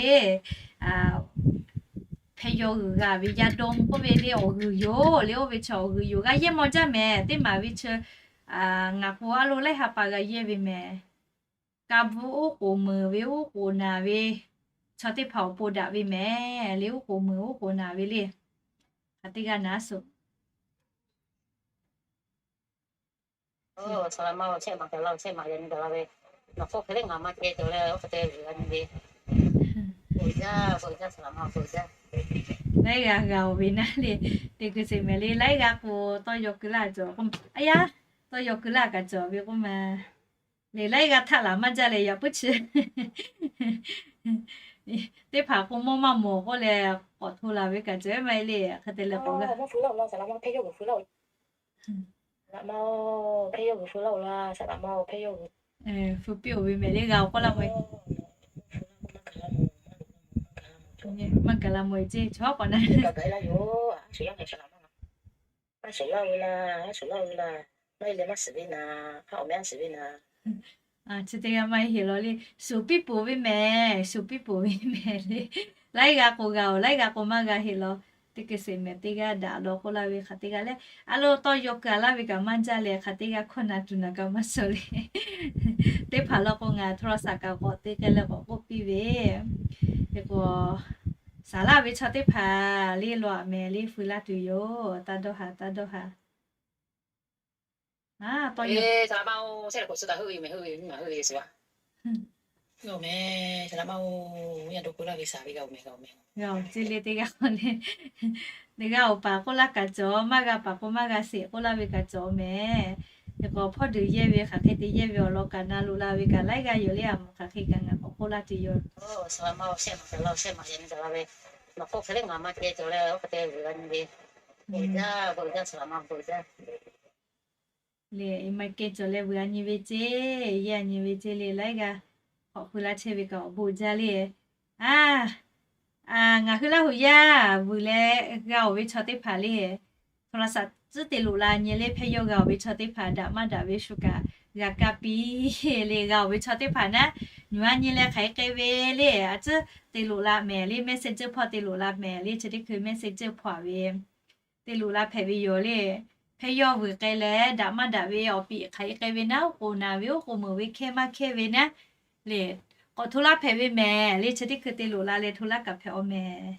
hpehˇ yawˇ g'uiˬ g'a ve yaˇ dawˇ k'oˆ ve le awˬ g'uiˬ yoˬ le. Oˇ ve chaw awˬ g'uiˬ yoˬ g'a yehˇ maw jaˇ mehˍ. Teˇ maˬ ve chi ngaˬ k'o a lo laiˉ ha pa g'a yehˇ ve mehˍ. Ka bvuhꞈ oˉ k'oˍ muiˬ ve oˉ k'oˍ naˬ ve chaw teˇ hpaˍ awˬ pon daꞈ ve mehˍ le. Oˉ k'oˍ muiˬ oˉ k'oˍ naˬ ve le. Hk'aˬ teˇ g'aˇ naˉ suh laiˉ g'aˇ g'a-oˬ ve naˉ le. Teˇ hkui sheˍ mehˍ le. Laiˉ g'aˇ k'o tawˇ yaw keu laˇ cawˬ k'o, a yaˇ, tawˇ yaw keu laˇ kaꞈ cawˬ ve k'oˆ ma le. Laiˉ g'aˇ htaˆ laˬ maˇ jaˇ leh yaꞈ puiˉ chi teˇ hpaˍ k'o mawˇ maˇ mawˬ k'oˆ leh k'awꞈ hto laˬ ve kaꞈ cawˬ ve maˇ heˆ le. Hk'e te leh k'awꞈ g'a feu piˇ-oˬ ve mehˍ le. G'a-oˬ k'oˆ laˇ mawˬ, maˇ gaˬ la mawˬ ceˇ chaw k'awꞈ na Shuˍ laˇ ve laˇ, shuˍ laˇ ve laˇ, maˇ heˆ leh maˇ shiˍ ve naˍ, haˉ awˬ meh aˉ shiˍ ve naˍ. Chi teˇ g'aˇ maˇ heˆ law le, shuˍ piˇ poˬ ve mehˍ, shuˍ piˇ poˬ ve mehˍ le. Laiˉ g'aˇ k'o g'a-oˬ, laiˉ g'aˇ k'o maˇ g'a heˆ law. Teˇ hkui sheˍ mehˍ teˇ g'aˇ daꞈ law k'oˆ laˇ ve hk'aˬ teˇ g'aˇ leh, a lo tawˇ yaw keu-a laˇ ve kaꞈ maˇ jaˇ leh, hk'aˬ teˇ g'aˇ hkawˇ na tuˬ naˬ kaꞈ maˇ suh le. Teˇ hpaˍ law k'o ngaˬ โทรศัพท์ kaꞈ k'awꞈ te k'ai leh k'awꞈ k'oˆ piˇ ve. Hk'e k'o, saˍ laˇ ve chaw teˇ hpaˍ le law-aꞈ mehˍ le, feu laˇ tuˬ yoˬ. Taˇ dawˇ haˍ, taˇ dawˇ haˍ. Tawˇ yaw, saˍ laꞈ ma-oˬ, shehˆ leh k'oꞈ suh kaꞈ heuˆ ve yoˬ mehˍ, heuˆ ve yoˬ, maˇ heuˆ ve suh-a. Oˬ mehˍ, saˍ laꞈ ma-oˬ, yaˇ dawˇ k'oˆ laˇ ve saˍ ve g'a-oˬ mehˍ, g'a-oˬ mehˍ. G'a-oˬ, ce le teˇ g'aˇ k'o le, teˇ g'aˇ-oˬ paˍ k'oˆ laˇ kaꞈ cawˬ, maˇ g'a paˍ k'o maˇ g'a sheˍ k'oˆ laˇ ve kaꞈ cawˬ mehˍ. Hk'e k'o hpawˇ deuˬ yehˇ ve hk'aˬ hk'e te yehˇ ve awˬ lawn kaꞈ na loꞈ la ve kaꞈ laiˉ g'aˇ yoˬ le, a moˍ hk'aˬ hk'e kaꞈ ngaˬ k'awꞈ k'oˆ laˇ tuˬ yoˬ. Saˍ laꞈ ma-oˬ, shehˆ maˬ, saˍ laꞈ-oˬ, shehˆ maˬ yaꞈ nyi gaˬ la ve, nawˬ hk'oˆ hk'e le ngaˬ maˇ ceh cawˬ leh oˇ hk'e te vuiˬ g'a nyi ve, vuiˬ jaˇ, vuiˬ jaˇ, saˍ laꞈ ma vuiˬ jaˇ. Le, maˇ ceh cawˬ leh vuiˬ g'a nyi ve ce, yehˇ nyi ve ce le, laiˉ g'aˇ k'awꞈ feu laˇ chehˇ ve kaꞈ awˬ bon jaˇ le. A, ngaˬ hui Laˇ huˍ yaˇ vuiˬ leh g'a-oˬ ve chaw teˇ hpaˍ le, โทรศัพท์ tcuhˉ te loꞈ la nyi le, hpehˇ yawˇ g'a-oˬ ve chaw teˇ hpaˍ daꞈ maˇ daꞈ ve shu kaꞈ g'a kaˇ piˇ le. G'a-oˬ ve chaw teˇ hpaˍ naˉ, nuˬ a nyi leh hk'aˬ hk'e k'ai ve le, a tcuhˉ te loꞈ la mehˍ le, Messenger hpawˇ te loꞈ la mehˍ le, chi teˇ hkui Messenger hpawˇ-a ve te loꞈ la hpehꞈ ve yoˬ le. Hpehˇ yawˇ vuiˬ k'ai leh daꞈ maˇ daꞈ ve awˬ piˍ hk'aˬ hk'e k'ai ve naˉ, oˉ k'oˍ naˍ ve, oˉ k'oˍ meuˍ ve, hkehˇ maˇ hkehˇ ve naˉ le, k'awꞈ hto laˇ hpehꞈ ve mehˍ le. Chi teˇ hkui te loꞈ la leh hto laˇ kaꞈ hpehꞈ-aw mehˍ.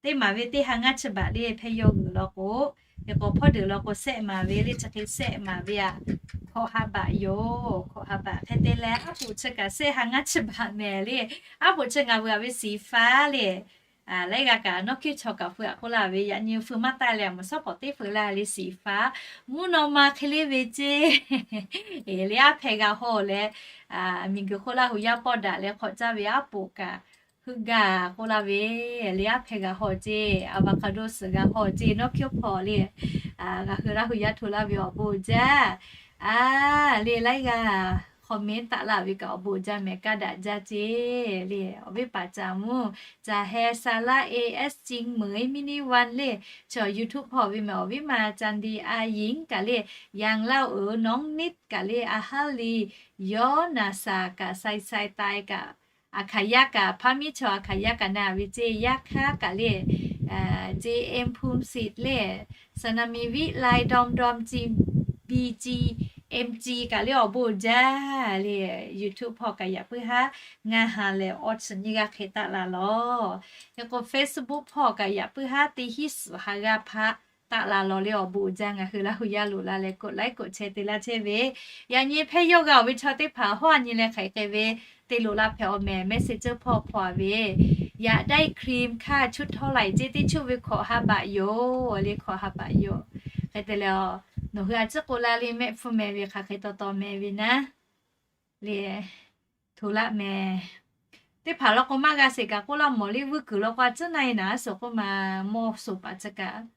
Teˇ maˍ ve teˇ ha ngaˇ chi baꞈ le, hpehˇ yawˇ g'uiˬ law k'o, hk'e k'o hpawˇ deuˬ law k'o shehˆ maˍ ve le, chi hk'e shehˆ maˍ ve aꞈ, hkawꞈ ha baꞈ yoˬ, hkawꞈ ha baꞈ hk'e te leh, aˉ poꞈ chi kaꞈ shehˆ ha ngaˇ chi baꞈ mehˍ le. Aˉ poꞈ chi ngaˬ vuiˬ-a ve สีฟ้า le. Laiˉ g'aˇ kaꞈ nawˉ hkiˆ chaw kaꞈ feu-a k'oˆ laˇ ve, yaꞈ nyi feu maˇ taˆ leh a maˍ shawˉ pawˍ teˇ feu laˇ le สีฟ้า. Mvuhˇ naw ma hk'e le ve ce, eˍ le aˉ hpehꞈ g'a haw leh, miˬguiˬ hk'oˆ Laˇ huˍ yaˇ pawˆ daꞈ leh hk'awꞈ caˇ ve aˉ poꞈ kaꞈ heuˆ gaˇ k'oˆ laˇ ve, le aˉ hpehꞈ g'a haw ce, avocado suhˍ g'a haw ce, nawˉ hkiˆ hpawˇ le. Ngaˬ hui Laˇ huˍ yaˇ hto laˇ ve awˬ bon jaˇ. A, le laiˉ g'aˇ comment taˆ laˇ ve kaꞈ awˬ bon jaˇ mehˍ, kaˇ daꞈ jaˇ ce le. Awˬ viˉ paˍ Caˍ mvuhˇ, Caˍ heh, Saˍ laˇ, A S Cing Meunˍ, Mini Wan le, chaw YouTube hpawˇ ve mehˍ. Awˬ viˉ ma Caˍ diˍ, A Yingˉ kaꞈ le, Yang Laˇ uiˍ, Nawˉ niˉ kaꞈ le, A haˉ liˍ, Yawˇ naˍ saˍ kaꞈ, Sai sai tai kaꞈ, Aˍ hkaˍ yaˇ kaꞈ, Hpaˇ miˉ chaw Aˍ hkaˍ yaˇ kaꞈ na ve ce, Yaˇ hkaˇ kaꞈ le, J M Phum Sit le, Saˍ naˍ miˍ Viˆ lai, Dawˇ dawˇ, Ci, B G, M G kaꞈ le awˬ bon jaˇ le. YouTube hpawˇ kaꞈ yaꞈ puiˉ haˉ ngaˇ ha leh awˇ chi nyiˇ g'aˇ hk'e taˆ la lawˬ. Hk'e k'o Facebook hpawˇ kaꞈ yaꞈ puiˉ haˉ teˇ hinˉ suhˍ ha g'aˇ hpaˆ taˆ la lawˬ le, awˬ bon jaˇ. Ngaˬ hui Laˇ huˍ yaˇ loꞈ la leh กดไลค์ กดแชร์ te laˇ chehˇ ve, yaꞈ nyi hpehˇ yawˇ g'a-oˬ ve chaw teˇ hpaˍ hawˉ a nyi leh hk'aˬ hk'e k'ai ve te loꞈ la hpehꞈ-aw mehˍ. Messenger hpawˇ hpawˇ-a ve, yaꞈ daiˇ ครีม hkaˇ ชุดเท่าไหร่ ce teˇ chuˆ ve hkawꞈ ha baꞈ yoˬ le, hkawꞈ ha baꞈ yoˬ. Hk'e te leh, nawˬ hui a ciˉ k'oˆ la le, mehˆ hpfuhˇ mehˍ ve hk'aˬ hk'e taw taw mehˍ ve naˉ le, hto laˇ mehˍ. Teˇ hpaˍ law k'o maˇ g'a sheˍ kaꞈ k'oˆ laˇ mawˬ le, vuiˇ kuiˬ law k'o a ciˉ na e naˍ a suhˍ k'oˆ ma, mawˇ suhˍ paˍ chi kaꞈ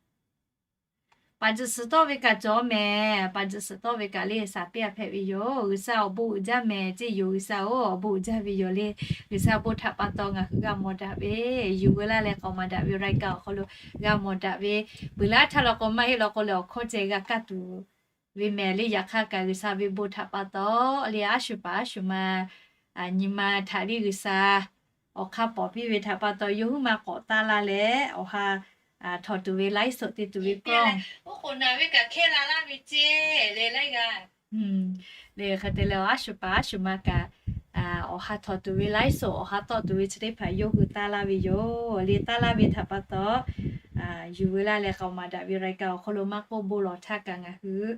paˍ tzuhꞈ suhˍ tawˆ ve kaꞈ cawˬ mehˍ. Paˍ tzuhꞈ suhˍ tawˆ ve kaꞈ le, shaˍ piˇ a hpehꞈ ve yoˬ. G'uiˬsha awˬ bon uiˍ jaˇ mehˍ ce, yoˬ G'uiˬsha-oˬ, awˬ bon uiˍ jaˇ ve yoˬ le. G'uiˬsha bon htaꞈ pa taw ngaˬ hui g'a mawˬ daꞈ ve, yuˬ veu laˇ leh k'aoˍ maˍ daꞈ ve รายการ awˬ hk'aw lo g'a mawˬ daꞈ ve, peuˬ laˇ htaˇ law k'o maˇ heˆ law k'o leh awˬ hkawˇ ceh g'a kaˇ tuˬ ve mehˍ le. Yaꞈ hk'aˇ kaꞈ G'uiˬsha ve bon htaꞈ pa taw le, a shu paˍ a shu ma nyi ma htaꞈ le G'uiˬsha awˬ hk'aˇ pawˍ piˇ ve htaꞈ pa taw, yawˇ huiˉ ma k'awꞈ taˇ laˇ leh awˬ ha htawnˍ tuˬ ve ไลฟ์สด te tuˬ ve kawˇ, oˉ k'oˍ naˍ ve kaꞈ hkehˇ la laˇ ve ce le laiˉ g'aˇ le. Hk'e te leh a shu paˍ a shu ma kaꞈ awˬ ha htawnˍ tuˬ ve ไลฟ์สด awˬ ha tawˆ tuˬ ve chi teˇ hpaˍ yawˇ hui taˇ laˇ ve yoˬ le. Taˇ laˇ ve htaꞈ pa taw, yuˬ veu laˇ leh k'aoˍ maˍ daꞈ ve รายการ awˬ hk'aw lo maˇ k'oˆ bon lawˬ htaˇ kaꞈ ngaˬ hui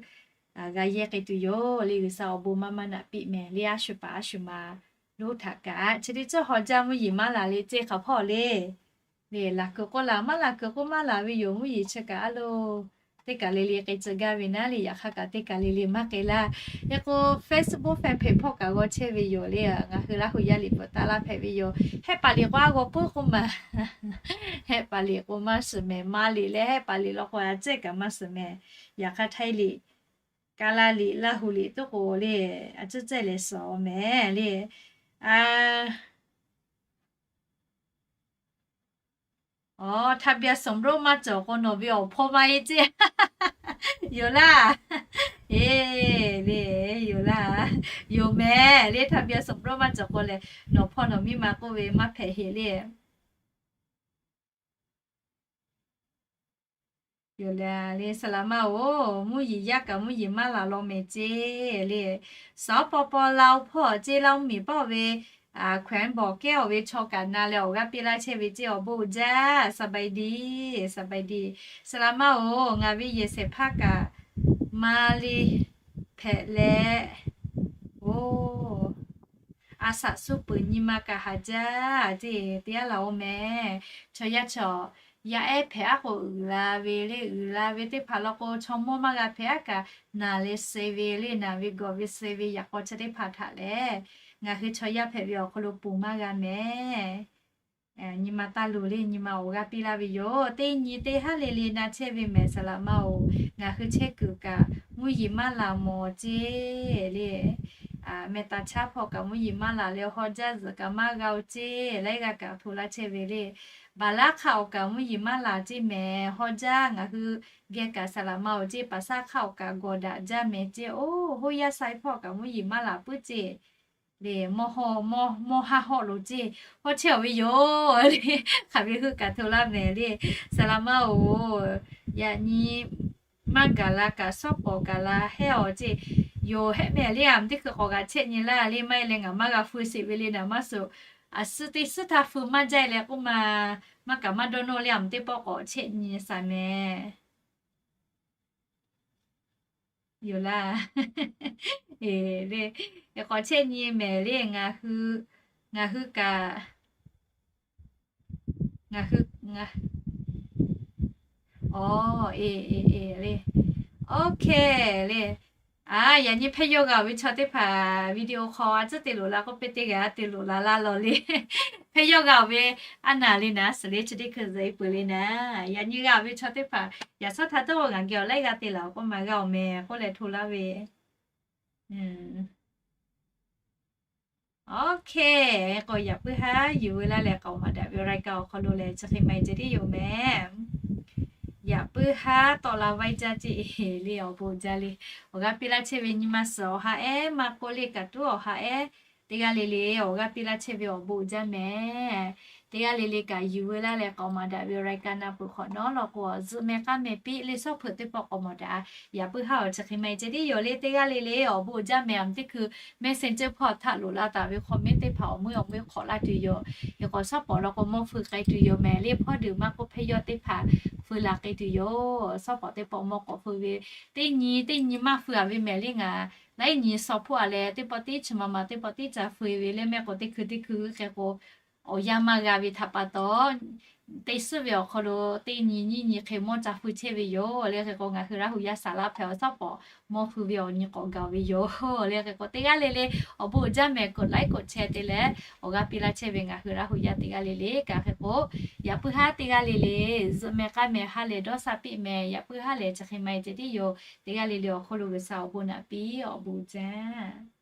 g'a yehˇ k'ai tuˬ yoˬ le. G'uiˬsha awˬ bon maˇ maˇ naꞈ piˇ mehˍ le. A shu paˍ a shu ma lonˉ htaꞈ kaꞈ chi teˇ ceuˬ haw jaˇ mvuhˇ yeˬ maˇ laˬ le ce hk'aˬ hpawˇ le. Le laˬ kuiˬ k'oˆ laˬ, maˇ laˬ kuiˬ k'oˆ maˇ laˬ ve yoˬ. Mvuhˇ yeˬ chi kaꞈ a lo teˇ kaˬ le le k'ai tcuh gaˇ ve naˉ le. Yaꞈ hk'aˇ kaꞈ teˇ kaˬ le le maˇ k'ai laˇ. Hk'e k'o Facebook fan page hpawˇ kaꞈ g'aw chehˇ ve yoˬ le. Ngaˬ hui Laˇ huˍ yaˇ liꞈ bvuhꞈ taˇ laˇ hpehꞈ ve yoˬ. Hehˆ paˍ liꞈ k'o a g'aw puiˉ k'oˆ maˬ. Hehˆ paˍ liꞈ k'o maˇ suhˍ mehˍ. Ma liꞈ leh hehˆ paˍ liꞈ law k'o a cehˇ kaꞈ maˇ suhˍ mehˍ. Yaꞈ hk'aˇ Htaiˇ liꞈ, Kaˇlaˇ liꞈ, Laˇ huˍ liꞈ tuˉ k'o le, a cehˇ cehˇ leh suhˍ-aw mehˍ le. A, aw, ทะเบียนสมรส maˇ cawˬ k'o nawˬ ve awˬ hpawˇ maˇ e ceˇ. Yoˬ laˇ. Eˬ, le, yoˬ laˇ. Yoˬ mehˍ le, htaꞈ biˇ a suhˍ bawˆ maˇ cawˬ k'o lehˬ, nawˬ hpawˇ nawˬ miˇ ma k'oˆ ve maˇ hpehꞈ heˆ le. Yoˬ le, le saˍ laˍ maˇ-oˬ, mvuhˇ yeˬ yaˇ kaꞈ mvuhˇ yeˬ maˇ laˬ law mehˍ ceˇ le. Saˍ paw paw Laˇ hpawˇ ceˇ, Laˇ mvuhˇ miˬ pawˆ ve hkawehˉ bawˬ kehˉ awˬ ve chaw kaꞈ na leh awˬ g'aˇ piˇ laˇ chehˇ ve ceˇ, awˬ bon uiˍ jaˇ, saˍ baꞈ e diˍ, saˍ baꞈ e diˍ. Saˍ laˍ maˇ-oˬ, ngaˬ ve yehˬ shehˍ hpaˇ kaꞈ ma le hpehꞈ leh, oˬ, a shaꞈ suh peuˬ nyi ma kaꞈ haˍ jaˇ ceˇ, teˇ g'aˇ laˬ oˬ mehˍ. Chaw yaˇ chaw yaˇ ehˉ hpehꞈ aˉ k'o uiˍ la ve le, uiˍ la ve teˇ hpaˍ law k'o chaw mawˇ maˇ g'a hpehꞈ aˉ kaꞈ naˬ leh suh ve le, naˬ ve gawˬ ve suh ve yaꞈ k'aw chi teˇ hpaˍ htaꞈ lehˬ, ngaˬ hui chaw yaˇ hpehꞈ ve awˬ hk'aw lo ponˬ maˇ g'a mehˍ. Nyi ma taˇ luˬ le, nyi ma awˬ g'aˇ piˇ laˇ ve yoˬ. Teˇ nyi teˇ haˉ le le na chehˇ ve mehˍ saˍ laˍ maˇ-oˬ, ngaˬ hui chehˇ kuiˬ kaꞈ mvuhˇ yeˬ maˇ laˬ mawˬ ceˇ le. Mehˍ taˍ chaˇ hpawˇ kaꞈ mvuhˇ yeˬ maˇ laˬ leh, haw jaˇ zuhꞈ kaꞈ maˇ g'a-oˬ ceˇ, laiˉ g'aˇ kaꞈ hto laˇ chehˇ ve le. Baˍ laˉ hk'aˆ awˬ kaꞈ mvuhˇ yeˬ maˇ laˬ ceˇ mehˍ, haw jaˇ ngaˬ hui geh kaꞈ saˍ laˍ maˇ-oˬ ceˇ, paˍ saˉ hk'aˆ awˬ kaꞈ gawˬ daꞈ jaˇ mehˍ ceˇ, oˬ, hoˉ yaˇ sai hpawˇ kaꞈ mvuhˇ yeˬ maˇ laˬ puiˉ ceˇ le, mawˇ haˇ hawˆ lo ceˇ, hawˉ chehˇ-aˬ ve yoˬ le. Hk'aˬ ve hui kaꞈ hto laˇ mehˍ le. Saˍ laˍ maˇ-oˬ, yaꞈ nyi maˇ gaˬ la kaꞈ shawˉ pawˍ gaˬ la hehˉ-aˬ ceˇ, yoˬ hehˉ mehˍ le. Aˬ mvuhˇ teˇ hkui k'awꞈ g'a chehˇ nyi laˇ le, maˇ heˆ leh ngaˬ maˇ g'a feu sheˍ ve le naˍ maˇ suhˍ. A suhˉ teˇ suhˉ htaˇ feu maˇ jaˇ leh k'oˆ ma, maˇ kaꞈ maˇ dawˇ nawˇ le, aˬ mvuhˇ teˇ pawˆ k'awꞈ chehˇ nyi saˍ mehˍ. Yoˬ laˇ. Eˬ, k'awꞈ chehˇ nyi mehˍ le. Ngaˬ hui kaꞈ, ngaˬ hui, a, e, e, e, le, OK le. A, yaꞈ nyi hpehˇ yawˇ g'a-oˬ ve chaw teˇ hpaˍ video hk'aw a tcuhˉ te loꞈ la k'oˆ piˇ teˇ g'aˇ te loꞈ la laˇ law le. Hpehˇ yawˇ g'a-oˬ ve aˉ naˍ le naˍ, suhˍ le chi teˇ hkui zuhꞈ e peuˬ le naˍ. Yaꞈ nyi g'a-oˬ ve chaw teˇ hpaˍ yaꞈ shawˉ htaˇ dawˇ ngaˬ geh awˬ laiˉ g'aˇ te laˬ-oˬ k'oˆ ma g'a-oˬ mehˍ k'oˆ leh hto laˇ ve OK, k'o yaꞈ puiˉ haˉ yuˬ veu laˇ leh k'aoˍ maˍ daꞈ ve awˬ รายการ awˬ hk'aw lo lehˬ chi hk'e maˇ heˆ ceh tiˉ yoˬ mehˍ. Yaꞈ puiˉ haˉ tawˆ la vaiˇ jaˇ ceˇ le, awˬ bon jaˇ le. Awˬ g'aˇ piˇ laˇ chehˇ ve nyi ma suhˍ awˬ ha ehˉ maˇ k'oˆ le, kaꞈ tuˉ awˬ ha ehˉ teˇ g'aˇ le le awˬ g'aˇ piˇ laˇ chehˇ ve awˬ bon jaˇ mehˍ. Teˇ g'aˇ le le kaꞈ yuˬ veu laˇ leh k'aoˍ maˍ daꞈ ve awˬ รายการ na peuˬ hk'awꞈ nawˉ law k'o, zuhꞈ meh k'aˉ meh piˇ le, shawˉ hpeuꞈ teˇ pawˆ k'aoˍ maˍ daꞈ. Yaꞈ puiˉ haˉ awˬ chi hk'e maˇ heˆ ceh tiˉ yoˬ le. Teˇ g'aˇ le le awˬ bon jaˇ mehˍ. Aˬ mvuhˇ teˇ hkui Messenger hpawˇ htaꞈ loꞈ la taˍ ve comment teˇ hpaˍ awˬ meuˇ awˬ meuˇ hk'awꞈ laˇ tuˬ yoˬ. Yaꞈ k'aw shawˉ pawˍ law k'o mawˇ feu k'ai tuˬ yoˬ mehˍ le. Hpawˇ duˬ maˇ k'oˆ hpehˇ yawˇ teˇ hpaˍ feu la k'ai tuˬ yoˬ. Shawˉ pawˍ teˇ pawˆ mawˇ k'awꞈ feu ve, teˇ nyi teˇ nyi maˇ feu-a ve mehˍ le. Ngaˬ laiˉ nyi saw hpoˆ-a leh teˇ pawˆ tiˉ chi ma ma teˇ pawˆ tiˉ ca feu ve le mehˍ k'o, teˇ hkui teˇ hkui g'uiˇ hk'e k'o awˬ yanˇ maˇ g'a ve htaꞈ pa taw, teˇ suhˉ ve awˬ hk'aw lo teˇ nyi nyiˇ nyi hk'e mawˇ ca feu chehˇ ve yoˬ le. Hk'e k'o ngaˬ hui Laˇ huˍ yaˇ saˍ laꞈ hpehꞈ awˬ shawˉ pawˍ mawˇ feu ve awˬ nyi k'awꞈ gaˬ ve yoˬ le. Hk'e k'o teˇ g'aˇ le le awˬ bon jaˇ mehˍ. กดไลค์ กดแชร์ te leh awˬ g'aˇ piˇ laˇ chehˇ ve ngaˬ hui Laˇ huˍ yaˇ teˇ g'aˇ le le kaꞈ hk'e k'o, yaꞈ puiˉ haˉ teˇ g'aˇ le le zuhꞈ meh k'aˉ meh ha lehˬ dawˇ sha piˇ mehˍ. Yaꞈ puiˉ haˉ lehˬ chi hk'e maˇ heˆ ceh tiˉ yoˬ. Teˇ g'aˇ le le awˬ hk'aw lo G'uiˬsha awˬ bon naꞈ piˇ, awˬ bon jaˇ